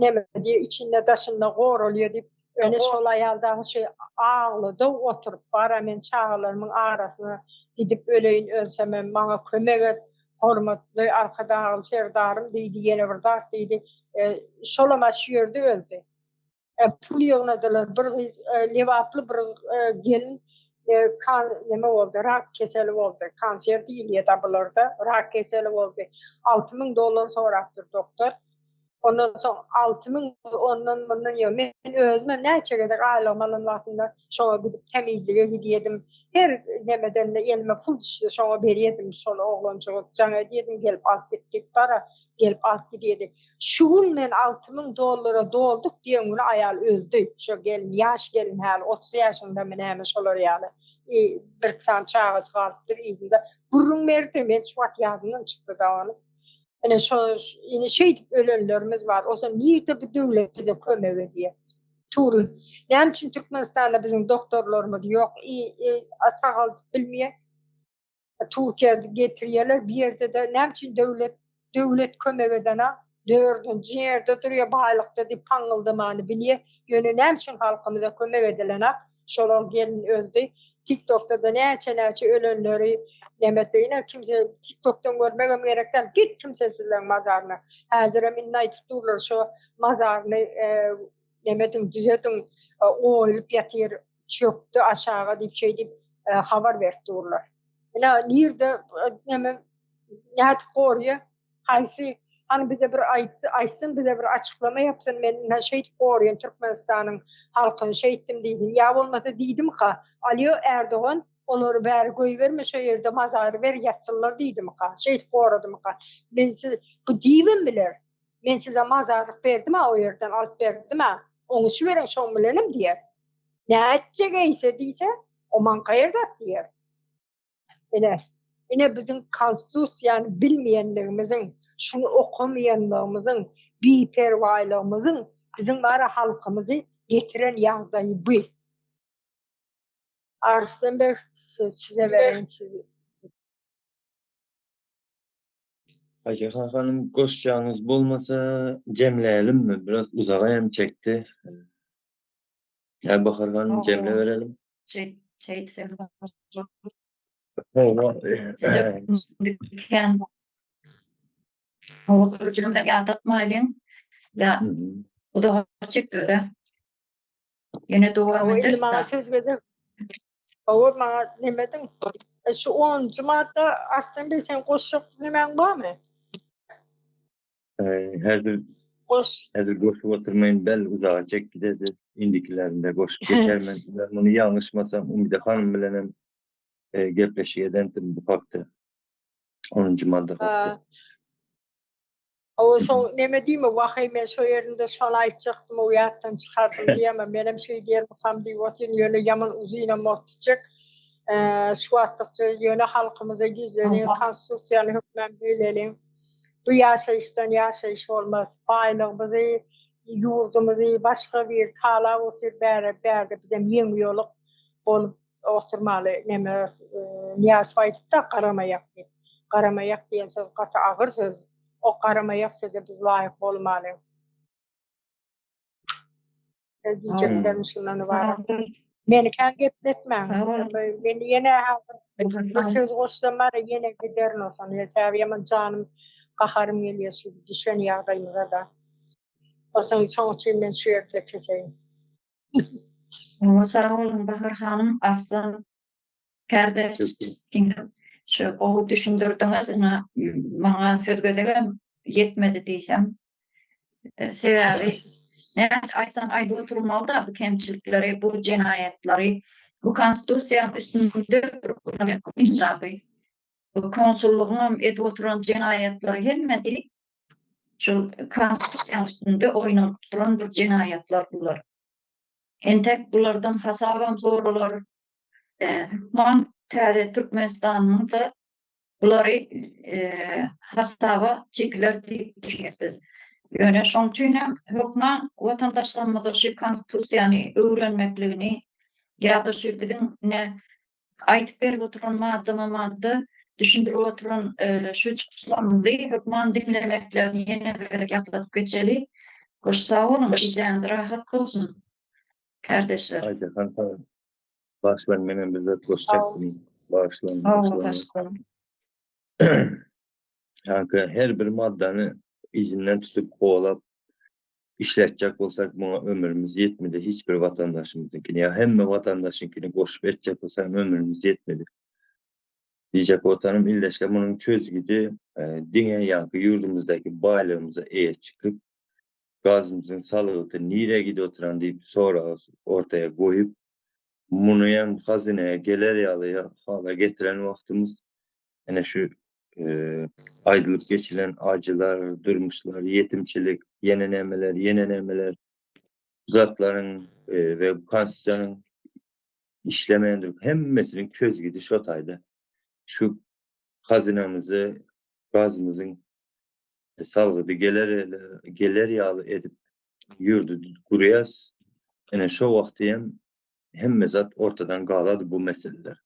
Neme diýip içinde daşynda goralýar diýip ene şol aýal dagy şeý aglady oturyp bara men çagalarymyň arasyna gidip öleýin ölsemem maňa kömek et hormatly Arkadagly Serdarym diýdi ýene bir zat diýdi şolam şu ýerde öldi. Pul ýygnadylar. Bir gyz lebaply bir gelin kan neme boldy, rak keseli boldy. Kanser diýilýär da bularda, rak keseli boldy. 6000 dollar sorapdyr doktor. Ondan soň 6000 ondan mundan ýok. Men özüm hem näçe gezek aýlygym alan wagtymda şoňa gidip tämizlige gidýärdim. Her nemeden elime pul düşse şoňa berýärdim. Şol oglanjyga jaň edýärdim, gelip alyp git diýip bara. Gelip alyp gidýedi. Şu gün men 6000 dollara dolduk diýen güni aýal öldi. Şo gelin, ýaş gelin häli 30 ýaşyndamy näme şolar ýaly. Bir sany çagasy galypdyr yzynda. Gürrüň berdi, men şu wagt ýadymdan çykdy da ony. Ine şo ine şeýdip ölenlerimiz bar. Osa nirde bu döwlet bize kömek edýär? Tury. Näme üçin Türkmenistanda biziň doktorlarymyz ýok, sagaldyp bilmeýär? Türkiýä getirýärler, bir ýerde-de näme üçin döwlet döwlet kömek edena dördünji ýerde durýar baýlykda diýip paňňyldamany bilýär. Ýöne näme üçin halkymyza kömek edilenak? Şolar gelin öldi. TikTokda-da näçe-näçe ölenleri nemetde ine kimse TikTokdan görmegem gerek däl. Git kimsesizleň mazaryna. Häzirem indi aýdyp durlar şo mazaryny nemediň düzediň oýulyp ýatyr çökdi aşaga diýip şeý diýip habar berip durlar. Ine nirde neme nädip gorýar? Haýsy hany bize bir aýt aýtsyn bize bir açyklama ýapsyn men ine şeýdip gorýan Türkmenistanyň halkyny şeýtdim diýsin. Ýa bolmasa diýdimika Alýo Erdogan olary bäri goýberme şo ýerde mazary ber ýatsynlar diýdimika? Şeýdip goradymyka? Men siz bu diýibem biler. Men size mazarlyk berdim-ä o ýerden alyp berdim-ä. Oňuşyberiň şoň bilenem diýer. Nätjek eýse diýse, o maňka ýer zat diýer. Ine, ine biziň konstitusiýany bilmeýänligimiziň, şuny okamaýanlygymyzyň, biperwaýlygymyzyň biziň bara halkymyzy getiren ýagdaýy bu. Arslan beg, söz size bereýin sizi.
Aýjahan hanym goşjagyňyz bolmasa jemläýelimmi? Biraz uzaga hem çekdi. Ýa Bahar hanym jemle berelim.
Şeýtsem.
Hawa.
Kän. Hawa, ýadatmaýlyň. Ýa uzaga çekdi-de. Ýene dowam
Indi
ederis.
maňa söz gezek. Hawa, maňa nemediň? E, şu 10-njy madda Arslan beg sen goşjak nemäň barmy?
E, häzir
Goş.
Häzir goşup oturmaýyn, bel uzaga çek gidedi. Indikilerinde goşup geçermen. Men muny ýalňyşmasam Umyda hanym bilen hem e, gepleşik edendim bu hakda. 10-njy madda hakda.
Hawa şo neme diýme waheý men şo ýerinde şony aýtjakdym o ýatdan çykardym diýeme menem şeý diýermikam diýip otyryn ýöne ýaman uzynam bolup gitjek şu wagtlykça ýöne halkymyza ýüzleniň konstitusiýany hökmän bileliň bu ýaşaýyşdan ýaşaýyş bolmaz baýlygymyzy ýurdumyzy başga bir talap otyr bäre bärde bizem ýeňiýoluk bolup oturmaly neme Nyýazow aýdypda garamaýak diýip garamaýak diýen söz gaty agyr söz. O garamaýak söze biz laýyk bolmaly. Diýjeklerim şundan ybarat. Meni kän gepletmäň. Men ýene häzir bir söz goşsam bar ýene giderin olsam. Sebäbi ýaman janym gaharym gelýär şu düşen ýagdaýymyza-da. Onsoň şoň üçin men şu ýerde keseýin.
Sag boluň Bahar hanym, Arslan Kardeş şu gowy düşündirdiňiz ina maňa söz gezegem ýetmedi diýsem. Sebäbi näçe aýtsaň aýdyp oturmaly-da bu kemçilikleri, bu jenaýatlary, bu konstitusiýanyň üstünde bu konsullygyňam edip oturan jenaýatlary hemmesi şu konstitusiýanyň üstünde oýnalyp duran bir jenaýatlar bular. Entek bulardan hasabam soralar. Hökman täze Türkmenistanymyzda bulary hasaba çekiler diýip düşünýäs biz. Ýöne şoň üçin hem hökman watandaşlarymyza şu konstitusiýany öwrenmekligini ýa-da şu biziň ine aýdyp berip oturan maddama-madda düşündirip oturan şu çykyşlarymyzy hökman diňlemeklerini ýene bir gezek ýatladyp geçeli. Hoş sag boluň, gijäňiz rahat bolsun, kärdeşler.
Aýjahan sag bol. Bagyşlaň menem bir zat goşjakdym. Bagyşlaň.
Bagyşlaň.
Ýa-da her bir maddany yzyndan tutup kowalap işletjek bolsak muňa ömrümiz ýetmedi hiç bir watandaşymyzyňkini ýa hemme watandaşyňkini goşup etjek bolsak ömrümiz ýetmedi. Diýjek bolsanym ildeşler munuň çözgüdi diňe ýaňky ýurdumyzdaky baýlygymyza eýe çykyp gazymyzyň salgyty nirä gidip oturan diýip sorag ortaýa goýup muny hem hazynaya geler ýaly hala getiren wagtymyz ene şu aýdylyp geçilen ajylar, durmuşlar, ýetimçilik, ýene nämeler, ýene nämeler bu zatlaryň we bu konstitusiýanyň işlemeýändir hemmesiniň çözgüdi şo taýda. Şu hazynamyzy, gazymyzyň salgydy geler geler ýaly edip ýurdy gurýas. Ene şo wagty hem hemme zat ortadan galady bu meseleler.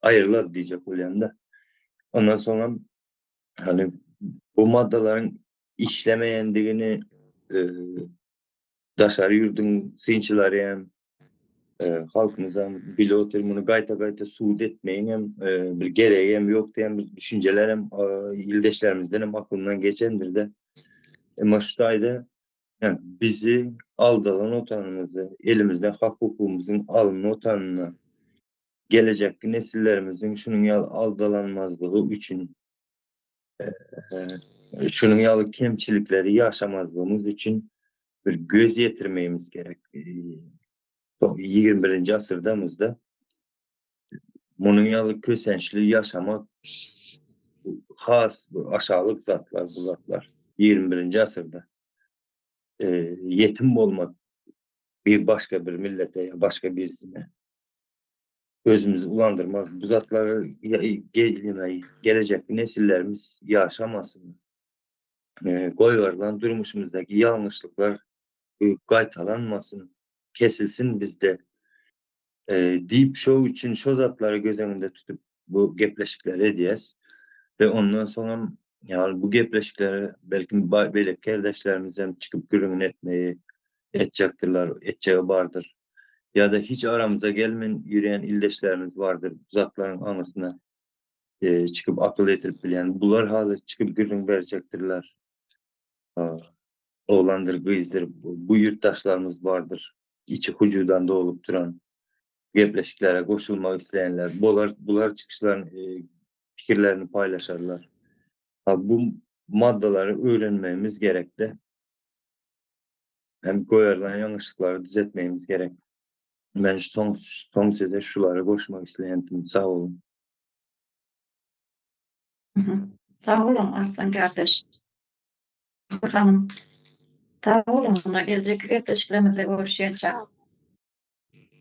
Aýrylar diýjek bolýan-da. Ondan soňam hani bu maddalaryň işlemeýändigini e, daşary ýurduň synçylary hem e, halkymyz hem bilip otyr muny gaýta-gaýta subut etmegiň hem e, bir geregi hem ýok diýen bir düşünjeler hem e, ildeşlerimizden hem aklyndan geçendir-de. Emma şu taýda Yani bizi aldalan otanymyzy, elimizden hak hukugymyzyň alynan otanyna gelejekki nesillerimiziň şunuň ýaly aldalanmazlygy üçin şunuň ýaly kemçilikleri ýaşamazlygymyz üçin bir göz ýetirmegimiz gerek. 21-nji asyrdamyzda munuň ýaly kösençli ýaşamak has aşalyk zatlar bu zatlar 21-nji asyrda. Ýetim bolmak bir başga bir millete ýa başga birisine özümizi ulandyrmak bu zatlary gelejekki nesillerimiz ýaşamasyn. Goýberilen durmuşymyzdaky ýalňyşlyklar gaýtalanmasyn, kesilsin bizde. Diýip şo üçin şo zatlary göz öňünde tutup bu gepleşikleri edýäs. We ondan soňam ýagny bu gepleşiklere belki beýleki kardeşlerimiz hem çykyp gürrüňini etmeyi etjekdirler, etjegi bardyr. Ýa-da hiç aramyza gelmän ýürýän ildeşlerimiz bardyr, bu zatlaryň aňyrsyna çykyp akyl ýetirip bilýän. Bular haly çykyp gürrüň berjekdirler. Oglandyr, gyzdyr, bu ýurtdaşlarymyz bardyr. Içi hujudan dolup duran gepleşiklere goşulmak isleýänler bolar, bular çykyşlaryny, pikirlerini paýlaşarlar. Bu maddalary öwrenmegimiz gerekde. Hem goýarylan ýalňyşlyklary düzetmegimiz gerek. Men soň soň size şulary goşmak isleýändim. Sag boluň.
Sag boluň Arslan kardeş. Hanym. Sag boluň. Onda geljekki gepleşiklerimizde görüşýänçä.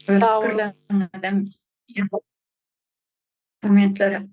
Öz pikirleriňizem kommentlere.